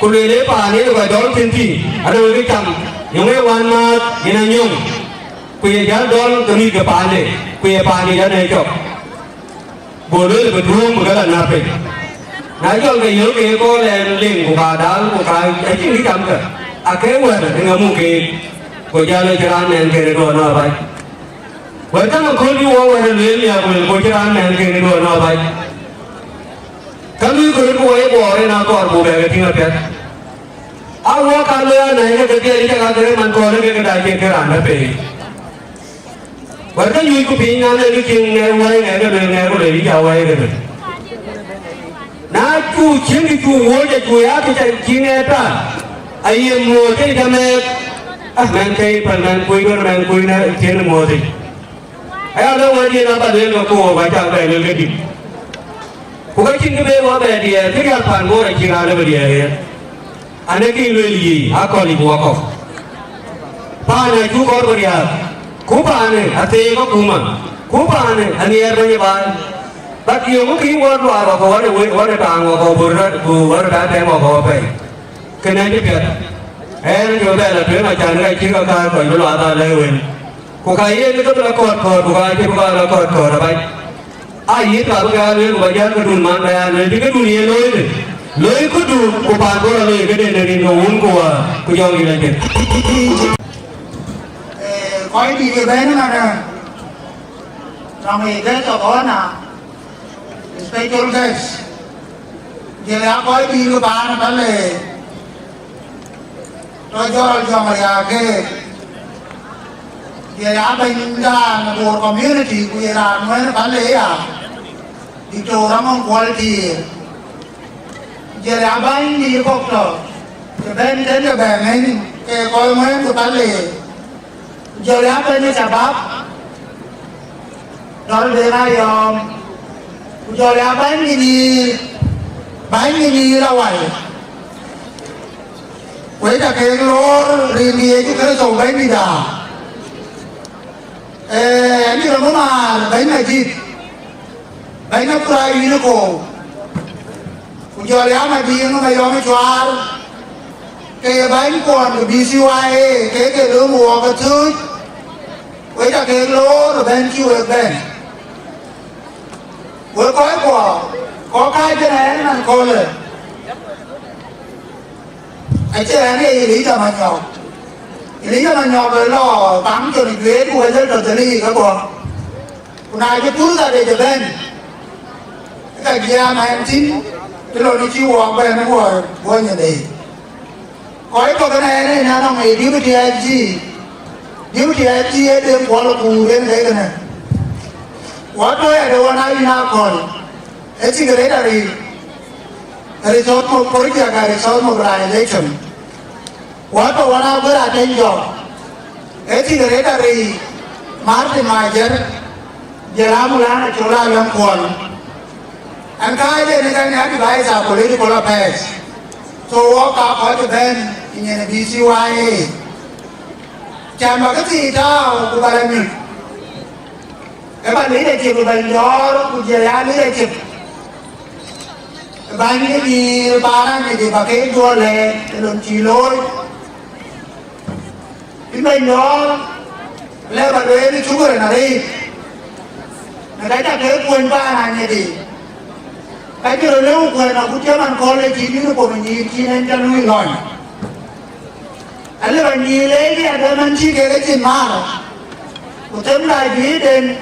ku lueel ë paan yen kɔc dɔl thïn thïn, ade wek cam, yöŋ ë wän määth yen anyöŋ, ku ye jäl dɔl ke mïth ke paande, ku ye paande yen ee cɔk. Go lueel bï tuŋ bï ke la näp piny. Na jɔl ke yöök ke kɔɔr ɛn liŋ, ku ka dal, ku ka acïn kë camkë, ake wɛ̈t ë ŋa muk keek, go jäl ë cï raan mɛn kën ë duɔ̈ɔ̈r nɔɔr bac. Wɛ̈t käŋ akööl bï wɔ wɛ̈t ë lueel nhiaak, ku lueel, ku cï raan mɛn kën ë duɔ̈ɔ̈r nɔɔr bac. Ka luui kë röt ku wɔ ye Boor en akɔɔr buk bɛ ke tïŋ apiɛth. A wɔ ka looi anai ke ke dhiɛl ë cak akërë man kɔɔr ë ke ke dac ke ke raan bɛ pei. Wɛ̈t ke nyuc ku piny nɔn ee ke cïn ŋɛk wɛ̈i ŋɛk ke lueel ŋɛk ku lueel yï ca wɛ̈i ke lueel. Na cu cïn kë cu wööc acu ya kë ca cï ŋɛk ta, aye muɔɔc ke ca mɛɛk. Ah, mɛn ke pɛl mɛn kuc wën mɛn kuc në cïn muɔɔc yic. Aya lɔ wɛ̈t yen aba lueel ke koor, ba cak bɛ lueel ke dït. Ku ka cïn kë be wɔ bɛ diɛɛr, kë riääk paan Boor acï raan lɔ bï diɛɛr yen. Anë kë lueel yiic, akɔ̈l yic wakɔ̈u. Paan acu kɔɔr bï riääk. Ku paanë atheek akuma, ku paanë anhiɛɛr bɛ̈ny ë baai. But yöŋ kï wɔ luaar wakɔ̈u, wɔ në wëët, wɔ në taaŋ wakɔ̈u, bï rɔt, ku wɔ rɔt aa tɛ̈ɛ̈m wakɔ̈u apɛi. Kënë acï piɛth. Ɛn, jɔ bɛ lɔ tueŋ, acan ka cï ka kaar kɔc bï luaar aa lɛ̈k wën. Ku ka yen ke bï lɔ kɔ̈ɔ̈t kɔ̈ɔ̈t, ku ka cï bï ka lɔ kɔ̈ɔ̈t kɔ̈ɔ̈t abac. Aa yith ka bï ka lueel, ku ba jäl këdun man ba ya lueel, cï këdun ye looi de. Looi këdu, ku paan bɔ̈ lɔ looi këden në rin ke wun ku wäär, ku jɔŋ yïn acïn. Eh, kɔc dït ë bɛ̈n ëmënë, nɔŋ ë guest of honor, special guest, jël ya kɔc dït ë paan Pale, tɔ̈ jɔl jɔŋ riääk keek, jël ya bɛ̈nydan ë Bor community, ku ye raan wën Pale ya, Diktor Aŋɔŋ Kuɔl Tiir. Jɔl ya bäny dït kɔ̈k tɔ̈, të bɛ̈n tënë bɛ̈n ŋɛ̈ny ke kɔc ŋuɛ̈ɛ̈n ku Pale. Jɔl ya bɛ̈ny ë shabab, Dɔl Deŋ Ayɔ̈ɔ̈m. Ku jɔl ya bäny dït, bäny dït Awai. Wek ca kek loor rin Yecu Kërtho Bɛ̈nydït aa. Ee, yïn rɔt maar bɛ̈ny Majid. Bɛ̈ny Akurai yïn ë koor. Ku jɔl ya Madiŋ Mayɔm Cuaar, ke ye bänykuɔn ke B C Y A, ke ke lööm wɔɔk ë thööc, wek ca kek loor ë bɛ̈n cï wek bɛ̈n. Wek kɔckuɔ, kɔc kääc ënë ɣɛn man köölë. Acie ɣɛn ye Elija Manyɔk. Elija Manyɔk ë lɔ baŋ cön ë juëët ku wël ë tɔ̈ dhël yiic ke bɔ̈. Ku na cï purtha de cï bɛ̈n, ka jiɛɛm ɛn thïn, të lɔ në cï wɔɔk bɛ̈n ë wɔ guɔny ë dei. Kɔc kɔ̈k ënë ɣɛn ë nɔŋ ë deputy S G. Deputy S G ë Deŋ Kuɔl Kuur en dei kënë. Wɔ tɔ̈ ya de ɣɔn aa yïn akɔ̈l, ë secretary, resource mo-, project and resource mobilization. Wɔ tɔ̈ ɣɔn aa guër atɛ̈ny jɔk, ë secretary Martin Majer, jël a Mulana Col Alɛm Kuɔl. Ɛn kääc en ë kɛn advisor political affairs. So wɔ ka kɔc ë bɛ̈n ë nyin ë B C Y A. Cän ba kë thii tääu ku ba lɔ nyuc. Ë ba leadership ë bɛ̈ny dɔ̈ɔ̈r ku jël ya leadership ë bäny ke nyïïr paan Anyidi ba ke duɔ̈l lɛɛc ë lon cï looi. Bï bɛ̈ny dɔ̈ɔ̈r lɛ̈k ba lueel cukëren arëët në ka ca ke kuöny paan Anyidi. Ka cï röt lëu kuɛ̈n agut cï man kööl ë cïn uniform ë nyïïr cïn en ca luui lɔny. Alë ba nyïïr leec ë adɛ̈ man cï kek ecin määr, ku themda juëcden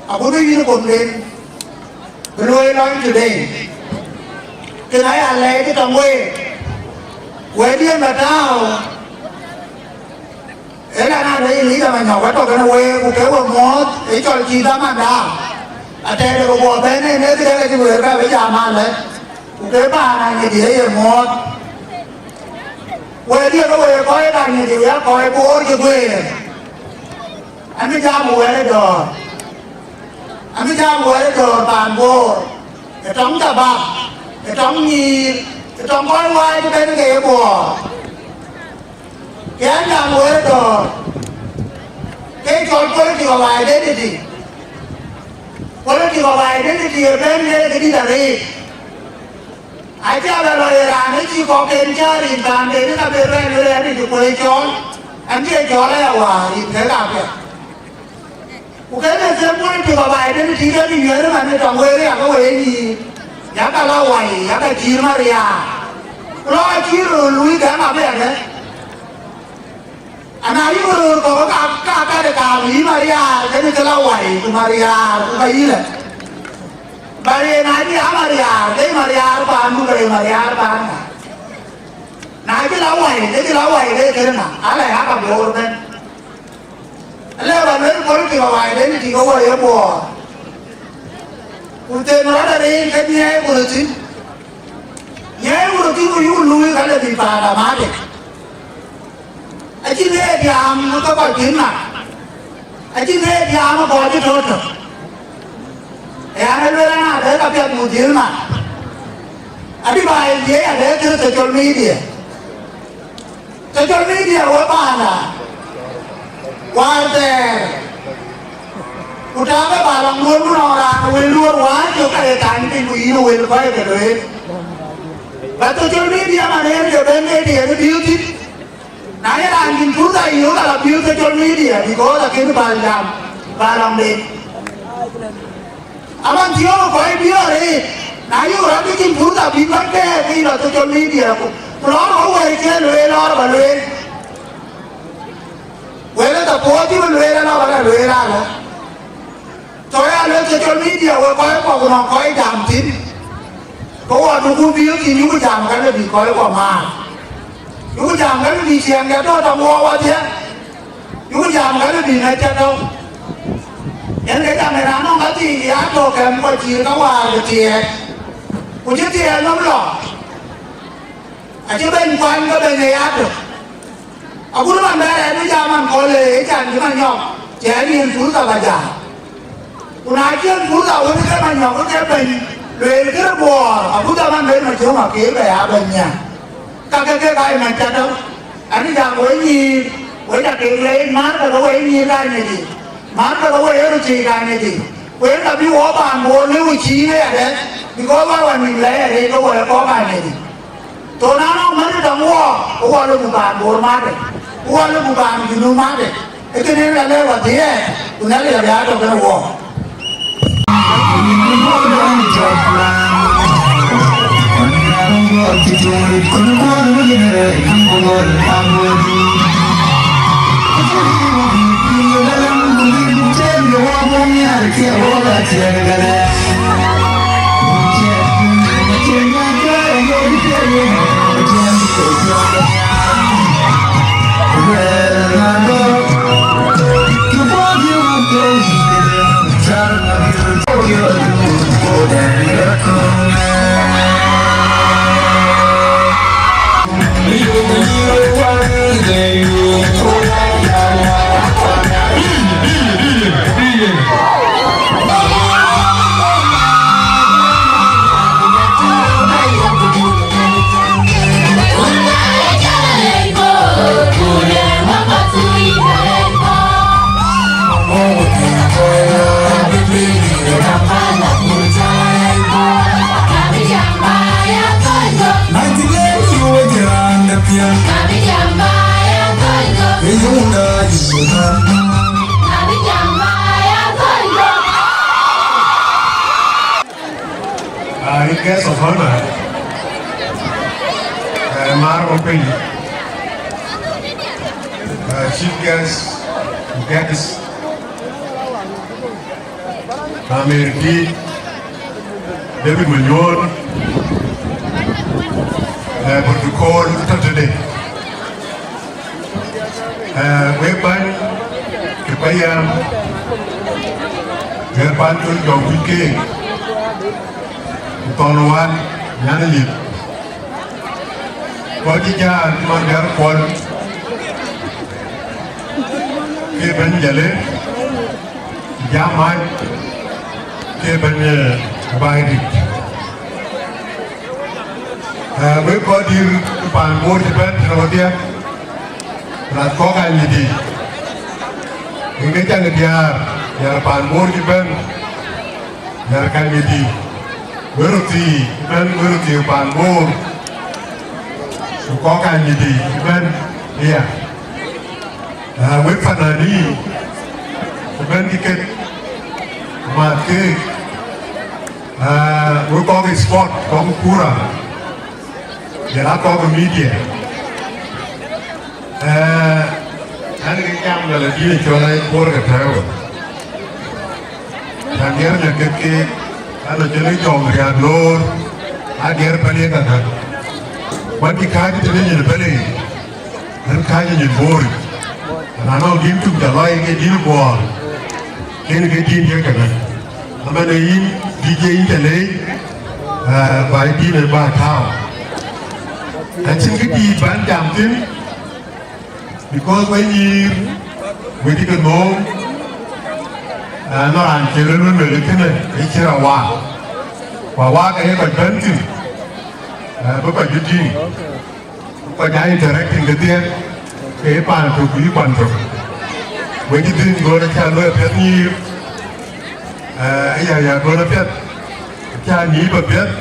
agut uniformden bï luöi lɔny today. Kën aya lɛɛc ë tɔŋ week, wɛ̈tdiɛ̈n ba tääu. Ëlä, na de Elija Manyɔk wä tɔ̈ kënë week, ku ke we muɔ̈ɔ̈th ë cɔl cï dhamanda, atɛɛrde ke guɔ bɛ̈n en ee këdë ke cï wëër ka bï jam alë, ku ke paan Anyidi ë ye muɔ̈ɔ̈th. Wëëtdiɛ̈ ke week kɔc ë Anyidi, wek kɔc Bor cï guëër, abï jam wɛ̈t ë dɔ̈ɔ̈r, abï jam wɛ̈t ë dɔ̈ɔ̈r paan Bor, ë tɔŋ shabab, ë tɔŋ nyïïr, ë tɔŋ kɔc wääc ëbɛ̈n ke ye Bor. Ke an jam wëët dɔ̈ɔ̈r, ke cɔl politics of identity. Politics of identity ë bɛ̈n le këdït arëët. Acä bɛ lɔ ye raan ë cï kɔcken cä rin paanden ë ka ben rɛ̈ɛ̈r wël ɛn ë cï kuöc cɔɔl, ɛn cï ye cɔɔl aya wäär rin kek apiɛth. Ku ke the same politics of identity ke bï wiɛ̈ɛ̈r ëmɛn ë tɔŋ wëër, yakë wëë nyïïr, yakë la wai, yakë cïïr mariaar. Ku lɔ acïïr röör luui gɛ̈m abï adë. Ana yïk röör kɔ̈k ka, ka, ka de kaam yï mariaar, kënë ke la wai, ku mariaar, ku ka yï lɛ. Bä yen acï a mariaar, ke mariaar paandu, ke mariaar paan ŋa? Na cï la wai, ke cï la wai, ke kënë ŋa? Ala ya ka Bor bɛ̈n. Alë ba luel politics of identity ke wɔ ye Bor. Ku them rɔt arëër ke nyiɛɛi ku röt thïn. Nyiɛɛi ku röt thïn ku yuk luui ka le bï paan amatic. Acïn ŋeet jam ke kɔc kïn ŋa. Acïn ŋeet jam kɔc cï tɔ̈ tök. Ë an, ë luel an, adɛ̈ ka piɛth muk dhil man. Adï ba ye adɛ̈ kërë social media. Social media wek paanda, Wäär thɛɛr, ku taŋ ë bä lɔ ŋuöt ku nɔŋ raan wël duöör wään cök ka ye tany piny, ku yïn wël kɔc ke lueel. Ba social media man en ke ben ke tiɛɛk ë biu thïn. Na ye raan cïn purtha yök ala biu social media, because akën bä jam bä lɔŋ den. Aman thiɔ̈k kɔc bï arëët, na yök rɔt bï cïn purtha bï kɔc kɛɛk ke lɔ social media ku, ku lɔɔr kɔc wɛ̈ɛ̈r cï lueel lɔɔr bä lueel. Wël ë thapuɔth cï bï lueel ënɔɔk ala lueel alɔ. Tɔ ya lueel social media we kɔc kɔk nɔŋ kɔc jam thïn. Ke wɔ duku bï thïn yuku jam ka le bï kɔc kɔk maar. Yuku jam ka le bï ciɛɛŋ de tɔ tɔŋ wɔ wadhiɛ. Yuku jam ka le bï ŋäc cä tɔ̈u. Yen ke jam ë raan nɔŋ ka thii ya tɔ kɛm kɔc cïïr ka waar ke thiɛɛk. Ku cï thiɛɛk nɔm lɔ. Acï bɛ̈ny kuany ke bɛ̈ny ë ya tök. Agut man bɛ rɛɛt bï jam man kɔl ee can cï man nyɔk, cɛ yen purtha bä jam. Ku na cïn purtha wën ke man nyɔk ke bɛ̈ny, lueel kë buɔɔr, agut man bɛ̈ny ma cöŋ akëër bɛ ya bɛ̈ny nya. Ka ke ke ka ye man cä däu, an, jam wëi nyïïr, wëi ca kek leec, maar ke ke wëi nyïïr ka nyic yic, maar ke ke wëi ë röt thiëc ka nyic yic. Ku yen ka bï wɔ paan Bor lëu ë cïï ë yadɛ̈, because wä wä nïm lɛɛr ë ke wëi kɔ̈k ka nyic yic. Tho na nɔŋ mɛ̈n dɔm wɔ, ke wɔ lëu bï paan Bor maatde, ke wɔ lëu bï paan Junub maatde. Ee kënë en ka lɛ̈k wä thiëëc, ku Nhialic abï aa tɔ kenë wɔ. Uh, in guest of honor, uh, Mar Openy, uh, chief guest, guest, Ameriki David Manyuɔɔn, uh, protocol tɔ̈ tëde. Eh, wek bäny ke payam, wek pan col jɔŋ kuc keek, ku thɔn wan nyan lip. Kɔc cï jaan cï man gɛ̈r kuɔl, ke bɛ̈ny jale, jam mac, ke bɛ̈ny, eh, baai dït. Eh, wek kɔc dïr pan Bor cï bɛ̈n tënë wadhiɛ, raan kɔ̈k anyïdï, wek ke cäŋ diäär, diäär pan Bor cï bɛ̈n, diäär kanyïdï, wek röt thii cï bɛ̈n, wek röt thii pan Bor, ku kɔ̈k anyïdï cï bɛ̈n aya. Ah, wek fanani, ku bɛ̈n kï ket, ku maath keek, ah, wek kɔ̈k sport, kɔ̈k kura, jɔl a kɔ̈k media. Eh, an, ke jam lɔ la dït cɔl a Bor ke tɛ̈ɛ̈u. Cän diɛɛr nya ket keek, an, acïn jɔŋ riääk loor, a diɛɛr pɛ̈l ye kakä. Wän cï kääc tëde nyin pɛ̈l yic, an, kääc nyin Bor yic. Raan nɔŋ dïn tuk ca lɔc ke dïn Bor, kën ke dïn ye kënë. Amɛn ee yïn D J yïn ca leec, eh, ba yï dïn ë ba tääu. Acïn kë dïït ban jam thïn, because we nyïïr, we cï ke nhööm, eh, nɔn raan cï röt wën wël kënë, ë cï rɔt waak. Ku awaak aye kɔc bɛ̈n thïn, eh, bï kɔc bï tïŋ. Ku kɔc aa interacting kedhie, ke ye paan tök ku yï kuan tök. Wek cï dhïn, ɣɔn acä luɔi apiɛth nyïïr, aya, ya ɣɔn apiɛth, acä nyïïp apiɛth,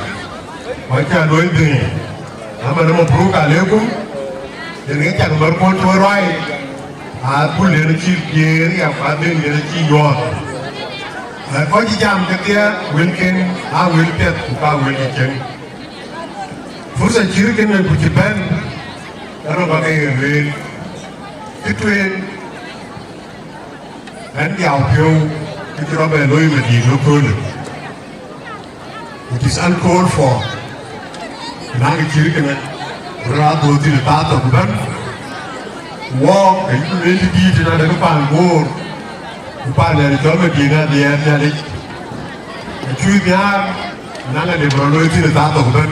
ku acä luɔi dhïn. Aman, mabruk alekum, yen ke cak mär kuɔn cï we ruai, aa, kul den cï piëër ya, ku adhen den cï nyuɔɔth. Aa, kɔc cï jam kedhie, wëlken aa wël piɛth, ku ka wël cï cieŋ. Fursa cït kënë ku cï bɛ̈n, ënɔɔnë bä ke ye lueel. Kë tueŋ, ɣɛn dhiau piɔ̈u, kë cï rɔt bɛ looi Madiŋ ëköölë. It is uncalled for. Naŋ cït kënë, rɔt aa dhööth thïn ë thaa thok ëbɛ̈n. Wɔɔk, ayï lueel dïït ënɔɔnë, adekï paan Bor, ku paan ɣɛn cɔl Madiŋ adhiɛɛr Nhialic. Acuk nhiaar, naŋ adï bï rɔt looi thïn ë thaa thok ëbɛ̈n.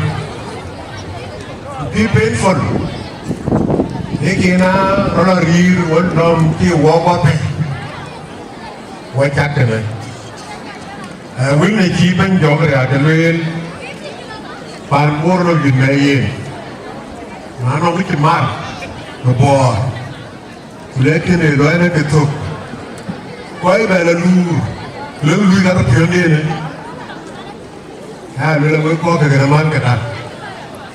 Ku kë painful, ee kën aa rɔt lɔ rïïr wɔ nɔm kï wɔ guɔ pɛ̈i, wɔ cak tënë. Ee, wël në cï bɛ̈ny jɔk riääk ë lueel, paan Bor lɔ yïn në yen, na nɔm cï mar në Bor, ku lɛ̈k kënë luɔi në ke thök, kɔc bɛ lɔ luur, lëu luui ka rɔt piɔ̈ndenë. Aa, luel wek kɔc ke gɛ̈t man këda,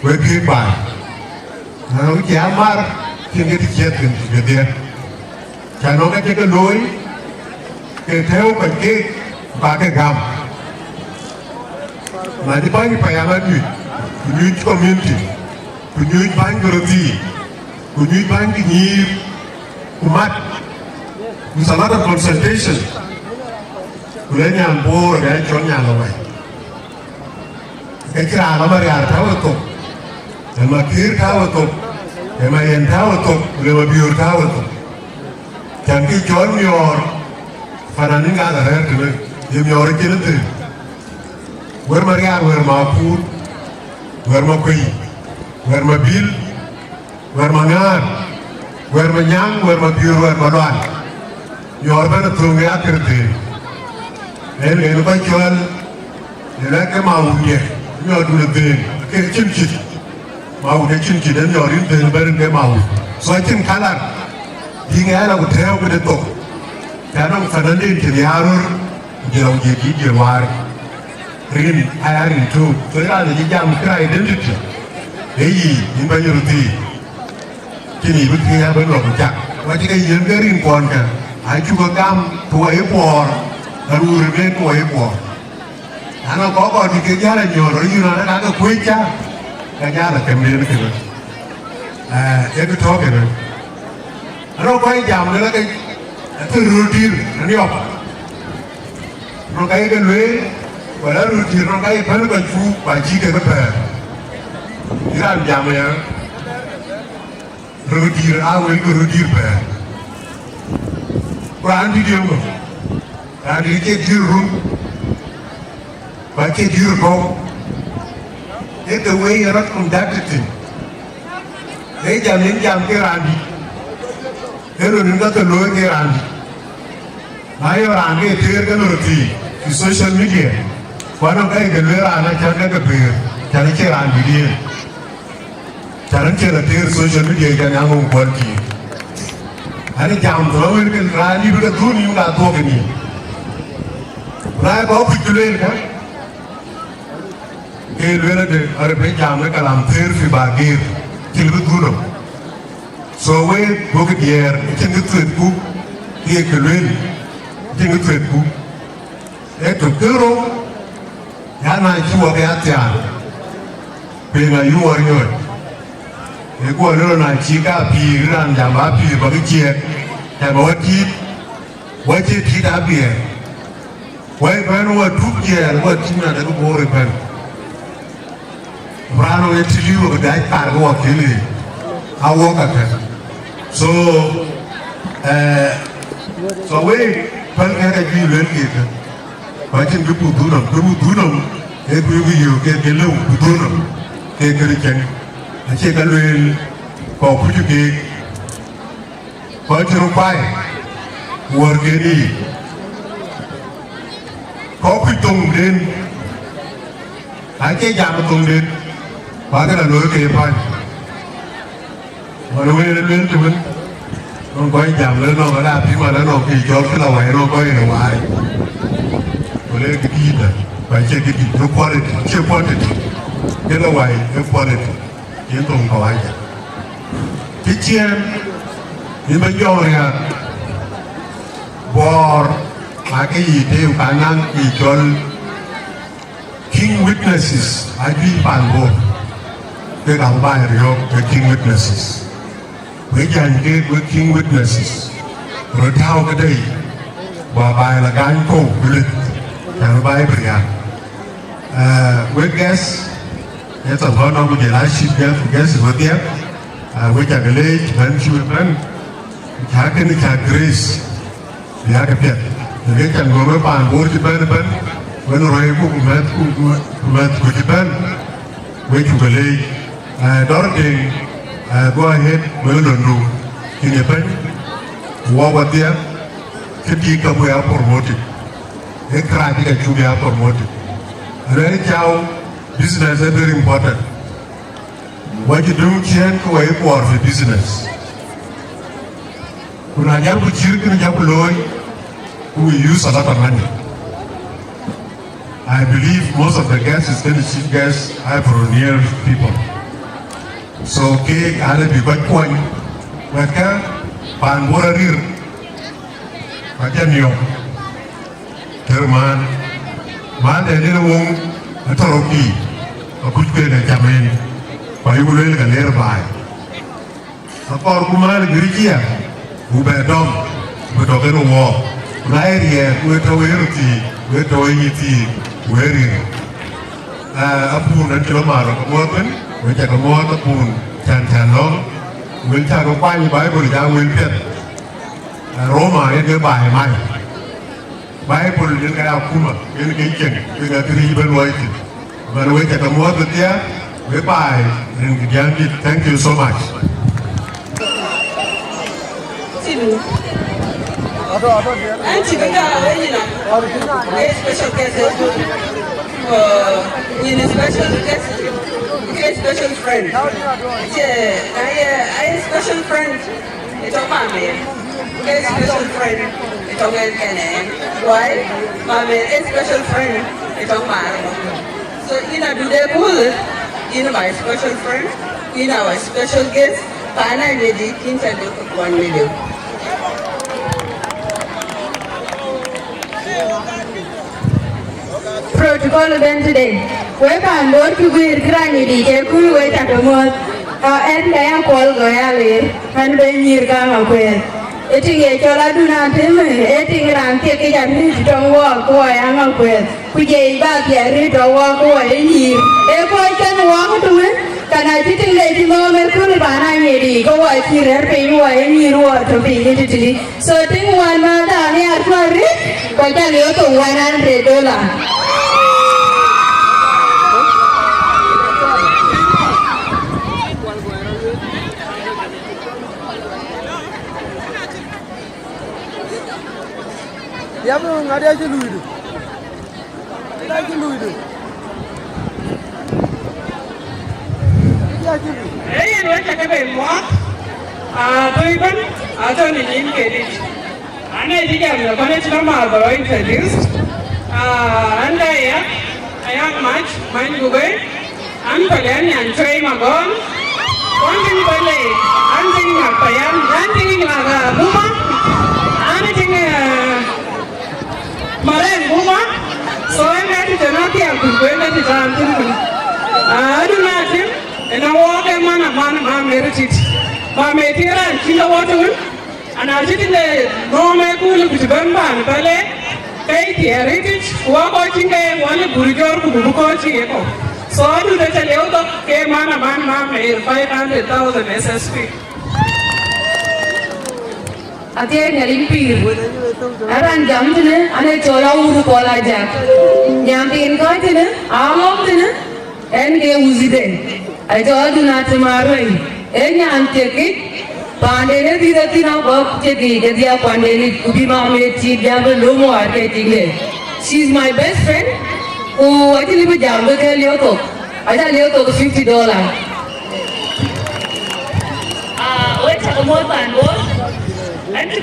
wek kï baai. Na wïc ya mar, cïn ke të ciɛth kën cï kedhie. Cä nɔŋ ka cï ke looi, ke tɛ̈ɛ̈u kɔc keek, ku ka ke gam. Na cï bäny payam anyuc, ku nyuc community, ku nyuc bäny ke röt thii, ku nyuc bäny ke nyïïr, ku mat, with a lot of consultation, ku le nyan Bor, ke cɔl nyan lɔ wɛ̈c. Ke cï raan ë Marial tääu ë thok, ë Makir tääu ë thok, ë Mayen tääu ë thok, ku le Mabiöör tääu ë thok. Cän kë cɔl miɔɔr, fananin ka rɛ̈ɛ̈r tënë, ye miɔɔr ë cïn ë thël. Wër Marial, wër Makur, wër Makuëi, wër Mabil, wër Maŋäär, wër Manyaŋ, wër Mabiöör, wër Malual. Miɔɔr bɛ̈n ë thöŋ ë akër dhëëŋ. Ënë, ënë kɔc cɔl, ënë ke Mawut ye, miɔɔrdun ë dhëëŋ, ke cïn cït. Mawut ë cïn cït, ënë miɔɔr yïn dhëëŋ bɛ̈n ke Mawut. So acïn kalar, bï ŋɛɛn aku tɛ̈ɛ̈u këde thok. Cä nɔŋ thänanden cï riaar röör, ku jël awujiëk cï jël waar. Rin aya rin tök. So raan ë cï jam kë identity, ee yï, yïn bɛ̈ny röt thii. Cïn yï bï thiëëc abï lɔ ku cak. Ku acï ke yiën ke rinkuɔn kë, acuk ke gam ku wɔ ye Bor, aruur ëbën ku wɔ ye Bor. Anɔŋ kɔc kɔ̈k dït ke jäl a nyuɔɔn rɔt yïn, anɔŋ ka ke kuëc cä, ke jäl a kɛm den kënë. Ee, ee kë tɔ̈ kënë. Anɔŋ kɔc jam lëlë ke, ee kë röt dïr, aniɔp. Nɔŋ ka ye ke lueel, wala röt dïr, nɔŋ ka ye pɛ̈n kɔc puk, ku acï ke ke pɛ̈ɛ̈r. Yïn raan jam aya, röt dïr, aa wël ke röt dïr pɛ̈ɛ̈r. Ku raan dït yöŋö, raan dït cie dïr run, ku acie dïr kɔ̈u. Ee the way ye rɔt conducted thing. Ee jam yen jam ke raan dït. Ee lon yen ka ke looi ke raan dït. Na ye raan ke teer ke lor thii, fi social media, ku anɔŋ ka ye ke lueel raan acän ke ke peer, cän cie raan dït yen. Cän cie la teer social media, cän ya ŋoŋ kuɔl thii. Ani jam thɔn wël ke raan dït ke dhun yïn ka thuɔk ke ni. Na ye kɔc kuc ke lueel ka, ke lueel ade, arë bï jam ke kalam theer fi bagir, cïn bï dhun nɔm. So wek, duɔ̈kï diɛɛr, cïn kë thuëthku, ke ye ke lueel, cïn kë thuëthku. Ee tök kërou, ya na cï wɔ ke ya thiaan, piŋ ayuɔɔr nyɔɔc. Ee guɔ lëlɔ na cï ka pïïr, raan jam ba pïïr, ba ke ciɛɛk, cän ba wä tiit, wä cie tiit abiɛɛr. Wɛ̈i bɛ̈n wä tuk jiɛɛr wä tïŋ adekï Bor ëbɛ̈n. Raan wë tï liu abï dac kaar ke wä kën ë, a wok akë. So, eh, so wek päl kɛ̈k ajuëc lueel kek kë. Ku acïn kë buk dhun nɔm, kë buk dhun nɔm, ee kë bï yök ke ke lëu bï dhun nɔm, ke kënë cieŋ. Acie ka lueel kɔ̈k kuc keek. Kɔc cï röt kuai, wuɔ̈rken yiic. Kɔc kuc thoŋden, acie jam ë thoŋden, ku akënë looi ke ye päny. Ɣɔn wën en lueel të wën, Nɔŋ kɔc jam le nɔŋ ala pï man anɔŋ kë cɔl kë la wai nɔŋ kɔc ë wai. Ku le kë dïït, ba cie kë dïït, ë quality, cie quantity. Kë la wai, ë quality. Yen thoŋ kawaja. Kë ciɛɛn, yïn ba jɔŋ riääk. Bɔɔr, ma ke yï tëë ka naŋ kë cɔl King Witnesses, a juëc pan Bor. Kek abï baai riɔ̈ɔ̈k ke King Witnesses. Wek jäny keek wek King Witnesses. Röt tääu këdë yic, bä baai la gany kɔ̈u bï lëth, cän bï baai bï riääk. Eh, wek guest, ee thɔn kɔn nɔm ku jël aa chief guest, guest ë wedhie. Eh, wek cä ke leec bɛ̈n cï wek bɛ̈n, cä kënë cä grace. Bï aa ke piɛth. Në ke cäŋ gɔ̈ɔ̈r we paan Bor cï bɛ̈n ëbɛ̈n, wën rɔ̈i ku ku mɛ̈th ku, ku mɛ̈th ku cï bɛ̈n, we cuk ke leec. Eh, Dɔ̈r Deŋ, eh, go ahead, wek londu. Cïn ë bɛ̈ny, wɔ wadhia, kë dïït ka bï aa promoted. Ee kërac ka cuk ya promoted. Rɛ̈ɛ̈r cau, business is very important. Wɔ cï döŋ ciëën ke wɔ ye kuɔɔr fi business. Ku na jal ku cïr kënë jal ku looi, ku we use a lot of money. I believe most of the guests is gonna chief guests are Burundian people. So ke ale bï kɔc kuɔny, wɛ̈tkë paan Bor arir, ka jɔ niɔp. Tër man, man de lil wong atɔrɔ pii, akuc kueen acam en, ku ayuk lueel ka leer baai. Akɔɔr ku mäl Giricia, ku bɛ dɔm, ku bɛ tɔ̈ kën wɔɔk. Ku na ye riɛɛk, ku ë tɔ̈ wëër thiik, ku ë tɔ̈ wëër yï thiik, ku ë rir. Ah, apun an cï lɔ maar rɔt ke muɔɔth thïn, ku ë cä ke muɔɔth apun cän cän lɔ̈ŋ, ku wël cä ke kuany Baibul ja wël piɛth. Ah, Roma yen ke baai mac. Baibul yen ka ya akuma, yen ke cieŋ, yen ka këric bɛ̈n luɔi thïn. Bän wek cä ke muɔɔth ë thiaak, wek baai rin kë diäŋ dït. Thank you so much. An cï bï gääu ë yïn a, ë special guest, uh, yïn special guest, ë special friend. Cie, aye, aye special friend. Ë tɔ̈ Mamer, ke special friend, ë tɔ̈ ɣɛn kënë. Why? Mamer ë special friend, ë tɔ̈ Mamer. So, yïn Adut Ekul, yïn my special friend, yïn our special guest, pan Anyidi, yïn cä dök ke kuɔny Anyidi. Protocol ëbɛ̈n tëde. Wek paan Bor cï guiir kë rany ë dic ë kul wek cä ke muɔ̈th. Aa, ɛn ka ya Kuɔl Gɔ̈i Alir, an, ben nyïïr kaŋ akuɛɛth. Ë tiŋ ye cɔl Adun Atem, ë tiŋ raan thiekic arëët tɔŋ wɔɔk ke wɔ ya ŋa kuɛɛth. Ku jei ba thiɛɛr rëët tɔ wɔɔk ke wɔ ye nyïïr. Ee kɔc kɛn wɔɔk tëwën, ka na cï tiŋ de cï nɔɔm ë kul paan Anyidi, ke wɔ cï rɛ̈ɛ̈r piny wɔ ye nyïïr wɔ tɔ piny ë tëtï. So tiŋ wään määthda nhiaar kuäär rit, ku acä lieu thok one hundred dollar. Yam ŋadï acï luiidu. Ŋadï acï luiidu. Ŋadï acï luiidu. Ee yen wek cä ke bei muɔɔth, aa, thöi bɛ̈n, aa, thöl ë nyin kedït. An, ee cï jam në kɔn ë cï lɔ maar bä rɔ introduced. Aa, an, da ya, Ayaŋ Mac, Many Gugei, an, Palian Nyan Cuei Magɔn, an, tiŋ Pale, an, tiŋ Mak Payam, an, tiŋ Mak, aa, Buma, an, tiŋ, aa, Marɛn Buma, so, an, da tï tën athiak kuc, ku en da tï tään thïn kuc. Aa, Adun Atem, en a wɔɔk ë man aman, ma Meri tit. Ma Meri tit raan cïn lɔ wɔ tëwën, Ana cï tïŋ de nɔɔm ë kul ku cï bɛ̈n paan Pale, ke ye thiɛɛr rëtic, ku wɔ kɔc cïn ke ye wɔ lip bur jɔ̈ɔ̈r ku buk kɔc cï ye kɔ̈u. So Adut acä lieu thok ke man aman Mamer five hundred thousand S S P. Athiɛɛi Nhialic pïïr. An raan jam tënë, an ee cɔl Awur Kuɔl Ajak. Nyan thiin kääc tënë, aŋɔ̈m tënë, Ɛn ke wudhide, acɔl Adun Atem Aruɛny, ee nyan thiekic, paanden ë dhil ë thïn abɔ̈ thiekic ke dhiaak kuanden yic, ku bï Mamer cït jam ë löm wäär ke tiŋde. She is my best friend, ku acï lip jam ke ke lieu thok, acä lieu thok fifty dollar. Ah, wek cä ke muɔ̈th paan Bor.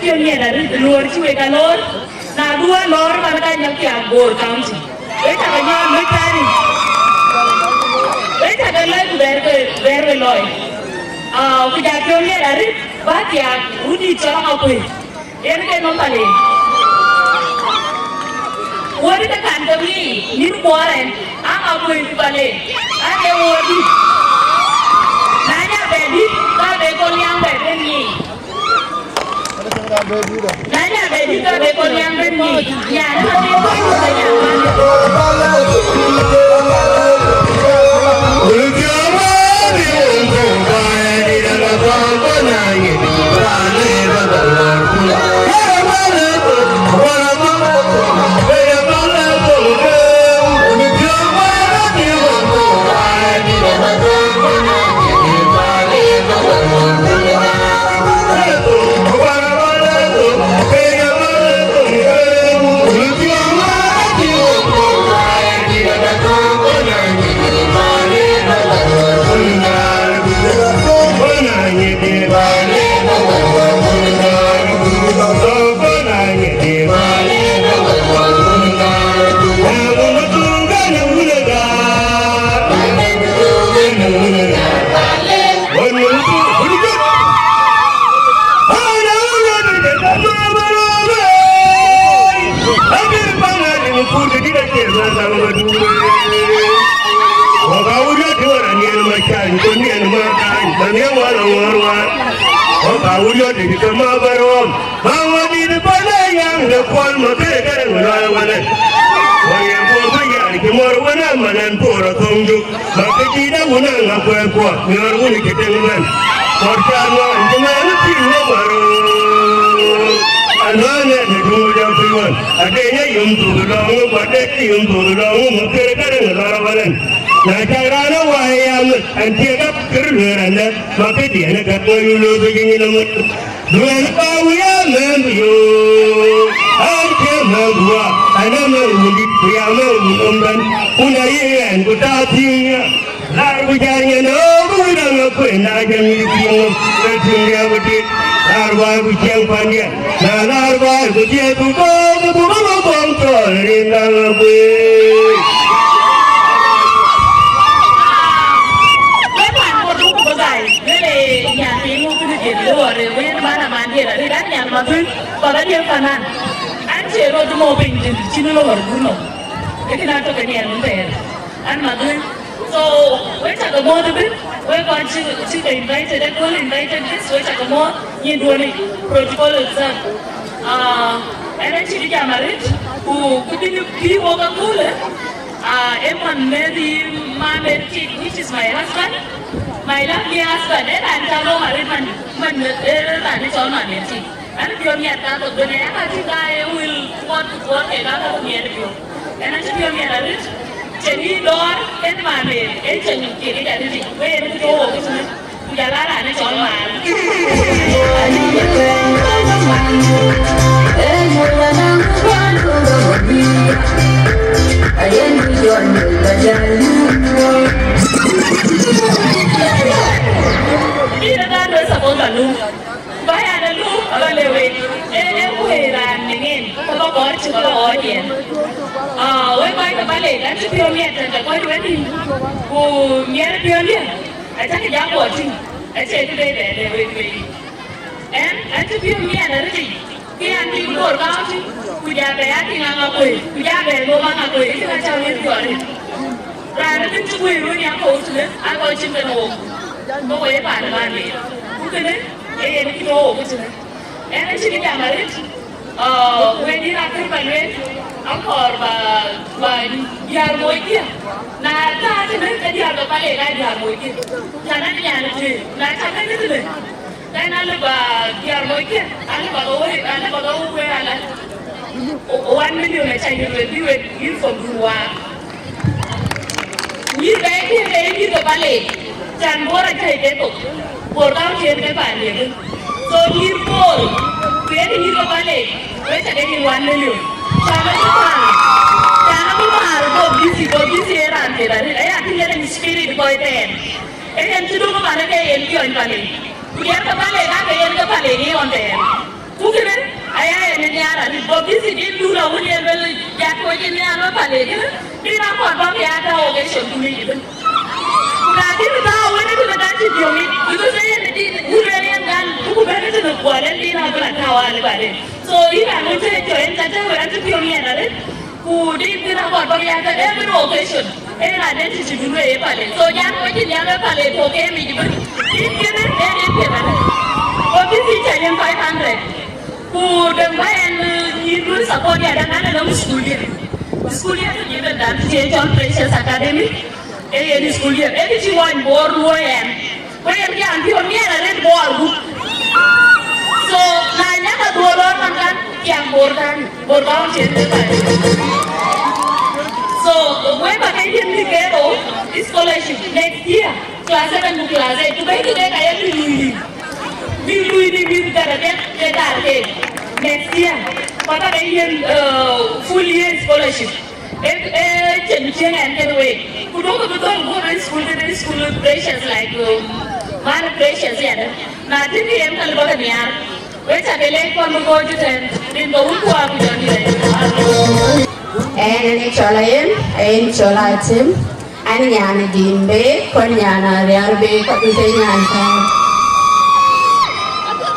Piöŋ miɛt arëët luɔɔr cï wek a loor, na duɔ̈ lɔɔr man ka nyɔk thiaak Bor County. Wek cä ke nyɔɔr lɔc tääri. Wek cä ke lɔc ku bɛɛr ke, bɛɛr ke lɔɔi. Ah, ku ja piöŋ miɛt arëët bä thiaak wudït cɔl Aŋakuei. Yen ke nɔm Palek. Wuɔ̈t ke kan ke ŋic, nïn kuɔɔr ɛn, Aŋakuei ku Palek. Ade wuɔ̈t dït. Na nya bɛ dït, ka be kɔn liaŋ bɛ ben ŋic. Na nya bɛ dït ka be kɔn liaŋ ben ŋic. Nya na be kɔn liaŋ ben ŋic. Makëcït awun aŋa kuɛɛrkuɔ, miɔɔr wun cï tëŋ bɛ̈n. Kɔɔr cä nuɔɔn cï mɛɛn pïïr wok warou. Anuɔɔn ë në duŋ jɔ pïïr ɣɔn, ade nya yom thok lɔŋ, ku ade yom thok lɔŋ, ma kërë kërë në lɔr awalɛn. Na cak raan awai yam, ɛn thiëëk ap kër luëër ɛn dɛ, ma këdiɛn ë gät ŋɔ̈c wun looi ke nyin ëmën. Duel ba wiya mɛn yo, an ke mɛn dua, an a mɛn wundit ku ya mɛn wundom bɛn, kun a ye ɛn ku ta thiŋ ya. Lar ku jar nyen o ku widan a kuen na jam yi thiŋ, ke thiŋ ya ku tit. Lar ba ku ciɛŋ pandia, na lar ba ku diɛ ku ko ku bu ma kɔŋ tɔ rin dan a kuen. Wek wan ko du ku gai. Lele nyan piny ŋö kënë diɛt lowar ë wëër man aman diɛt arëët an nyan mathun, kɔth adiɛt panan. An cie rot mɔ piny tënë cïn lowar guno. Ë kënë atɔ̈ ke nyan wun thɛɛr. An mathun. So, we cak ke mɔ̈ɔ̈th ëbën, we kɔc cï, cï ke invited, ë kööl invited guest, we cak ke mɔ̈ɔ̈th, nyin duɔ̈ni, protocol itself. Ah, ɛn acï bï jam arëët, ku, ku bï, bï wok aköölë, ah, ë man mɛ̈th yï ma mɛ̈th tik, which is my husband. My lovely husband, ë raan cä lɔ marit man, man, ë raan ë cɔl man ë tik. An piɔ̈u miɛt ka thok bene, aka tïŋ ka ë wil kuɔt ku kuɔt ke ka thok miɛt piɔ̈u. Ɛn acï piɔ̈u miɛt arëët, cïn yï dɔɔr, en man ë, en cïn kek arëët, we en ku tɔ̈u wok ëtënë, ku jɔl a raan ë cɔl man. Ina dan we support alum. Ba ya na lu ba le we. E e ku e ran ne ngen. Ko ba kor ci ko ba o ye. Ah, we ba ka ba le dan ci piɔ̈u miɛt tɛ̈n tɛ̈ kɔc wɛ̈t thïn. Ku miɛt piɔ̈u diɛ̈. Acä ke ja kuɔt tïŋ. Acie kë bɛ̈ɛ̈i bɛ le we we. Ɛn, an cï piɔ̈u miɛt arëtic, ke an bï Bor County, ku ja bɛ a tïŋ Aŋakuei, ku ja bɛ lom Aŋakuei, ë cïn acä wël jɔt ë. Raan ëbën cï guëër wën ya kɔ̈u tënë, an kɔc cïn kën wok, ke wok ye paan ëbɛ̈n ë. Ku kënë, ee yen kï tɔ̈ wok tënë. Ɛn acï bï jam arëët, ah, wël yïn akër ba lueel, akɔɔr ba, ba diäär moc kiɛ̈. Na thaa tënë, ke diäär ke Palek aa diäär moc kiɛ̈. Cän an nyan tëë, na cä kën tënë. Then alë ba diäär moc kiɛ̈, alë ba ke woi, alë ba ke woi kueer alë. O, o, one million acä yï lueel bï wek uniform dun waar. Nyïïr bɛ̈ɛ̈i kiɛ̈ ke ye nyïïr ke Palek, cän Bor acä ke thok. Bor County en ke paandiɛ̈ bï. So nyïïr Bor, ku ye ke nyïïr ke Palek, wek cä ke yïn one million. Cän abï päl, cän abï päl, go busy, go busy ë raan piɛth arëët. Aya tïŋ yen spirit kɔc tɛɛr. Ee yen cï duŋ ëmën ke yen piɔ̈ny Palek. Ku diɛɛr ke Palek aa ke yen ke Palek ë ɣɔn thɛɛr. Ku kënë aya yen ë nhiaar adït, go busy dït dun awën yen luel, jat kɔc cï nhiaar wek pal ë kënë, dït akɔɔr bäk ya tääu occasion dun yic ëbën. Ku na dït tääu wën ë kënë ka cï piɔ̈u yic, because ë yen ë dït wun luel yen gal, duku bɛ̈n ë kënë guɔ lɛ̈k dït abï la tääu alë baden. So yïn raan wën cï rɛc cɔl yen ka tääu wek acï piɔ̈u yen arëët. Ku dït kënë akɔɔr bäk ya tääu every occasion. Ee yen identity dun wek ë pal ë. So jat kɔc cï nhiaar wek pal ë tɔ̈ ke mic ëbën. Dït kënë ee yen piɛth arëët. Go busy cä yen five hundred. Ku dëŋ bä ɛn, eh, nyïïn luɔi support ya däŋ an, anɔŋ school diɛ̈. School diɛ̈ tɔ̈ jiël däŋ cï cɔl Precious Academy. Ee yen school diɛ̈. Ee kë cï wany Bor luɔi ɛn. Ku yen jam piɔ̈u miɛt arëët Bor gup. So na nyak adhuɔ̈r lɔ̈ɔ̈r man kan, tiam Bor kan. Bor kan cïn të kan. So wek ba ke yiën bï ke rou scholarship next year. Class seven to class eight, ku bɛ̈i kë dek aye bï lui dï. Bï lui dï, bï gät apiɛth ke dhal ke next year. Ku aka bɛ̈i yen, uh, full year scholarship. Ee, ee, cïn cïn ɛn kën wek. Ku duɔ̈kkë bï dhɔ̈l guɔ̈p ë school, kën ë school Precious, like, um, man Precious, yeah. Na tïŋ kë yen ka lëu bä ke nhiaar. Wek ca ke leec kɔn bï kɔc tëtɛ̈n, rin ke wun kuaar ku jɔl yɛn. Ɛn, ɛn ë cɔl Ayen, Ayen cɔl Atem, ɛn nyan ë Dïn Bey, kɔn nyan Arial Bey, kɔc dutë nyan kɛ̈ɛ̈r.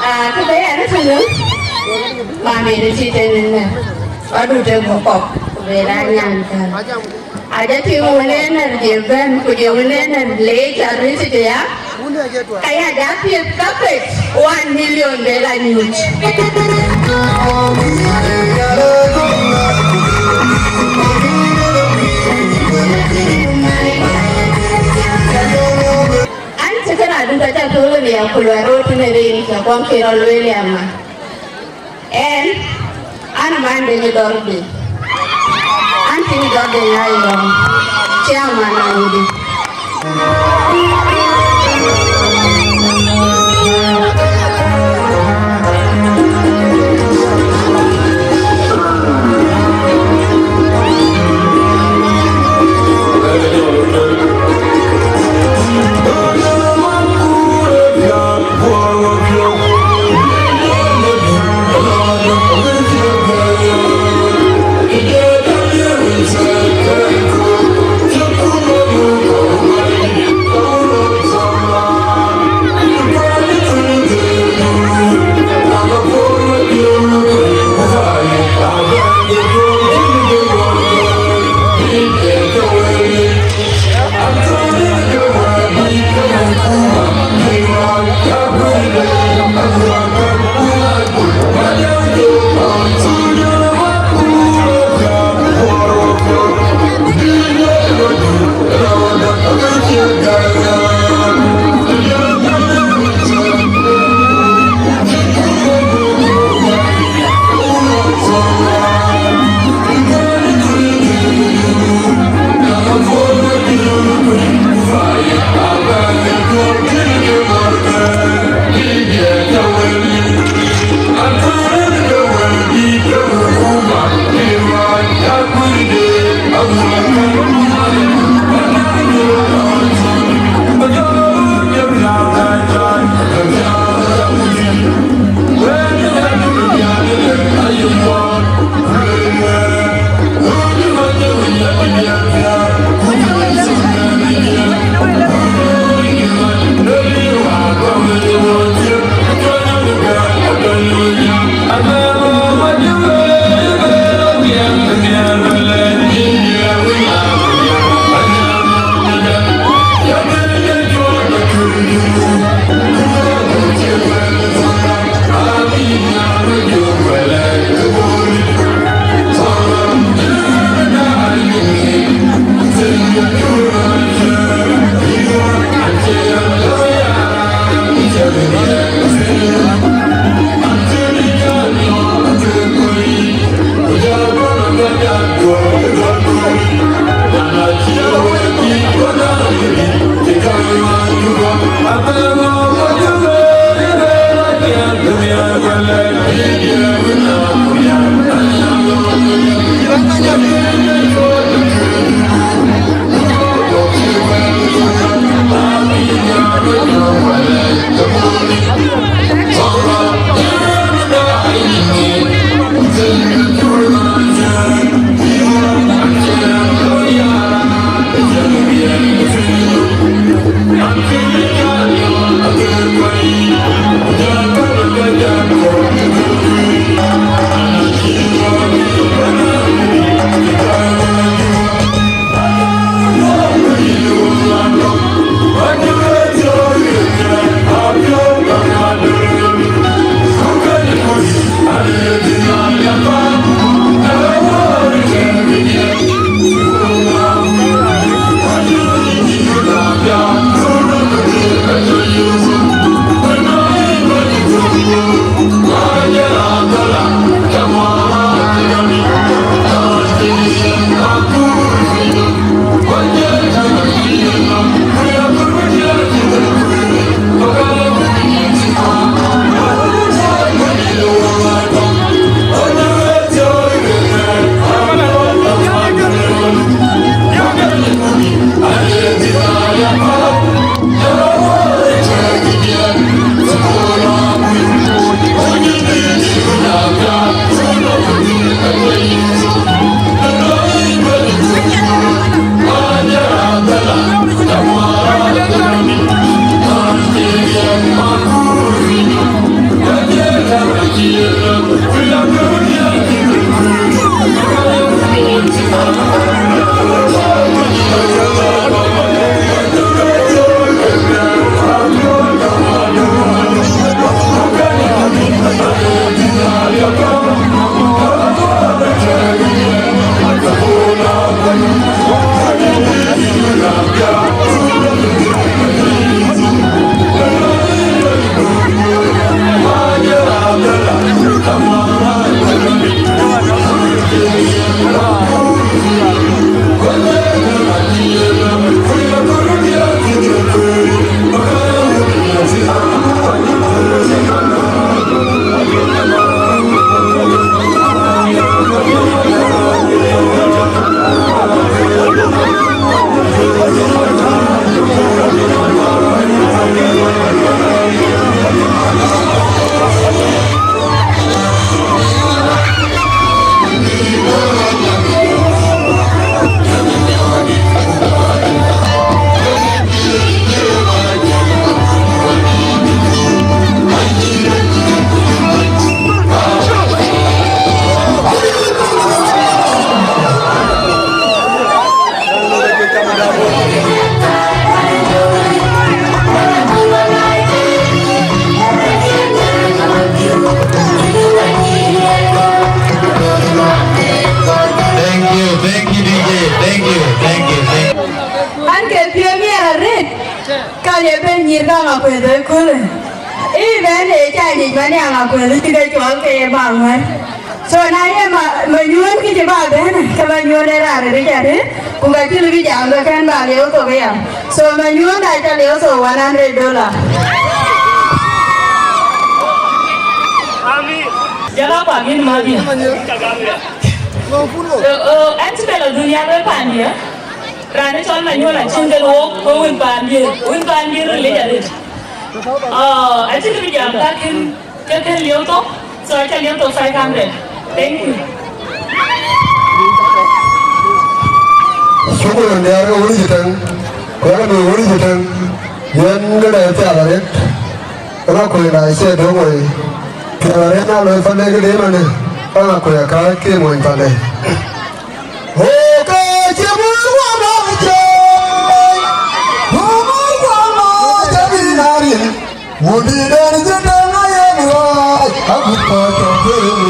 Ah, kë bɛ̈i ɛn tënë, mamë ë cï tënë nɛ, kɔc dutë guɔ kɔ̈k, ku bɛ̈i raan nyan kɛ̈ɛ̈r. Aja tïŋ wën ë nɛ̈r jël bɛ̈n, ku jël wën ë nɛ̈r leec arëët tëde ya, ka ya ja piɛth kapiɛth one million bɛ la nyuc. An cï kënë aduk aca kööl ë riɛm, ku luɛɛl röt tënë rin, cä kuɔm cï rɔt lueel ya ma. Ɛn, an man de Dɔ̈r Bey. An tïŋ Dɔ̈r Bey ŋa yɔ̈ɔ̈ŋ. Chairman Aŋudi. Kule. Ëbɛ̈n ë ca nyic Maniaŋ Akuël cï ke cɔl ke ye bä ŋuɛ̈n. So na ye ma, Manyuɔ̈n kë cï bä bɛ̈n, ke Manyuɔ̈n ë raan rëëc arëët, ku ka cï lëu bï jam ke kën bä lieu thok aya. So Manyuɔ̈n da ca lieu thok one hundred dollar. Jɔl a kuak yïn madhia. Ë, ë, ɛn cï bɛ lɔ dunia luel paandië. Raan ë cɔl Manyuɔ̈n acïn kën wok, ke wën paandië, wën paandië ril lec arëët. Ë, acïn kë bï jam kakïn, ke kën lieu thok, so aca lieu thok five hundred. Thank you. Shukran, diäär ke wun cï tɛ̈ŋ, ku yak ke wun cï tɛ̈ŋ, yen këde piath arëët, ëna kuëëny na cie döŋ wei, piath arëët na loi pande këde manë, ëna kuëëny aka ke mony pande. Oke, cï mony wama cë, ku mony wama cë bï na ril. Wudït en cï tëŋ ayen ɣɔɔc, agut kɔc tɔ̈ thïn.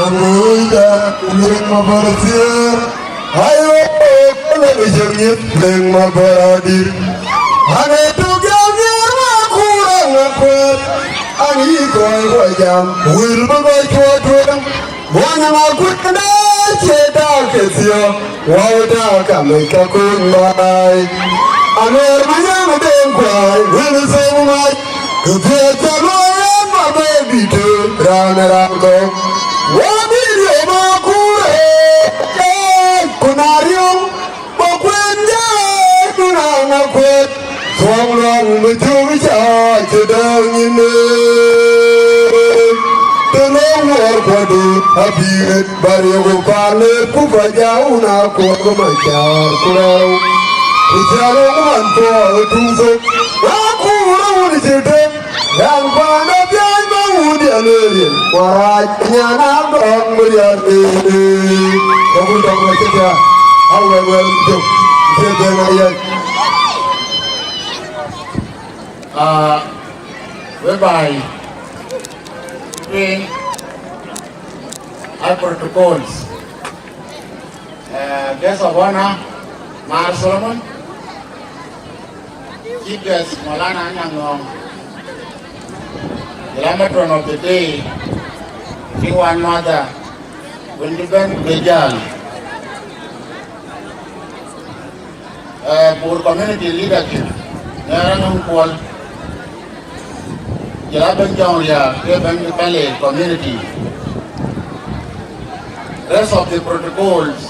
Aŋuucda, leŋ Mabor thiëër. Ayo, leŋ cï ŋiɛth, leŋ Mabor adïr. Aŋic tök jam nhiaar Makur aŋa kuɛth. Aŋic kɔc kɔc jam, wël bï kɔc cuɔ tueŋ. Wanyama kuënde cie dak ke thiɔ̈k, wau dak ka mec ka kuny baai. Aŋer Manyang deŋ kuai, wën thou mac, ke thiɔ̈k ca luɔi en ma bɛ bï tëë raan ë raan kɔ̈u. Wɔ bï riɔ̈m Makur ee, ku na riɔ̈m, bä kuën jɔɔk raan akuët, thuɔŋ luaŋ bï cök ca cï däŋ nyin ee. Të lɔ wuɔɔr kuɔdu abï ɣet bä riëëk ku paan lëët ku bä ja wun akuɔk Macar ku rɛɛu. Ku cä lok man puɔɔk ë tuŋ thok, na kuur ë wun cï tëk. Ran kuan apiac ba wun diɛn ë riɛl, warac nyan agɔɔk mi riɛl ëë. Ka kun tɔŋ ma cï tɛ̈, a wɛl wɛl jök, cï dhëŋ ariɛc. Ah, we baai, piny, a protocols. Eh, guest of honor, Mar Solomon, chief guest, Maulana Anyaŋ Ŋɔŋ, the matron of the day, King One Mother, Wendy Ben Bejal, eh, Bor community leadership, Nera Nong Kuol, jɔl a Ben Jɔŋ Riak, ke Ben Pale community. Rest of the protocols,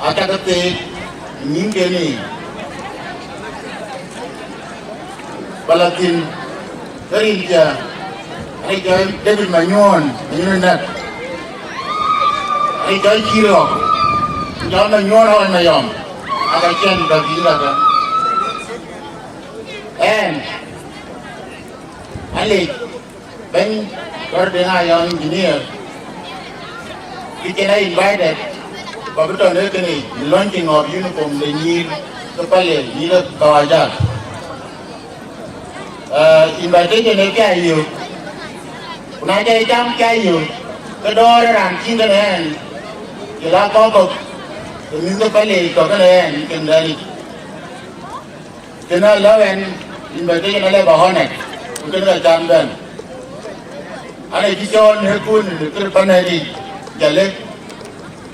aca ke theek, nyin keni. Balatin, Këril ca, ai cɔl David Manyuɔn, Manyuɔn Nɛk. Ai cɔl Cirok, cɔl Manyuɔn Ɣɔl Mayɔm. Aka cɛn ka bï ka ka. Ɛn, alec, bɛ̈ny Dɔr Deŋ Ayɔm engineer. Kë cïn a invited, ba bï tɔ̈ në kënë, launching of uniform de nyïïr ke Pale, nyïïr ke Kawajak. Eh, invitation ë pia yök, ku na ca ye cam pia yök, ke dɔɔr ë raan cïn kënë ɛn, ye la kɔ̈k kɔ̈k, ke mïth ke Pale tɔ̈ kënë ɛn, cïn dɛn yic. Kënë alëu ɛn invitation alë ba honored, ku kënë ka can bɛ̈n. An, acï cɔɔl në kun në kër panɛ̈t yic, jale,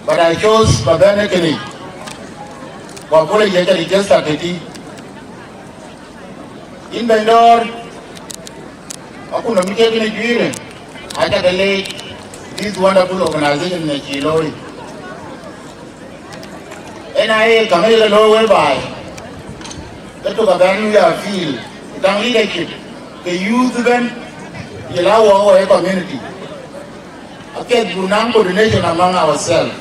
but I chose ba bɛ̈n ë kënë yic. Ku apology aca register tëtï. Yïn bɛ̈ny dɔ̈ɔ̈r, akun nɔm cï kek yïn ë juëërë, aca ke leec this wonderful organization në cï looi. Ëna ye käŋ ye ke looi wël baai, ke tök abɛ̈n we are feel, käŋ leadership, ke youth ëbɛ̈n, ye la wɔ wɔ ë community. Apiɛth buk naŋ coordination among ourselves.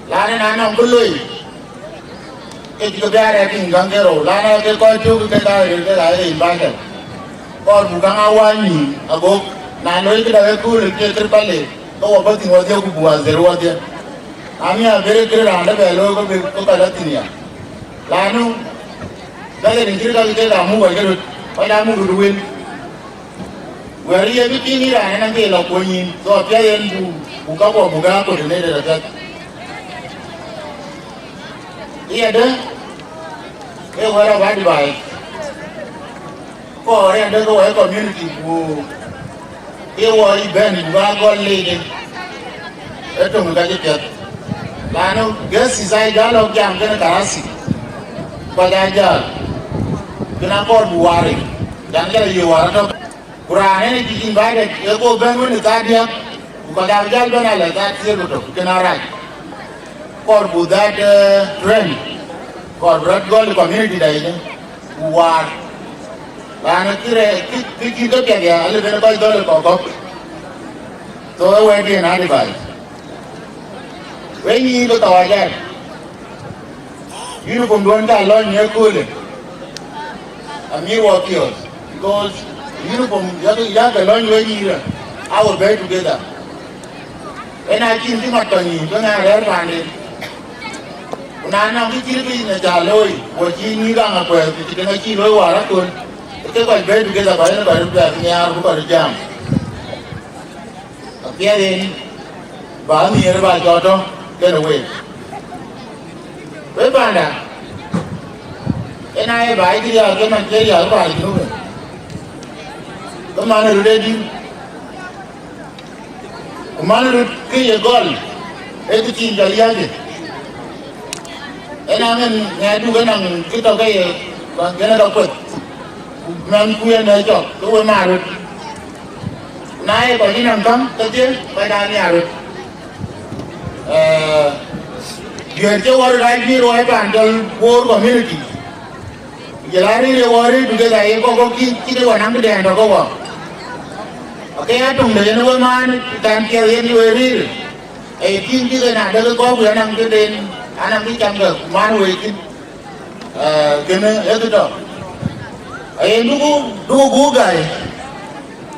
Lanë na nɔŋ bï loi, ke cï ke bï a rɛ̈ɛ̈r piny käŋ ke rou, lanë ke kɔc tök ke ka rëër ke ka ye invited. Kɔɔr buk käŋ a wany nïïm, agok, na loi këdäŋ ë kööl ke kër Pale, ke wɔ bɔ̈ thïn wɔdhie ku buk adhër wɔdhie. Na miäk bërë kërë raan dë bɛ looi ke bï ke kɔc lɔ thïn ya. Lanu, bɛ̈kë rin cït kakï kek amuk wɛ̈c ke röt, kɔc amuk röt wël. Wɛ̈ɛ̈r ye bï piŋ yïn raan ënɔŋ ke lɔ kuɔny yïn, so apiɛth yen buk, buk kakuɔ buk aa coordinated apiɛth. Yadë, Ee wɛ̈t aba advice. Kɔɔr ɛn dek wɔ community ku ke wɔ ëbɛ̈n ku ba gɔl leec de. Ee töŋ ka cï piɛth. Laanu guest aa jäl lɔ jam kenë karasi. Kɔc aa jäl. Kën akɔɔr bu waar yic. Can jal ye waar tɔ̈. Ku raan en cï invited, ee go bɛ̈n wën ë thaa diäk, ku kɔc aa jäl bɛ̈n alɛ thaa thiëër ku tök, kën arac. Kɔɔr bu that, eh, trend, kɔɔr bu rɔt gɔl community da yic, ku waar. Raan ë kërɛ, kë, kë cït ke piɛth ya, alë ben kɔc dhɔl ë kɔk gɔ̈k. So, ee wɛ̈t yen advice. Wek nyïïn ke kawaja. Uniform duɔ̈n ka lɔny në ëköölë. Amï wɔ piɔ̈ɔ̈th, because uniform yak, yak ke lɔny wek nyïïn rë, a we bɛ̈i together. Ëna cïn cï mat kɔc nyïïn, ke ŋa rɛ̈ɛ̈r paanden. Ku na nɔŋ kë cït kë yïn ë cä looi, wɔ cï nyïïn raŋ akuɛth, ku cï tëŋ acï looi wäär aköl, ke kɔc bɛ̈i together, kɔc yen kɔc röt bɛ̈ɛ̈r nhiaar, ku kɔc röt jam. Apiɛth en, ba nhiëër ba jɔ tɔ̈ kenë week. Wek panda, en aye ba cï riääk ke man cï riääk ba cï nu ke. Ke man röt ë dït. Ku man röt ke ye gɔl, ee kë cïn jɔ liääcë. Ëna ŋɛn ŋɛɛdu ke naŋ kë tɔ̈ ke ye, ba gɛn ë rɔt kueth. Ku mɛnhku yen ë cɔk, ke we maar röt. Na ye kɔc yï naŋ käŋ, ke thie, kɔc aa nhiaar röt. Eh, duëër cï wɔ röt aa juiir wɔ ë paan cɔl Bor community. Ku jɔl aa rëër ye wɔ rëër together ye kɔk kɔ̈k cï, cï ke wɔ naŋ këdɛn tɔ̈ ke wɔ. Ake ya töŋ de yen we maan, tɛ̈n piɛth yen we rëër. Ee tïŋ cï ke na dek kɔ̈k ku anaŋ këden, anaŋ kë cam ke ku man wëi thïn. Eh, kënë ee kë tɔ̈. Ee, duku, duku guuk gäi.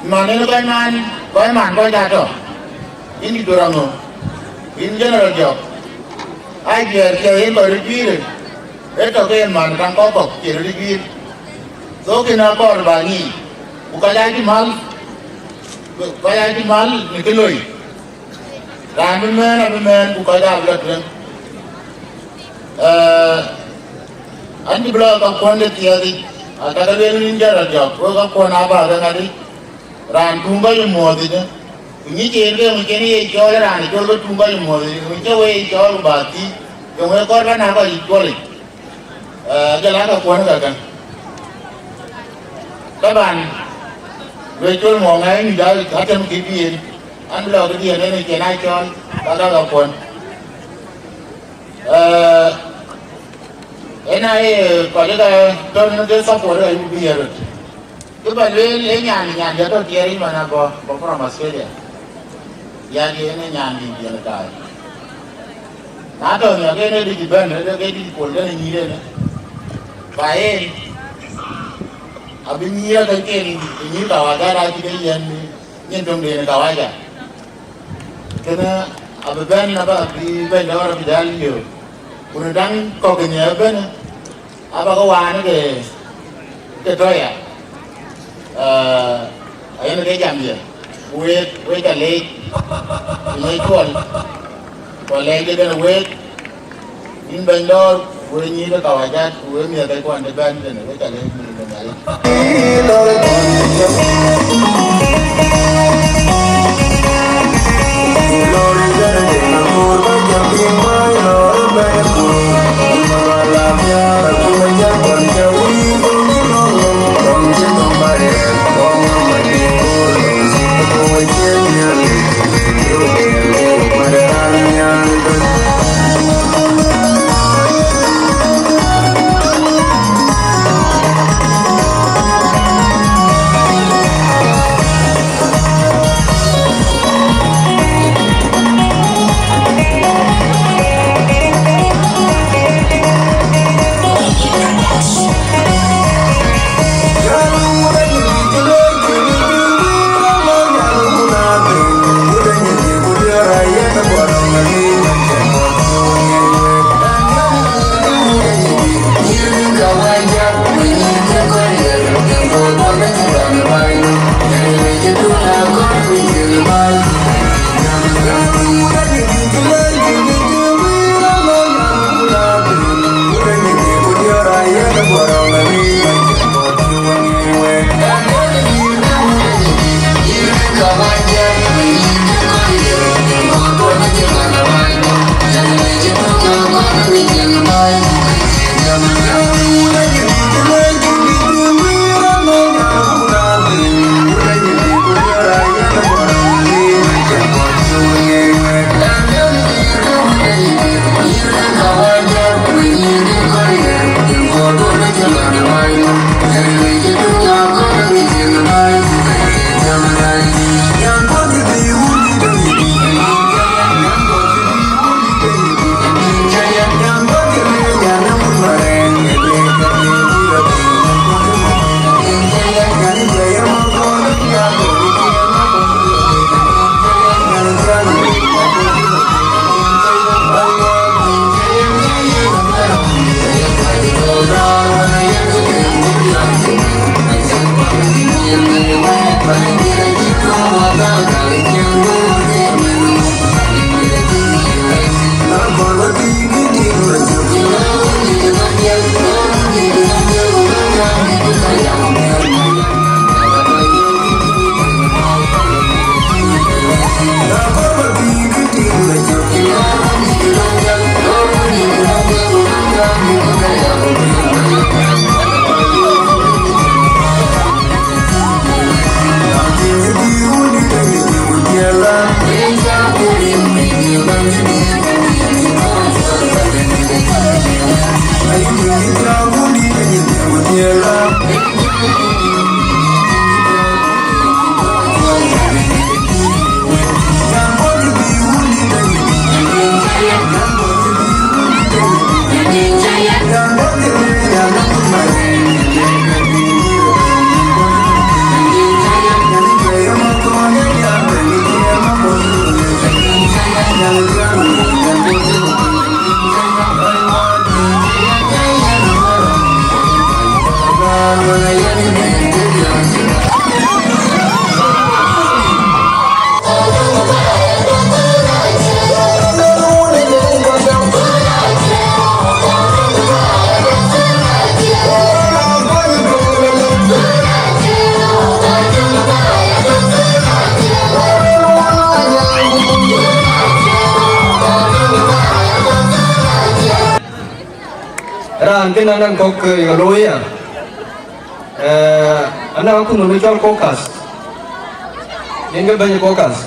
Man en kɔc man, kɔc man kɔc aa tɔ̈. Yïn dït Dor Aŋö. Yïn General Jɔk. Aa jiɛɛr cɛ yen kɔc röt juiir. Ee tɔ̈ ke yen man kaŋ kɔ̈k kɔ̈k cï röt juiir. So kënë akɔɔr ba ŋic. Ku kɔc aa cï mal, kɔc aa cï mal në kë loi. Raan bï mɛɛn abï mɛɛn ku kɔc aa bï lɔ tueŋ. Eh, an cï bï lɔ kakuɔn de thiɛɛth yic, atakë lueel yïn General Jɔk, wek kakuɔn aa bä ke ŋat yic. Raan tuŋ kɔc ë muɔ̈ɔ̈th yic, ku nyic en ke ŋö cïn ye cɔɔl raan ë col ke tuŋ kɔc ë muɔ̈ɔ̈th yic, ŋö cï we ye cɔɔl ku bä thiëc, ke ŋö ye kɔɔr bä na kɔc yic cuɔl yic. Eh, jɔl aa kakuɔn ë kakä. Taban, we col muɔɔŋ ŋa en juëc atëm kë bï en, an bï lɔ këdiën en ë cïn aa cɔɔl, ka ka kakuɔn. Eh, en aa ye kɔc ë ka tɔ̈ në ke support ë ayuk bï ye röt. Kë bä lueel ee nyan, nyan jɔ tɔ̈ tiɛɛr yic man abɔ̈, bɔ̈ from Australia. Yan yen ee nyan dït yen taai. Na tɔ̈ nhiäk en ee dït bɛ̈n, ee ke dït pol kenë nyïïr en. Ba en, abï nyïïr akëcken, nyïïr kawaja aa cï ke yiɛ̈n nyin töŋden kawaja. Kënë abï bɛ̈n aba bï bɛ̈ny dɔ̈ɔ̈r abï jäl yöök. Ku në daŋ kɔ̈k ë nhiɛɛr ëbɛ̈n, aba ke wään ke, ke tɔ̈ ya. Eh, ayen ke jamdiɛ̈. Ku week, wek ca leec, ku ŋic cuɔl. Ku alɛɛc de bɛ̈n week, yïn bɛ̈ny dɔ̈ɔ̈r, ku wek nyïïr de kawajat, ku wek miɛ̈thkuɔn de bɛ̈n tënë, wek ca leec. Raan kën anɔŋ kɔ̈k, eh, ye looi ya. Eh, anɔŋ akun wën cɔl caucus. Yen ke bɛ̈ny caucus.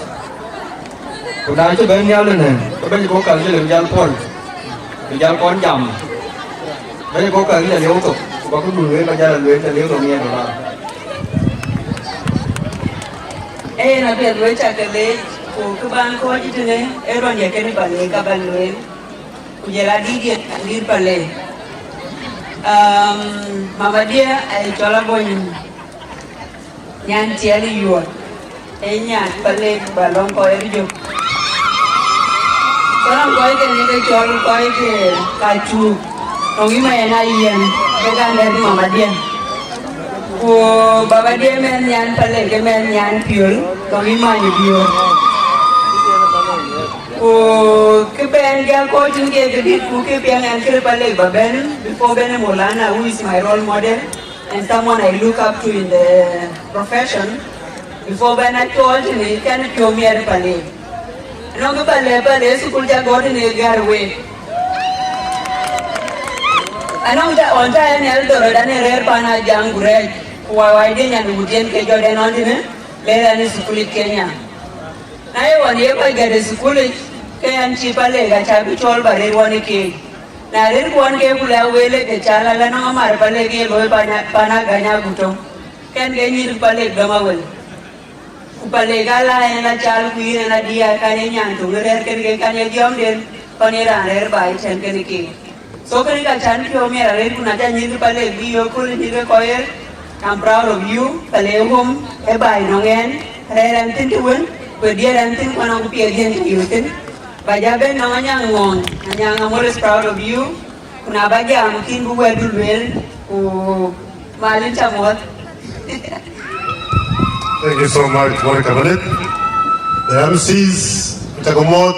Ku na cï bɛ̈n nhial ënë, ke bɛ̈ny caucus cï lëu jäl puɔ̈l, bï jäl kɔn jam. Bɛ̈ny caucus cï lëu thok, ku bä këdun wël bä jäl lueel, cï lëu thok ŋiɛc ëbɛ̈n. Ee, na piɛth wek ca ke leec, ku kë ban kɔc tënë, ee rɔn ye kënë ba leec ka ban lueel. Ku jɔl a dït ye, dït Palek. Um, mama diɛ, ai cɔl Abony nyan tiɛl yuɔt. Ee nyan Palek ba lɔŋ kɔc ë jök. Cɔl a kɔc ke ne ke cɔl kɔc ke ka cuk. Nɔŋ yï ma yen a yen, ke ka nɛ̈t mama diɛ. Ku baba diɛ mɛn nyan Palek, ke mɛn nyan piöl, nɔŋ yï ma yen biöl. Ku kë bɛn jäl kɔc tïŋ ke këdït, ku kë piɛŋ ɛn kërë Palek ba bɛ̈n, before bɛ̈n ë Maulana, who is my role model and someone I look up to in the profession. Before bɛ̈n a cɔɔl tënë, kɛn piɔ̈u miɛt ë Palek. Anɔŋ kë Palek, Palek thukul ca gɔ̈t tënë gär week. Anɔŋ ta, ɣɔn ta ɛn Eldoret, an ë rɛ̈ɛ̈r pan a jam ku rɛɛc, ku wai wai diɛ̈ nyan wut yen ke jɔt ɛn ɣɔn tënë, lɛ̈ɛ̈r ɛn ë thukul ë Kenya. Na ye ɣɔn ye kɔc gɛ̈t ë thukulic, ke yɛn cï Palek acä bï cɔɔl ba rëër ɣɔn ë keek. Na rëërkï ɣɔn keek ku lɛ̈k wël ë ke cä lä lä nɔŋ amär Palek ye looi pan, pan Agäny agut tɔ̈. Kɛn ke nyïïr Palek dɔm awël. Ku Palek ala en la cal ku yïn en la diäär kan ye nyan töŋ ë rɛ̈ɛ̈r kën ke kan ye dhiɔmden, pan ye raan rɛ̈ɛ̈r ba ë tɛ̈n kën ë keek. So kënë ka cän piɔ̈u miɛt arëët, ku na ca nyïïr Palek bï yök kööl nyïïr ke kɔc ɣer, I'm proud of you, Palek home, ë baai nɔŋ ɛn, rɛ̈ɛ̈r ɛn thïn të wën, ku ë diɛɛr ɛn thïn, ku anɔŋ ku piɛth diɛn të yök thïn. Ba ja ben nɔŋ Anyaŋ Ŋɔɔn, Anyaŋ, I'm always proud of you, ku na ba jam kïn bï wɛ̈tdu lueel, ku mal yïn ca muɔ̈th. Thank you so much, Monica Malit. The M Cs, Chakamot.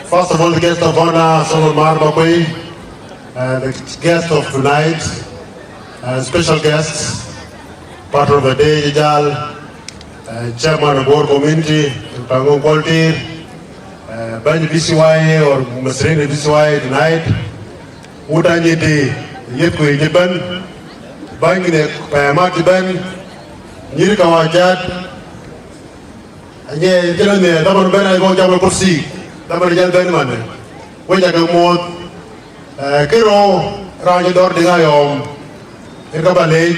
First of all, the guest of honor, Solomon Marmakwei, uh, the guest of tonight, uh, special guests, part of the day, Jal, Uh, chairman of Bor community, Pangong Koltir, uh, bany B C Y A or Masrin B C Y A tonight. Uta nyiti yet ku yit ben, bany ne payama ti ben, nyiri ka wajat, anye jelo ne daman ben ay go jamal kursi, daman jal ben man. Weja ke mot, uh, kiro ranye dor dinga yom, eka balej,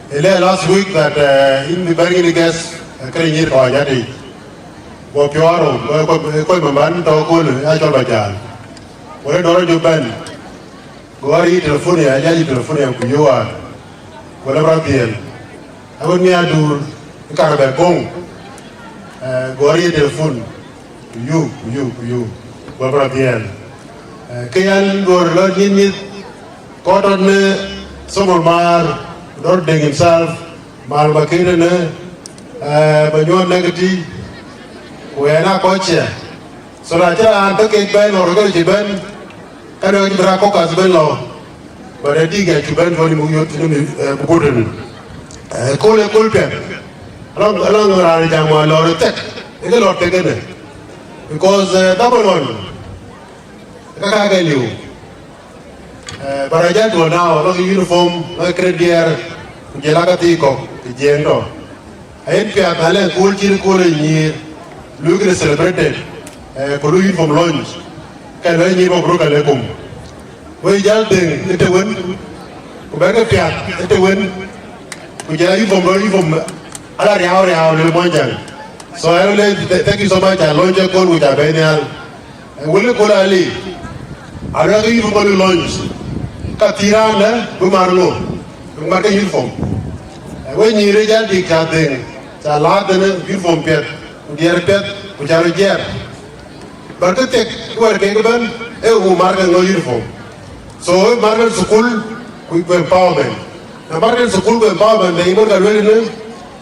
ele last week that, uh, in the very guest, uh, kere nyiri ka wajat. Go piɔ̈ɔ̈r rou, go, go, go mamban tɔ̈ kööl, ya cɔl ba jal. Go rɔt dɔ̈ɔ̈r jɔ bɛ̈n. Go wär yï telefon ya, ya yï telefon ya, ku yöö waar. Go lɛ̈p rɔt dhiël. Aɣöt mi aduur, ë kar bɛ goŋ. Eh, go wär yï telefon. Ku yöö, ku yöö, ku yöö. Go lɛ̈p rɔt dhiël. Eh, ke yan duɔ̈r lɔ nyith nyith. Kɔc tɔ̈ në Somol Maar, dɔ̈ɔ̈r Deŋ himself, Mal Makëër ënë, eh, Manyuɔ̈ɔ̈n Nɛ̈k ë tï, ku ɣɛn aa kɔc ciɛ. So na cï raan tök kek bɛ̈n, ɣɔn röt kɔc cï bɛ̈n, ka dɔ̈ɔ̈r cï bï raan kɔ̈k kath bɛ̈n lɔ, but ë dïk ë cï bɛ̈n, kɔn muk yöt, eh, bï kut ënë. Eh, kööl ë kööl piɛth. Alɔŋ, alɔŋ raan jam wan lɔ̈ɔ̈r ë thek, ë ke lɔ̈ɔ̈r thek ënë. Because, eh, dhaman ɣɔn, ka ka ke liu. Eh, but I just want now, lɔ̈k uniform, lɔ̈k kërɛt diɛɛr, ku jël aka thii kɔ̈k, ke jiëëŋ tɔ̈. Ayen piath na lɛ̈k kööl cït kööl ë nyïïr, luɔ̈k kë celebrated, eh, ku luɔ̈k uniform launch, ka lɔ nyïïr bɔ̈ ku röt ka lek kum. Wek jäl dhëŋ ë të wën, ku bɛ̈ɛ̈r ke piath ë të wën, ku jël uniform lɔ uniform ala riau riau në Muɔnyjäŋ. So I really th-, thank you so much, a launch ë kööl ku ca bɛ̈ɛ̈i nhial. Wël ë kööl alii, aluɛɛk ke uniform alui launch, ka thii raan dɛ̈ bï mar ŋö, bï mar ke uniform. Ë, we nyïïr ë jäl dik ca dhëŋ, ca laat dhënë uniform piɛth, ku diɛɛr piɛth, ku ca rɔt jiɛɛr. But kë thek, kë wɛ̈ɛ̈r kek ëbɛ̈n, ee ku mar ke ŋö uniform. So, ë mar ke thukul, ku, ku empowerment. Na mar ke thukul ku empowerment, dɛ̈ yï bɔ̈ ka lueel ënë,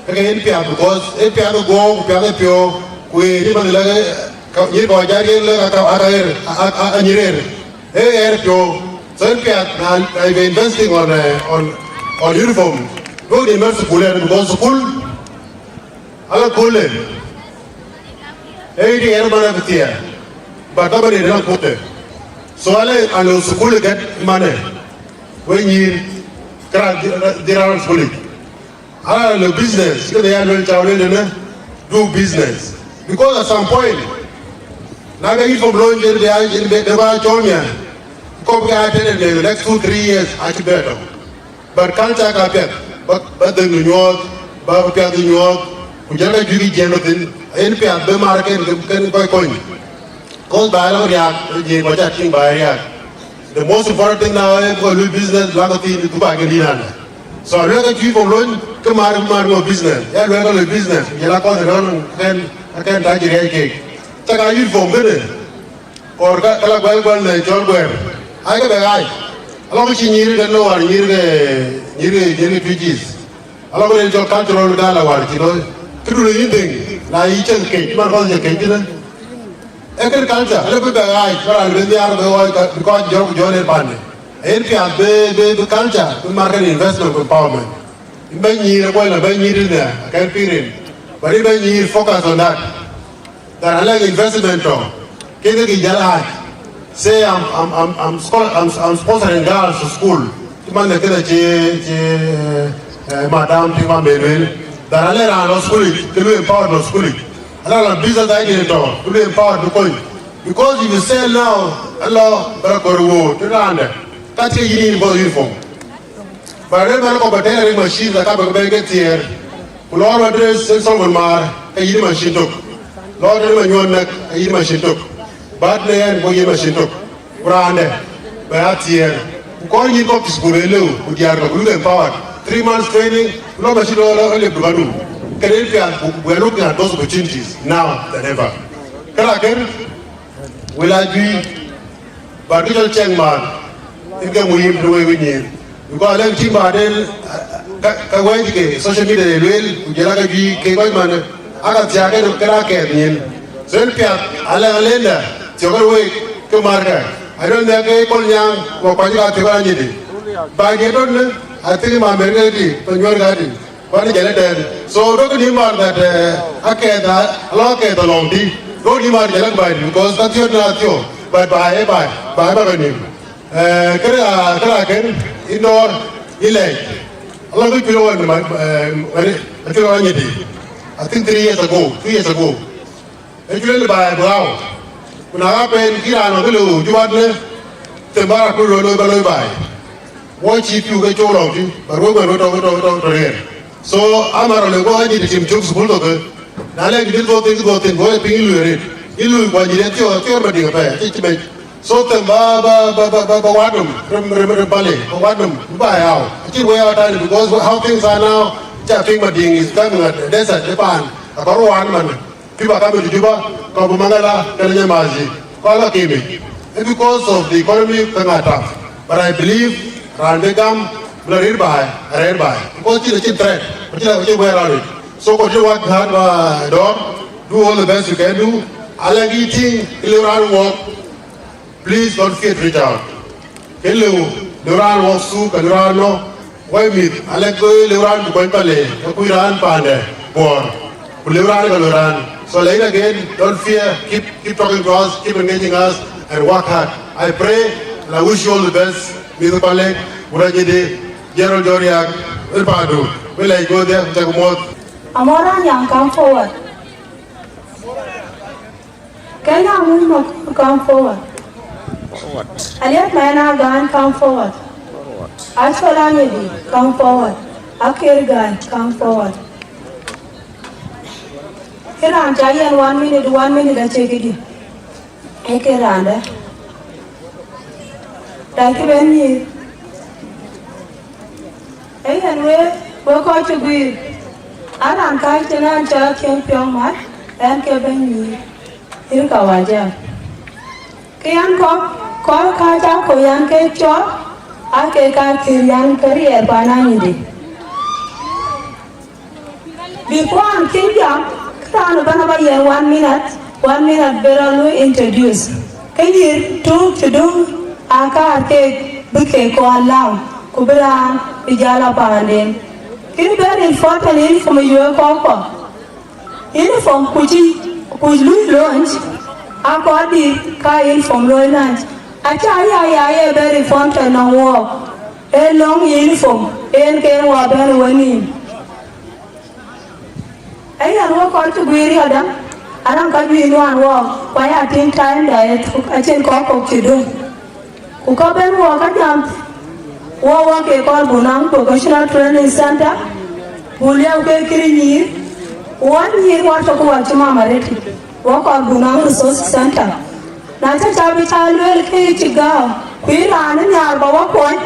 ke ke yen piath, because ë piath ë guɔ̈u, ku piath ë piɔ̈u, ku ë yï man lɛ̈k, ka, nyïïr kɔc aa riëëc lɛ̈k aka, aka ɣer, a, a, a, a nyïïr ɣer. Ë ɣer piɔ̈u. So yen piath na, na you investing on, eh, on, on uniform. Duɔ̈k dï mɛ̈r thukul ënë, because thukul ala köölë. Ë yï dï ɣer man abï thiëër. But dhaman ë raan kuthde. So ala, ala thukul gɛ̈t manë. We nyïïr, kara dhi, dhi raan thukul yic. Ala lɔ business, kë de ya luel ca luel ënë, do business. Because at some point, na ke uniform launch, yen bï ya, yen bï, bï ba cɔl miɛt, kɔ̈k bï ya tëde në the next two, three years, acï bɛ tɔ̈. But culture ka piɛth, ba, ba dhëŋdu nyuɔɔth, ba piathdu nyuɔɔth, ku jɔl ka juëc jiɛɛm thïn, yen piath bï mar ken, ken kɔc kony. Cause ba lɔ riak, jiëëŋ kɔc ca tïŋ ba riak. The most important thing now, eh, bï kɔc lui business, la kɔc thiin, ku ba ke dït ënë. So, luɛɛl ke cï uniform lony, ke mar, mar ŋö business. Ya luɛɛl ke lui business, jël akɔ̈th ënɔɔnë, akën, akën ta cï riɛc keek. Cak a uniform kënë, kɔɔr ka, ka la guɛl guɛl në cɔl guɛɛr. Ai ke bɛ ɣaac. Alɔ ke cï nyïïr ke lɔ war, nyïïr ke, nyïïr ke, nyïïr ke Twic East. Ala wël cɔl cultural gala war cï looi. Këdu le yïn dhëŋ, na yï cïn kec, man kɔn cïn kec kënë. Ee kën culture, ala bï bɛ ɣaac, ba raan bï nhiaar bï ɣɔɔc ka, bï kɔc jɔ̈ɔ̈k jɔ̈ɔ̈n ë pande. Yen piath bï, bï, bï culture, bï market investment ku empowerment. Yïn bɛ̈ny nyïïr ë bɔ̈ la bɛ̈ny nyïïr ënë, akën piŋ rin. But yïn bɛ̈ny nyïïr focus on that. That alɛ̈k investment tɔ̈. Kën ke jäl ɣaac. Say I'm, I'm, I'm, I'm, sco-, I'm, I'm sponsoring girls to school. Cï man de kënë cï, cï, eh, madam cï man ben lueel. That alɛ̈k raan lɔ school yic, ke lu empowered lɔ school yic. Alɛ̈k raan business idea tɔ̈, ke lu empowered bï kony. Because if you sell now, alɔ, bä kɔɔr woor, të raan dɛ̈. Ka cï yïn yïn bɔ̈ uniform. Ba rëër man kɔ̈k ba tɛ̈ɛ̈r ë machine, la ka bï ke bɛ̈n ke thiëër. Ku lɔɔr ba dress ë Solomon Maar, ke yïn machine tök. Lɔɔr tëde Manyuɔɔn Nɛ̈k, ke yïn machine tök. Bat në ɣɛn, ku yïn machine tök. Ku raan dɛ̈, bɛ ya thiëër. Ku kɔɔr nyïïr kɔ̈k cï school ë lëu, ku diäär kɔ̈k, ku luk empowered. Three months training, ku lɔ machine lɔ, lɔ, lɔ lep dukandu. Kënë piath, ku, we are looking at those opportunities now than ever. Kënë akën, wël aa juëc, but kë cɔl cɛŋ man, yen ke muhiim të wek nyïïr. Because alɛ̈ŋ tïŋ baden, ka, ka wɛ̈ɛ̈c ke social media ye lueel, ku jɔl aa ka juëc ke kɔc man, aa ka thiääk ke, ke raan kɛɛth nyin. So yen piath, alɛ̈ŋ alenda, thiɔ̈k kɔc wek, ke markë. I don't think ke Kolnyaŋ, ku kuany ka thiɔ̈k kɔc anyïdï. Ba diɛt tɔ̈ në, I think ma mɛr ke dï, pa nyuɔ̈r ka dï. Pan jɛlɛ tɛn. So dok ni mar that, eh, akɛth a, alɔ akɛth alɔŋ ti. Dok ni mar jɛlɛ bai because ka thiot na thiot. But bai, eh, bai, bai, bai, bai ni. Eh, kere a, kere a ken, indoor, ilɛc. Alɔ ke culo wan ma, eh, wani, culo wan nyiti. I think three years ago, two years ago. E culo ni bai blau. Kuna ka pen kira no kilo, jubat ne. Tembara kulo lo ba lo bai. Wɔ cï piu ke cɔl lɔŋ tï, but wek wën wek tɔ̈, wek tɔ̈, wek tɔ̈, wek tɔ̈ riɛɛr. So, ama rɔ le guɔ ka jït tim cök thukul thok ke. Na lɛ̈k dït dhuɔth thïn, dhuɔth thïn, guɔ ye piŋ yï lueel rit. Yï lueel guɔ jït ë thiɔ̈k, thiɔ̈k Madiŋ apɛi, acï cï bec. So, them ba, ba, ba, ba, ba, ba wat nɔm, rem, rem, rem pale, ba wat nɔm, ba yau. Acï way out tiny because how things are now, ca piŋ Madiŋ is coming at the desert, the pan. Akɔr wan man. People are coming to Juba, kɔc bï Mangala, kɛn Nyamazi, kɔc la kemi. And because of the economy, things are tough. But I believe, raan bï gam, bï la rëër baai, arëër baai. Because cïn, cïn threat, cïn, cïn wɛ̈ɛ̈r raan rëër. So continue work hard, uh, Dor. Do all the best you can do. I like eating, clear our work. Please don't fear to reach out. Ke lëu, lëu raan wɔ thuk, ke lëu raan nɔ, wai mïth, alɛ̈k ke lëu raan bï kuany pale, ke kuc raan paande, Bor. Ku lëu raan ke lëu raan. So, like again, don't fear, keep, keep talking to us, keep engaging us, and work hard. I pray, and I wish you all the best. Mïth pale, ku rajede, General Joriak, wën paandu, wën lɛc go there, ku cak muɔth. Amora Nyang, come forward. Kenya Mumok, come forward. Forward. Aliat Maina Gan, come forward. Forward. Achola Nyedi, come forward. Akir Gai, come forward. Kiran Chayan, one minute, one minute, I check it. Eke randa. Thank you, Benny. Ee yen wek, wek kɔc cï guiir, an, raan kääc tënë an, cɔl Aciëŋ Piɔ̈u Mac, ɣɛn ke bɛ̈ny nyïïr, yïn kawaja. Ke yɛn kɔ̈k, kɔc kääc aa kɔc yɛn ke cɔɔl, aa ke ka kër yɛn ke riɛɛr paan anyïdï. Before an cïn jam, ke raan ëbɛ̈n aba yiɛ̈n one minute, one minute bï rɔt luɔ̈i introduce. Ke nyïïr tuuk cï döŋ aa kaar keek bï keek kɔn läu, ku bï raan bï jäl a paanden. Kën very important uniform ë yuëë kɔ̈k kɔ̈k. Uniform ku cï, ku lui launch, akɔɔr bï ka uniform looi launch. Aca ya ya ye very important nɔŋ wɔɔk. Ee lɔŋ uniform, en ke wɔ bɛ̈n wënïïm. Ee yen wɔ kɔc cï guiir yadäŋ, anɔŋ ka juëc nuan wɔɔk, ku aya tïŋ time da ye thök, acïn kɔc kɔ̈k cï döŋ. Ku ka bɛ̈n wɔ ka jam, wɔ wɔ ke kɔɔr buk naŋ Vocational Training Center, buk liɛu ke kërë nyïïr, wɔ nyïïr wɔ tök wɔ cï mam arëët, wɔ kɔɔr buk naŋ resource center. Na ca ca bï ca lueel ke cï gääu, ku yïn raan ë nhiaar ba wɔ kuɔny,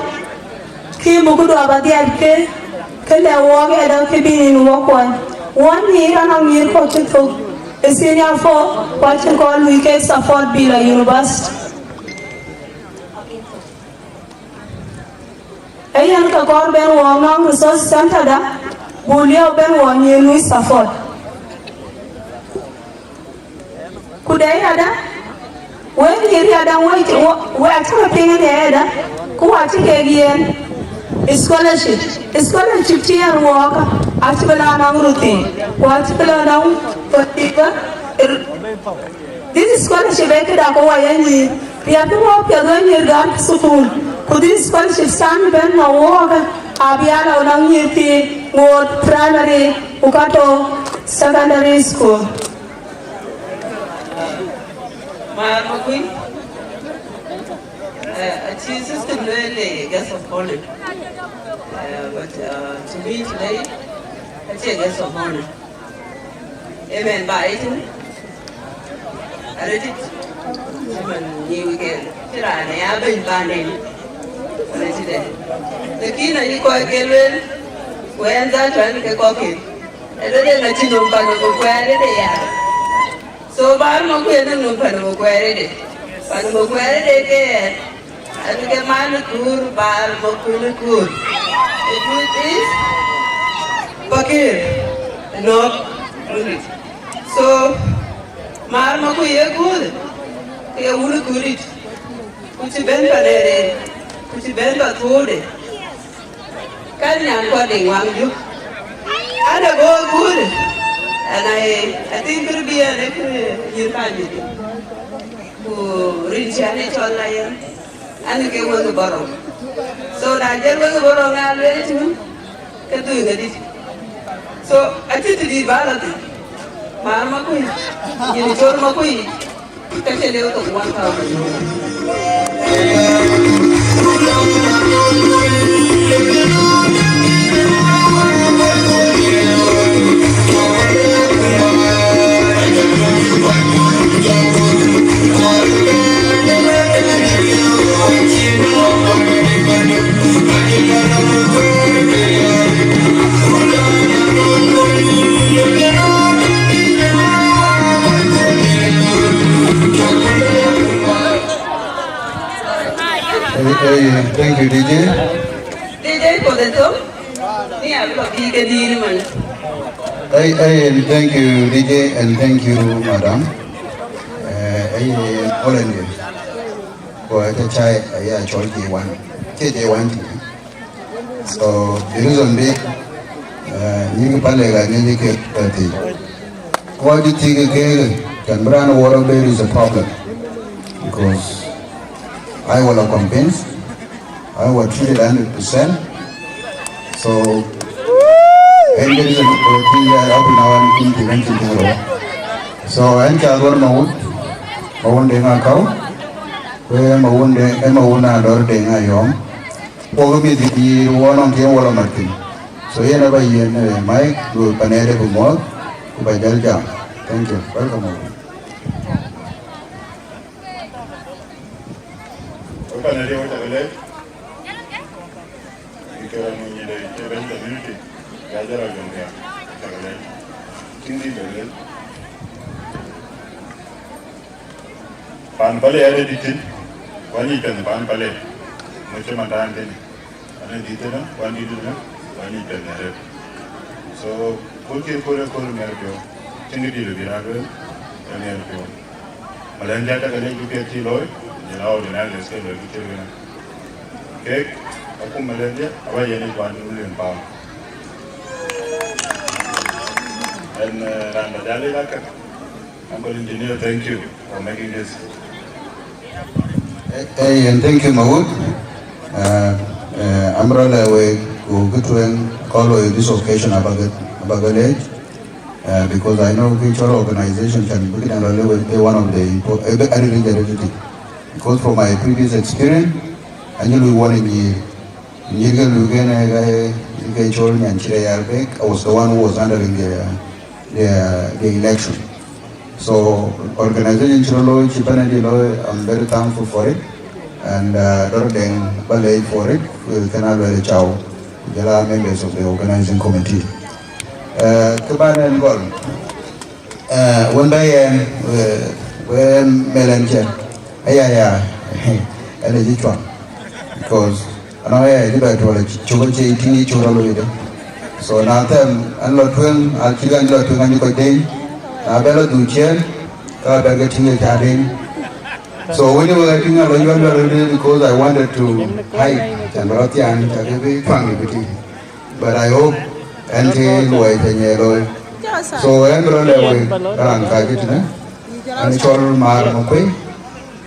kï buk duɔ̈ɔ̈p adhiɛt ke, ke lɛ wɔɔk ë däŋ kë bï yïn wɔ kuɔny. Wɔ nyïïr anɔŋ nyïïr kɔ̈k cï thök ë senior four, ku acïn kɔɔr luui ke support bï la university. Ee yen ke kɔɔr ben wɔɔk nɔŋ resource center da, buk liɛu ben wɔɔk nyïïr luui support. Ku de yada, wek nyïïr yada, wek, wek acï ke piŋ de yada, ku wa cï kek yen scholarship. Scholarship cï yen wɔɔk, acï bï la nɔŋ ruthin, ku acï bï la nɔŋ ruthin. This scholarship ee këda ke wɔ ye nyïïr, riɛtkï wɔ piɛth wek nyïïr gäär thukul, ku this scholarship can bɛ̈n nɔŋ wɔɔk, abï ya lɔ nɔŋ nyïïr thii ŋoot primary, ku ka tɔ̈ secondary school. Maar Makuei, eh, acï system lueel le guest of honor. Eh, but, uh, to me today, acie guest of honor. Amen. Ba ëtënë, arëtic, cïmën nyi weekend, cï raan ë ya bɛ̈ny paanden, arëtic dɛ. Lakin ayï kɔc ke lueel, ku ɣɛn dhatu an ke kɔc ke. Ëdë de ŋa cï nöm pan ë Makuei ëdë ya. So, Baar Makuei ënë nöm pan ë Makuei ëdë. Pan ë Makuei ëdë ke ɣɛn. An ke man ë kuur, Baar Makuei ë kuur. Ë kuur is Pakëër, nɔ̈k, rundit. So, Maar Makuei ë kuur, ke ye wun ë kuurdït. Ku cï bɛ̈n pan ë rëër, ku cï bɛ̈n pan thuɔɔude. Kan nyan kɔ̈k de ŋuan yök. An a go good. And I, I think kër bï an ë kër yïr kan dït. Ku rin cän ë cɔl la yen. An ke wëŋ bɔrɔ. So na jël wëŋ bɔrɔ ŋa lueel tïŋ, ke dhuëëŋ adït. So acï të dït bä la thïn. Maar Makuei, yïn cɔl Makuei, ka cï lëu thok one thousand. Hey, hey, thank you, D J. D J for the top. Ni abï bï ke dïïr man. Hey, hey, and thank you, D J, and thank you, madam. Eh, hey, hey, volunteer. Ko ëtë chai, eh, ya cɔl J one. Cie J one tïŋ. So the reason being, uh, nyïïn kë pale ka nyïïn kë tɔ̈ thïn. Kɔc cï thiëëk ke, can bï raan wɔ rɔt ber is a problem. Because I was convinced, I was treated hundred percent. So, and there is a thing that happened now and in prevention thing. So, and Chadwar Mawut, Mawun Deng Akau, where Mawun Deng, Mawun Ador Deng Ayom. Wok mïth dït wɔ nɔŋ tiɛɛm wɔ lɔ mat thïn. So yen aba yiɛn, eh, mic, ku panɛɛde bï muɔɔth, ku ba jäl jam. Thank you. Welcome, welcome. Wek panɛɛde wek cak lɛc. Bï ke rɔt nu nyinde cï bɛ̈ny community. Ya jɔl rɔt jɔŋ dia. Cak lɛc. Cïn dït lɔ lel. Pan Pale ade dït tïn, ku anyic piɛth pan Pale, ŋö cï man tään tënë, an ë dït tënë, ku an dït tënë, ku anyic piɛth arëët. So, kööl cï kööl ë kööl miɛt piɔ̈u, cïn kë dït bï raan lueel, ë miɛt piɔ̈u. Malɛn jat ka lec bï piɛth cï looi, jël a organizers ke looi bï cït kënë. Kek, akum malɛn jat, aba yen ë kuan dun len paam. Ɛn, eh, raan ba jal lec akek. Uncle Engineer, thank you for making this. Hey, hey, and thank you, Mawut. Uh, uh, I'm really awake, ku kë tueŋ kɔn looi this occasion abaga, abaga lec, uh, because I know kë cɔl organization can be done really well, they one of the impo-, a very rich identity. Because from my previous experience, I knew we won in here. Nyïïr ke luui kënë, ke, ke cɔl Nyan Cï Rɛ̈ɛ̈r Bek, I was the one who was handling the, the, the election. So, organization cï rɔt looi, cï panel dï looi, I'm very thankful for it. And, uh, Dɔr Deng ba lec for it, uh, kënë Aluel Cau, jɔl a members of the organizing committee. Uh, kë bän ɛn gɔl, uh, wën bä yɛn, uh, wën mɛl ɛn cɛ, aya, ya, ɛn ë cï cuaŋ. Because anɔŋ aya cï bɛ tuɔl cök acie tïŋ ë cök rɔt looi de. So na them an lɔ tueŋ, an cï an lɔ tueŋ an cï kɔc deny. Na bɛ lɔ dhuk ciëën, ka bɛ ke tïŋ ë ca deny. So wën ë wek a tïŋ an lɔ yuɔl yuɔl röt de because I wanted to hide, can bä rɔt thiaan, ca ke bï tuaŋ ë bï tïŋ. But I hope ɛn ke luɔi cä nyɛ looi. So ɛn bï rɔt lɛ wek raan ka cï tënë. Ɛn cɔl Maar Makuei,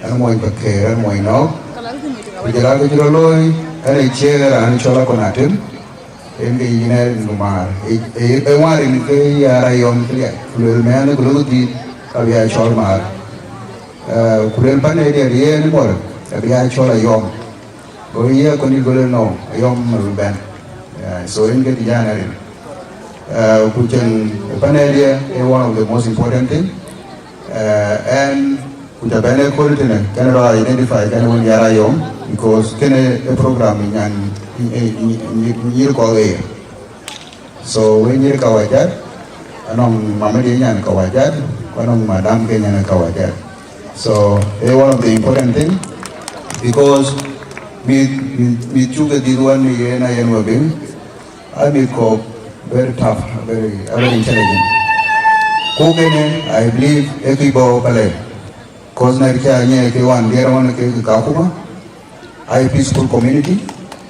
ɛn mony Pakëër, ɛn mony nɔɔk. Ku jɔl a kë cï rɔt looi, ɛn ë ciëën raan cɔl Akon Atem. Yen ke yïn ë rin ku maar. Ë, ë, ë ŋuan rin ke ya Ayom cï liɛc. Ku lueel mɛɛn ku lok dhït, ka bï ya cɔl Maar. Eh, ku lueel pan ë diɛt yen mor, ka bï ya cɔl Ayom. Go ye kɔn dït go le no, Ayom abï bɛ̈n. Yeah, so yen ke dijan arin. Uh, ku cieŋ panel ye, eh, one of the most important thing. Uh, and ku ca bɛn ë kööl tënë, kɛn rɔ identify kɛn wën yar Ayom, because kënë ë program nyan, eh, eh, nyïïr kɔ̈k ë ye. So we nyïïr Kawajat, anɔŋ mama de nyan Kawajat, ku anɔŋ madam ke nyan Kawajat. So, eh, one of the important thing, because mïth, mïth, mïth cuk ke dhil wan ni yen ayen we bin, a mïth kɔ̈k very tough, very, very intelligent. Ku kënë, I believe, ë kë bɔ̈ Pale. Cause na ca nyɛ ke wan diɛɛr wan ke, ke Kakuma, a peaceful community,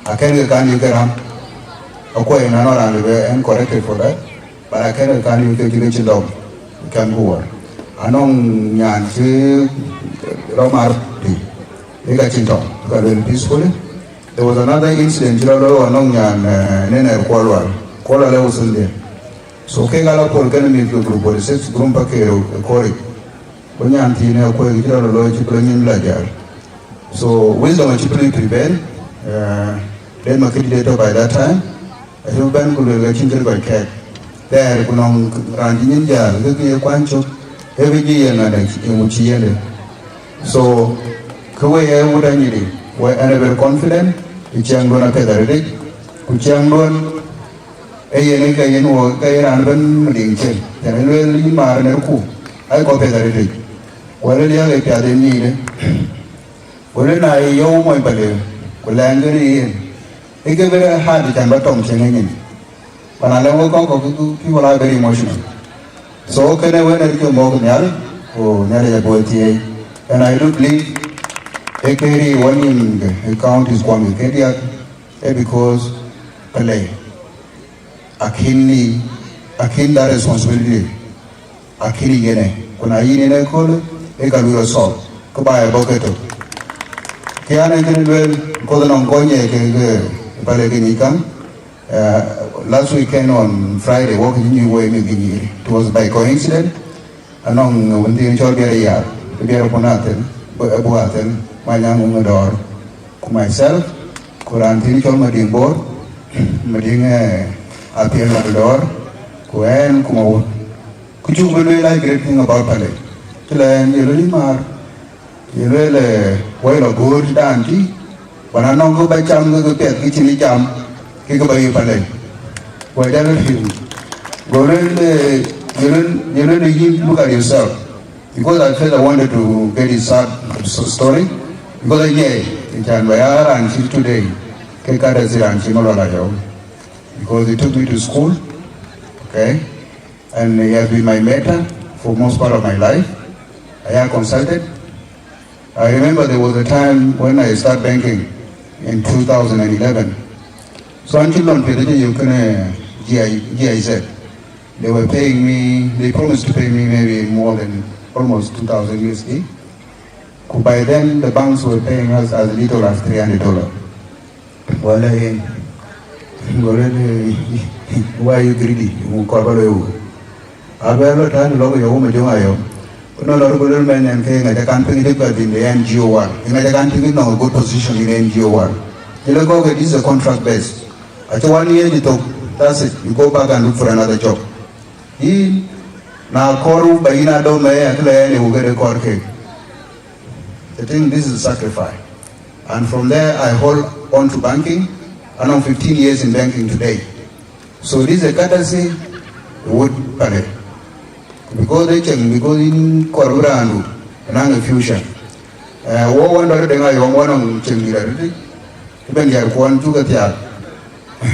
akɛn ke kan yï ke ram. Akuɔi na nɔ raan bï bɛ ɛn corrected for that. But I can't, can you get you get your dog? Can go on. Anɔŋ nyan cï rɔt mar di. Ë ka cïn tɔŋ, ka luel peacefully. There was another incident cï rɔt looi anɔŋ nyan, eh, Nener Kuɔl Lual. Kuɔl Lual ë Uthun de. So kek ala pol kënë mïth ke group forty six, group pa ke rou ë Koric. Ku nyan thiin ë kueek cï rɔt looi cï bï nyin la jäl. So wisdom acï bï prevail, eh, den ma këdï de tɔ̈ by that time. Acï bï bɛ̈n ku luel ke cïn kën kɔc kɛɛk. Thɛɛr ku nɔŋ raan cï nyin jäl, ke kë ye kuany cök, ee bï jï yen ŋadë, yeŋö cï yende. So, kë we ye wut anyïdï, we, and a very confident, ku ciɛɛŋduön apiɛth arëtic, ku ciɛɛŋduön ee yen, ke yen wo, ke yen raan ëbën Madiŋ cin. Cän ë lueel yïn maar ner ku, ai kɔ̈ piɛth arëtic. Wɛl ë liääk ë piath ë nyiinë. Wël ë na ye yɔu mony Paleek, ku lɛɛŋ kën ë yen, ë ke bï rɛ̈ɛ̈r hard cän bä tɔŋ cieŋ ë nyin. Pan alɛ̈ŋ wek kɔ̈k kɔ̈k, people are very emotional. So kënë wën ë cï mɔ̈k nhial, ku Nhialic abï we thiëëc. And I do believe ë ke ri wɔ nyin ke, ë counties kuɔn ke ke diäk, ë because Paleek akïn ni, akïn that responsibility, akïn yen ë. Ku na yïn yen ë köölë, ë ka lui rɔt solve, kë ba ë bɔ̈ ke tök. Kë an, ë kënë lueel, kodh nɔŋ kɔny ë ke, ke Paleek ke nyic käŋ. Uh, last weekend on Friday, wɔ ke cï nyuc wei mïth ke nyïïr. It was by coincidence. Anɔŋ wën thiin cɔl Biɛr Yak, Biɛr Bun Athel, Bu Athel, Manyaŋ Ŋuŋ Dɔɔr, ku myself, ku raan thiin cɔl Madiŋ Bor, Madiŋ, eh, Apiɛl Dɔɔr, ku ɛn ku ma wun. Ku cuk bï lueel a great thing about Paleek. Cï lɛ ɛn ye lueel yï maar, ye lueel, eh, wɛi lɔ goor dan tï, wan anɔŋ kë ba cam ke ke piɛth ke cïn ë jam, ke ke ba ye Paleek. Wɛi jal röt piŋ. Go lueel, eh, ye lueel, ye lueel yïn, look at yourself. Because at first I wanted to get his sad s- story. Because I, yeah, in Chan Bayar and till today, ke kada zira and Chimolo Layo. Because he took me to school, okay? And he has been my mentor for most part of my life. I have consulted. I remember there was a time when I started banking in two thousand eleven. So until long period, you can, uh, G I, G I Z. They were paying me, they promised to pay me maybe more than almost two thousand U S D. Ku by then, the banks were paying us as little as three hundred dollars. Wala yen, go lueel, why you greedy? Ŋu kɔɔr ba lueel wu? Abɛ lɔ tän lɔ ku yɔu ma jöŋ ayɔu. Ku nɔn lɔ ku lueel mɛn ɛn ke ŋaca kan piŋ dï ka dhïn the N G O world. Ŋaca kan piŋ nɔŋ a good position in N G O world. Jëlë kɔɔr ke, this is a contract base. Aca one year jï thok, that's it. You go back and look for another job. Yïn, na kɔɔr ba yïn adɔm ë ya, kë lɛ ɛn ë wukë de kɔɔr kek. I think this is a sacrifice. And from there, I hold on to banking. And I'm fifteen years in banking today. So this is a courtesy would Paleek. Because they change, because in Korbrandu, and I'm a future. Uh, wo wan dɔr de ŋa yɔŋ wan ɔŋ cieŋ dït arëtic. Ëbɛ̈n diäär kuɔn cuk ë thiaak.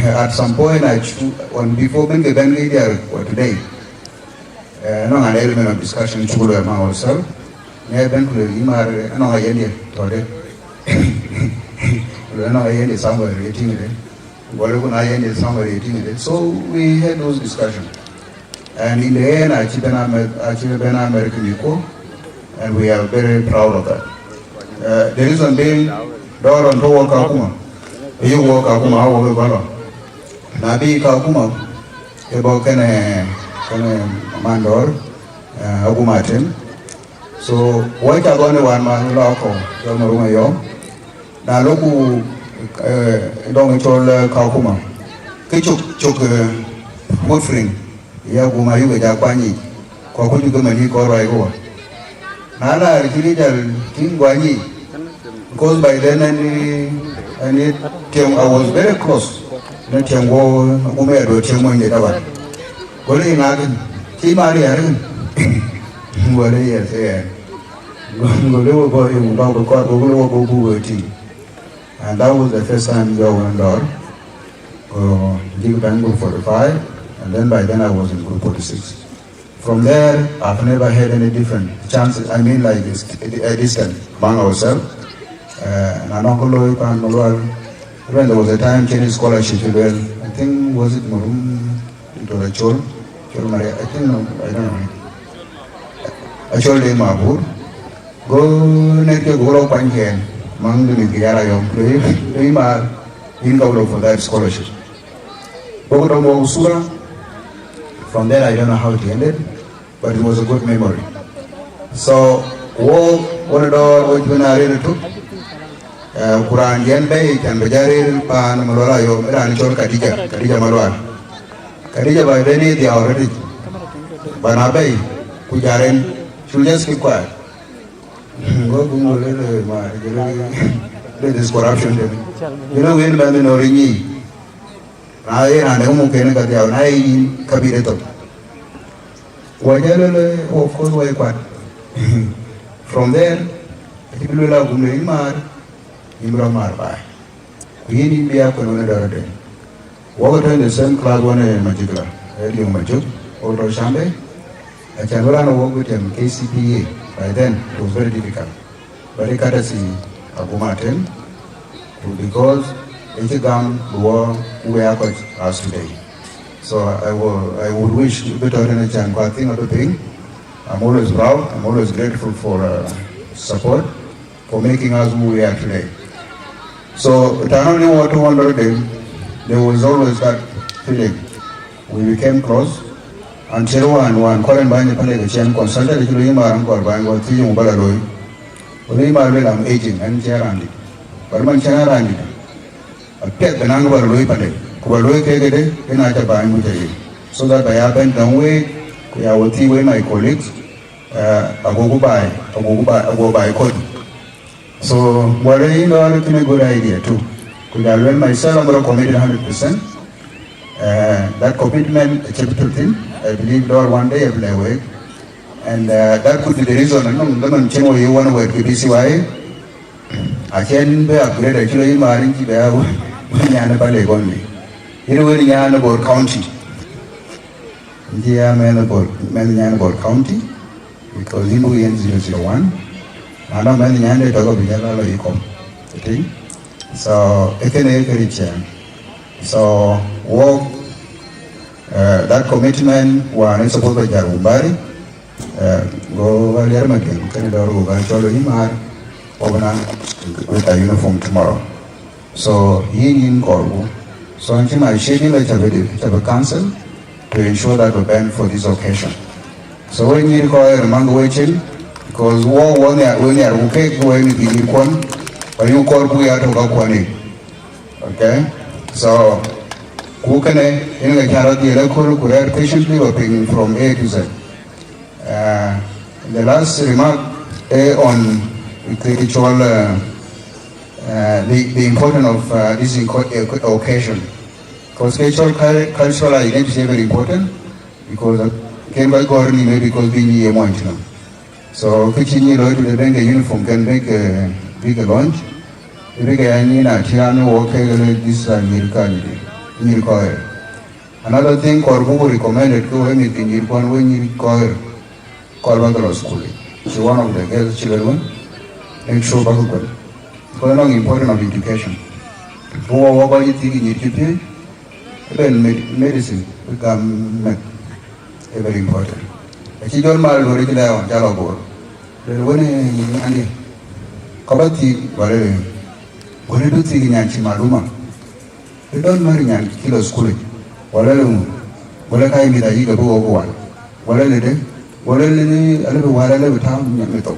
At some point, I chu- wan before bɛ̈n ke bɛ̈n ke diäär kuɔn today. Eh, anɔŋ an element of discussion cuk luel among ourselves. Ŋɛk bɛ̈n ku luel yï maar, eh, anɔŋ ayendiɛ tɔ̈ de. Ku luel anɔŋ ayendiɛ somewhere ye tïŋ de. Gɔl ku na yendiɛ somewhere ye tïŋ de. So we had those discussions. And in the end, acï bɛ̈n Amer- acï bɛ̈n America mïth kuɔ, and we are very proud of that. Uh, the reason being, dɔɔr ɣɔn tɔ̈ wɔ Kakuma, ë yök wɔ Kakuma, a wɔ ke bä lɔ. Na bï Kakuma, ke bɔ̈ kënë, kënë man dɔɔr, uh, Aguma Atem. So, wɔ ca gɔn ë wään man lɔ akɔ̈u, jɔ Marum Ayɔm. Na loku, eh, dɔŋ cɔl, eh, Kakuma. Ke cök, cök, eh, Wotfring. Ya gum ayuk ja kuany yic. Kɔku ju ke mani kɔɔr ruai ke wɔ. Na la ri kini jal tin guany yic. Because by then, ani, ani tiɛm, I was very close. Ni tiɛm wo, gum ya do tiɛm mo inde dawan. Gole ŋakin. Ti mari yarin. Gole yes, yeah. Gole wo bo yung dog ko, gole wo bo bu ting. And that was the first time I went door. Uh, Jig Bang Group forty-five, and then by then I was in Group forty-six. From there, I've never had any different chances. I mean, like, it's a distance among ourselves. Uh, and I know Koloi Pan Malwal. Even there was a time Chinese scholarship, well, I think, was it Marum? It was a Chol. Col Maria, I think, no, I don't know. Acol de Mabur. Go net ke go rɔ kuany kɛn. Mang de mit ke yara yom. Lui, lui mar in ka for that scholarship. Go to mo sura. From there, I don't know how it ended, but it was a good memory. So, wo, wo dɔ, wo juna rere tu. Eh, ku raan jɛn bɛ̈i can bï jal rëër paan Malual Ayom, raan cɔl Khadija, Khadija Malual. Khadija by then is the already. But na bɛ̈i, ku jal rëër, she'll just keep quiet. Go, go, go, le, le, ma, le, le, le, this corruption de. You know, we in Bangui no ringi. Na ye raan de mu kene ka diaw, na ye yin ka bi de tok. Wa jalo le, of course, wa ye kuat. From there, ati bi luel agum le, imar, imra mar bai. Ku yin in bia kwen wene dɔrɔde. Wok tɔ in the same class wene Majikla, eh, Diong Majuk, wok tɔ Shambe. Achan wala no wok with him K C P A. By then, it was very difficult. But it courtesy aguma tem, because it's a gam, we are quite as today. So I will, I would wish better than a chan, I think of the thing. I'm always proud, I'm always grateful for, uh, support, for making us who we are today. So, Tanoni, what to wonder them, there was always that feeling. We became close until one, one, Koren Bany, Pale, the Chen consulted, you know, Maran Kor Bany, what you, Balaloi. Well, you might, I'm aging, and Cherandi. But man, Cherandi. Apiɛth bï naŋ bä loi pande, ku bä loi kek këde, yen aca baai muc ayï. So that bä ya bɛ̈n dɔ̈ŋ week, ku ya wä thii wek my colleagues, uh, agoku baai, agoku baai, ago baai kɔ̈th. So, wala yïn lɔɔr kënë good idea too. Ku ja luel myself, I'm committed hundred percent. Uh, that commitment, acï bï tɔ̈ thïn, I believe lɔɔr one day abï lɛ̈k wek. And, uh, that could be the reason, anɔŋ dhaman cïn wɔ ye wän wɛ̈t ke B C Y A. Acïn bï upgrade, acï lɔ yïn maar in cï bɛ a wën nyan ë Pale only. Yïn wën nyan ë Bor County. In cï ya mɛnh ë Bor, mɛnh nyan ë Bor County, because yïn wën yen zero zero one. Na nɔŋ mɛnh nyan de tɔ̈ ke bï jal a lɔ yï kɔm. Ëtïŋ. So, ë kënë ë këric cɛɛn. So, wok, uh, that commitment wään ë suppose bä jal Wumbari, Eh, go Alier Magen, kënë dɔ̈ɔ̈r wok acɔl wek yï maar, wok na with a uniform tomorrow. So, yïn yïn kɔɔrku. So, an cï my schedule, ca bï, ca bï cancel to ensure that we bɛ̈n for this occasion. So, we nyïïr kɔɔr ë maŋ we cin, because wo, wo nhiar, we nhiar ku kek we mïth nyïïr kuɔn, ba yuk kɔɔrku ya tök akuɔn yic. Okay? So, ku kënë, yen ka ca rɔt dhiël ëköl ku rɛ̈ɛ̈r patiently ba piŋ from A to Z. Uh, the last remark, eh, on cultural, uh, uh, the, the importance of, uh, this inco- uh, occasion. Because cultural, cul- cultural identity is very important because, uh, can by God, maybe because being here, you know. So, kë cï nyïïr looi tëde bɛ̈n ke uniform kën bï ke, bï ke launch, bï ke ya nyïïn a cï raan wok ke le this a nyïïr ka nyïïr, nyïïr kɔɔr. Another thing, kɔɔr buku recommended ke we mïth ke nyïïr kuɔn we nyïïr kɔɔr, kɔɔr ba ke lɔ school. She one of the girls cï luel wën, make sure ba ke kuɔn. Because nɔŋ important of education. Buku wok ba yï thïk nyïïr cï piööc, Even med- medicine, bï gam meth, ë very important. Acï jɔl mal duɔ̈r cï lɛ̈ɛ̈u ɣɔn ca lɔ Bor. Luel wën ë nyan dië, ka bä thiëëk, wala le, wala du thiëëk nyan cï maluma. Bï dɔ̈n mär nyan cï lɔ school yic, wala le ŋu, wala ka yï mïth ayï ke bï wok wal, wala le de, wala le, ala bï wal, ala bï tääu nyan meth thok.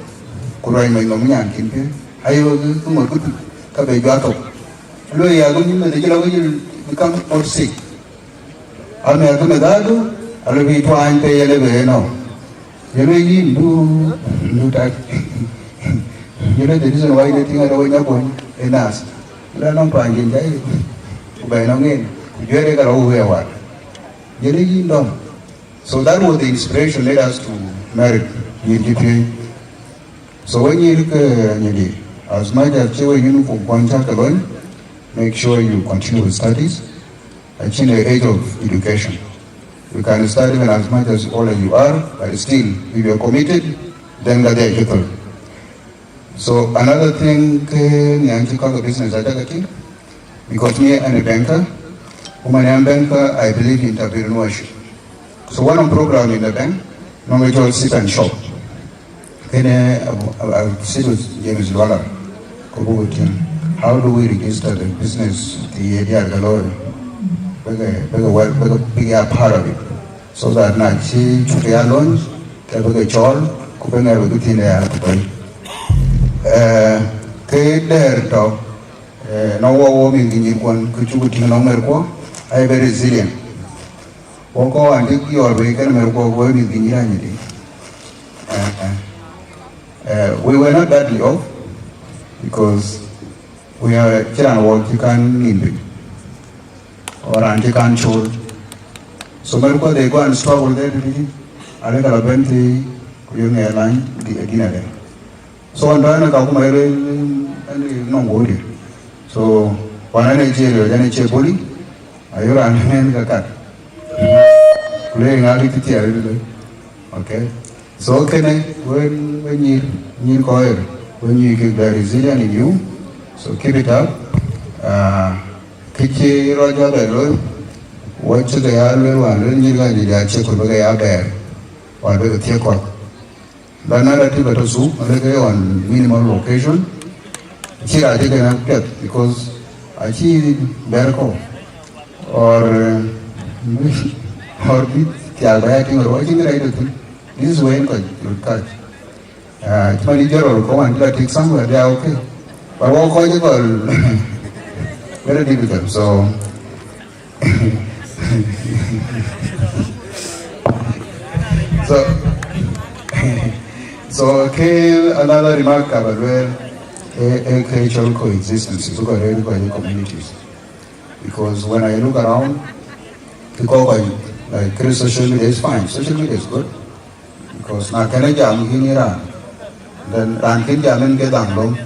Ku ruac mɔc nɔm nyan kin ke, ayo ke ŋot ku tuc, ka be juak thok. Luel ya, go nyin meth acï lɔ, go nyin become more sick. Amiɛt ke meth adu, alë bï tuany pe ye lebe ënɔ. Ye luel yïn, du, du tak. Ye luel the reason why they think I don't want to go in us. Luel nɔŋ tuany jen jai. Ku bɛ̈i nɔŋ en. Ku juɛɛr ye ka rɔ wëë war. Ye luel yïn dɔm. So that was the inspiration led us to marry. Ye jitri. So when you look, uh, nyidi, as much as chewe uniform kwan chak alone, make sure you continue with studies. Acïn a age of education. You can study even as much as old as you are, but still, if you are committed, then that they are equal. So another thing, ke nyan cï kɔ̈k business ataka tïŋ, because me, I'm a banker, woman, I'm banker, I believe in entrepreneurship. So one of program in the bank, nɔŋ ë cɔl Sip and Shop. Kënë, uh, uh, uh, sit with James Lwala, ku buk tïŋ, how do we register the business, the area galore? Big, big, well, big, big a part of it. So that na cï cuk ya launch, ke bï ke cɔɔl, ku bï ŋɛk bï ke thïn ya ku bɛ̈i. Eh, ke dɛ̈ɛ̈r tɔ̈, eh, nɔŋ wɔ, wɔ mïth ke nyïïr kuɔn, ke cuk tïŋ nɔŋ mɛ̈r kuɔ, aye very resilient. Wɔ kɔc wään cï yɔɔr wei kɛn mɛ̈r kuɔ, wɔ mïth ke nyïïr anyïdï. Eh, eh. Eh, we were not badly off, because we are, cï raan wɔ cï kan nin piny. Or raan cï kan cool. So mɛ̈r kuɔ, they go and struggle there to be, ale ka la bɛ̈n thii, ku yöŋ airline, di, di na dɛ̈. So ɣɔn dɔ̈ɔ̈r në ka kuma ë rëër, ë, ë nɔŋ wodi. So wan ënë cie riɔ̈c, ënë cie boli, ayö raan ënë ka kat. Ku le ŋa kï thiɛɛr ë lëu. Okay. So kënë, we, we nyïïr, nyïïr kɔc ë, we nyïïr kek the resilient in you. So keep it up. Ah, kë cï rɔt jɔ bɛ looi, wɔ cï ke ya lueel wään, lueel nyïïr ka jï ya cï ku bï ke ya bɛɛr, wään bï ke thiëk kɔ̈k. The narrative atɔ̈ thuk, aleke on minimal occasion. Cï rac ke na piɛth, because acï bɛ̈r kɔ̈u, or, uh, or bï thiaak ba ya tïŋ, or acï bï rac tɔ̈ thïn. This is when kɔc röt kac. Uh, cï man ë jɔt rɔt kɔ̈u, and like somewhere they are okay. But wɔ kɔc ë gɔl, very difficult. So, so, so, okay, another remark about where a, a cultural coexistence is very, very communities. Because when I look around, people are like, social media is fine, social media is good. Because na kënë jam kïn ë raan, then raan kën jam en ke dhaŋ lom.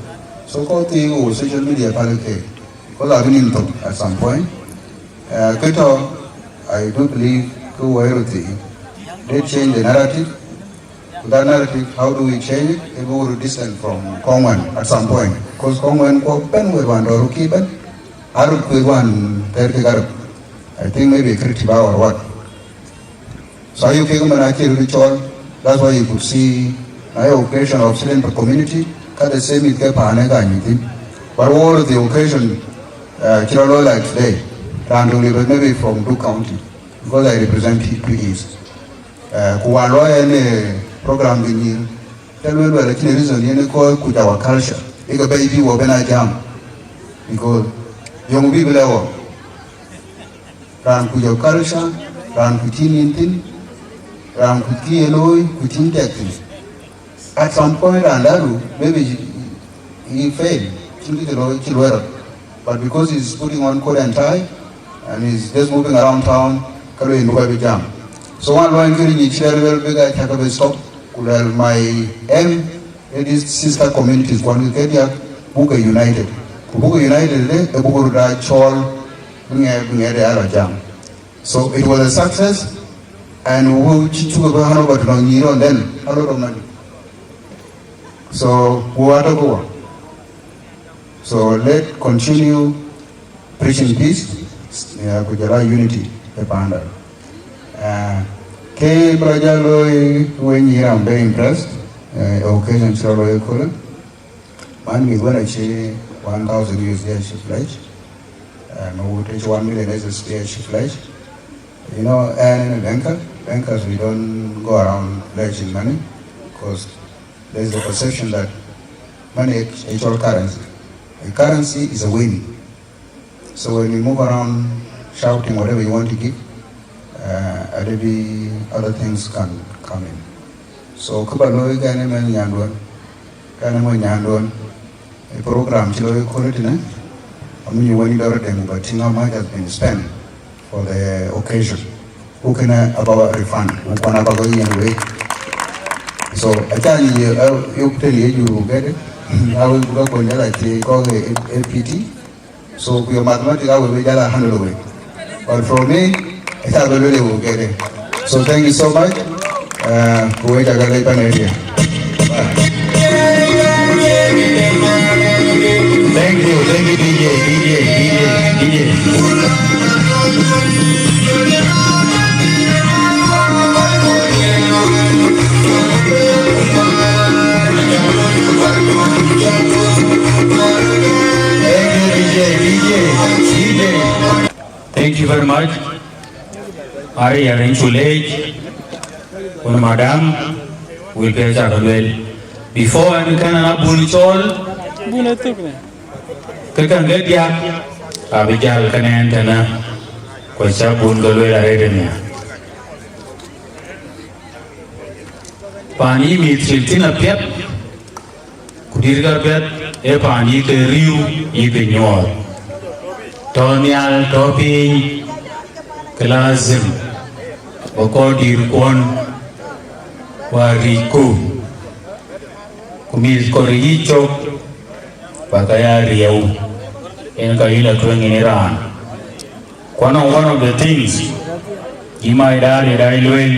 So kɔc thii ku social media pal ke, kɔc la bï nin thok at some point. Uh, kë tɔ̈, I do believe kë wɔ röt thii, they change the narrative. With that narrative, how do we change it? If we were distant from Kongwen at some point. Because Kongwen kɔc bɛ̈n wëët wan dɔ̈ɔ̈r kï bɛ̈n, aröt kueer wan thɛɛr kek Arab. I think maybe creative hour or what. So ayök kek man acï röt cɔɔl. That's why you could see na ye occasion of Chilean community, ka the same it ke paan ë ka nyuc thïn. But all of the occasion, uh, cï rɔt looi like today, raan töŋ liu maybe from Duk County, because I represent Twic East. Uh, ku wään looi en, eh, program ke nyïïr, ke lueel wɛl acïn reason yen ë kɔc kuc our culture, ë ke bɛ̈i bï wɔ bɛ̈n a jam, because yöŋ bï bï lɛ̈k wɔ. Raan kuc ë culture, raan kuc cïn nin thïn, raan kuc kï ye looi, kuc cïn tɛk thïn. At some point, raan daru, maybe he, he fail, cïn kë cï looi, cï luɛɛr. But because he's putting on coat and tie, and he's just moving around town, ka lueel bï kɔc bï jam. So wan luɔny kënë nyic cï rɛl wël bï ka cä ke bï stop, ku luɛl my aim, ë these sister communities kuɔn ke diäk, buk ke united. Ku buk ke united ëdë, ë buk röt aa cɔɔl, bï ŋɛk, bï ŋɛk de aa rɔt jam. So it was a success, and we cï cuk bï hand over to nɔŋ nyïïr on then, a lot of money. So we were to go. So let continue preaching peace, yeah, ku jɔl a unity ë panda. Uh, ke bï rɔt jal looi, we nyïïr, I'm very impressed. Uh, occasion cï rɔt looi ëköölë. Man mïth wën acï one thousand U S D acï pledge. Uh, ma wut acï one million U S D acï pledge. You know, and in a banker, bankers, we don't go around pledging money, 'cause there's a perception that money is actual currency. A currency is a win. So when you move around shouting whatever you want to give, uh, maybe other things can come in. So kë ba looi kɛn ë mɛn nyanduɔn, kɛn ë mɔny nyanduɔn, a program cï looi ëköölë tënë, amuny wën dɔr dɛŋ, but you know, much has been spent for the occasion. Ku kënë aba refund, ku kɔn aba ke yiɛ̈n wei. So acan ye, uh, yok tënë ye jur ku gɛ̈t, awe buk akɔn jal acie kɔ̈k ë, ë P T. So ku ye mathematic awe bï jal a handle wei. But for me, aca bï lueel ye ku gɛ̈t. So thank you so much. Uh, ku wek aca ke lec pan area. Thank you, thank you, D J, D J, D J, D J. Maria, rin cu leec, wun madam, wël piɛth cä ke lueel. Before ɛn kɛn an abun cɔɔl, bun ë thök ne, ke käŋ ke diäk, abï jäl kënë ɛn tënë, ku cä bun ke lueel arëët ëmia. Paan yï mïth cil thïn apiɛth, ku dït ke apiɛth, ee paan yï ke riëëu yï ke nyuɔɔth. Tɔ̈ nhial tɔ̈ piny, ke lazim ba kɔc dït kuɔn, ku aricku, ku mïth kɔ̈r yï cök, ba ke ya riëëu, yen ka yï la tueŋ yïn raan. Ku anɔŋ one of the things yï mac daai daai lueel,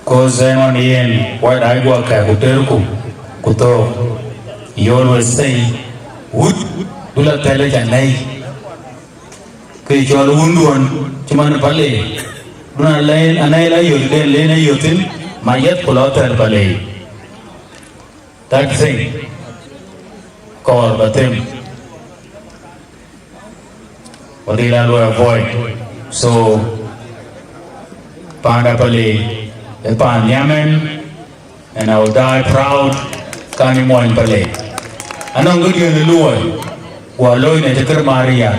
cause ɛn ɣɔn yen wai daai guɔ kɛ̈k ku tërku, ku thok. He always say, wut, du la thɛl ca nɛi. Ke cɔl wunduɔn cï man pale, du na lɛn anɛi la yöth den len ayöthin, ma yɛth ku lɔ thɛl pale. That thing, kɔɔr ba them. Wadhil a luɔi avoid. So, panda pale, e pan yamen, and I will die proud, kani muɔny pale. Anɔŋ ke diɛn luɔi, gua looi ne te kër Maria,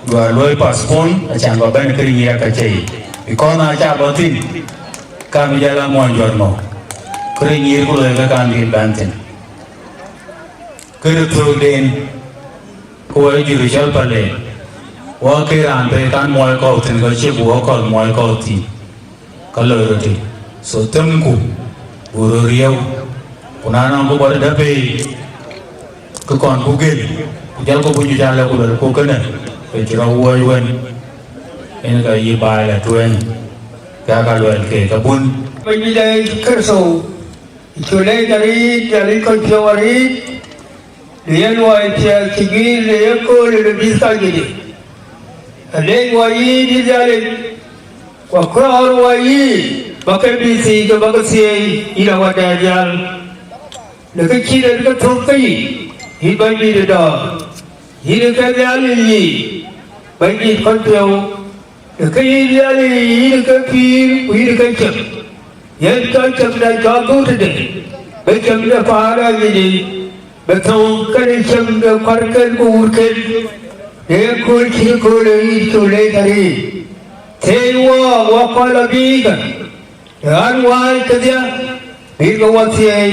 gua looi postpone, achan ba ben kër nyia ka chei. Because na cha ba thin, kami jala muɔny juɔt mɔ. Kër nyir ku looi ke kan bil ban thin. Kër thok den, ku wɛ̈ɛ̈r jur cɔl pale, wɔ ke raan pe kan muɔi kɔ̈u thïn, ka cie ku wɔ kɔl muɔi kɔ̈u thïn, ka loi röt tï. So themku, ku röt riëëu, ku na nɔŋ ku bɔt däpei, ke kɔn ku gel, ku jal ku buny jal ku lol ku kënë, ke cï rɔt wuɔ̈c wën, en ka yï baai la tueŋ, ka ka luɛl ke ka bun. Bɛ̈nydït Kërtho, cu lec arït, jal kɔc piɔ̈u arït, në yen luɔi piɛth cï guiir në ye kööl në bïth kɔc kedï. Alec wɔ yïn yï Nhialic, ku akɔɔr wɔ yïn, ba ke bï thiëi ke ba ke thiëi, yïn Awadɛɛr Nhial. Në kë cït en ke thök ke yic, yïn Bɛ̈nydït ë dɔ̈ɔ̈r, yïn ke Nhialic yic, Bɛ̈nydït kɔc piɔ̈u. Ke yïn Nhialic, yïn ke pïïr, ku yïn ke cem. Yen cɔl cem de cɔl dhuk tëde, bï cem de paan Aŋic yic, bï thou kënë cem de kuarken ku wurken, në kööl cït kööl ë yïn cu leec arëët. Thiëi wɔɔk, wɔk kɔc lɔ biikä, ɣän wääc kedhie, bï ke wɔ thiëi,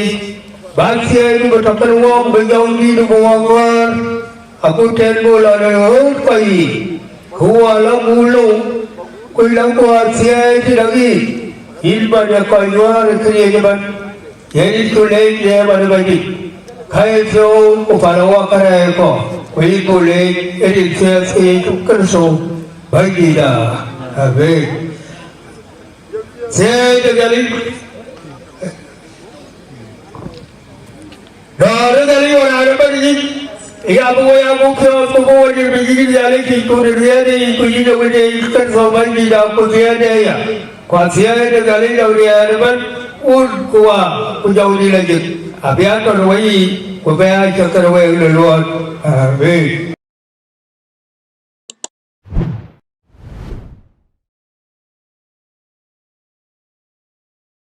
bä thiëi bï ke tɔ kën wɔɔk, bï jɔŋdït bï wɔɔk ŋuäär, agut tɛ̈n bï lɔ në ɣööt kɔc yiic, ku wɔ lɔ guur lou, ku lɔ guɔ thiëi tëdäŋ yiic, yïn bä de kɔc ŋuäär ë këriëëc ëbɛ̈n, yen yïn cu leec në ëbɛ̈n ë Bɛ̈nydït. Ka ye piɔ̈u ku pal ë wɔk kärɛɛc kɔ̈k, ku yïn ku leec ë rin piɛth ke Yecu Kërtho Bɛ̈nydït. Amen. Thiëëi de Nhialic. Dɔ̈ɔ̈r de Nhialic ɣɔn raan ëbɛ̈n yic, ya bï woi abuk piɔ̈ɔ̈th ku bï woi dït bï yïn Nhialic yic ku në riɛɛn yic ku yïn ë wënde yic Kërtho Bɛ̈nydït aa ku thiëëi de ya. Ku athiëëi de Nhialic lɔ riɛɛn ëbɛ̈n, wun ku wäär ku jɔŋdït lɔ jik, abï a tɔ̈ në weyiic ku bï a cäk kërë week në luɔɔt. Amen.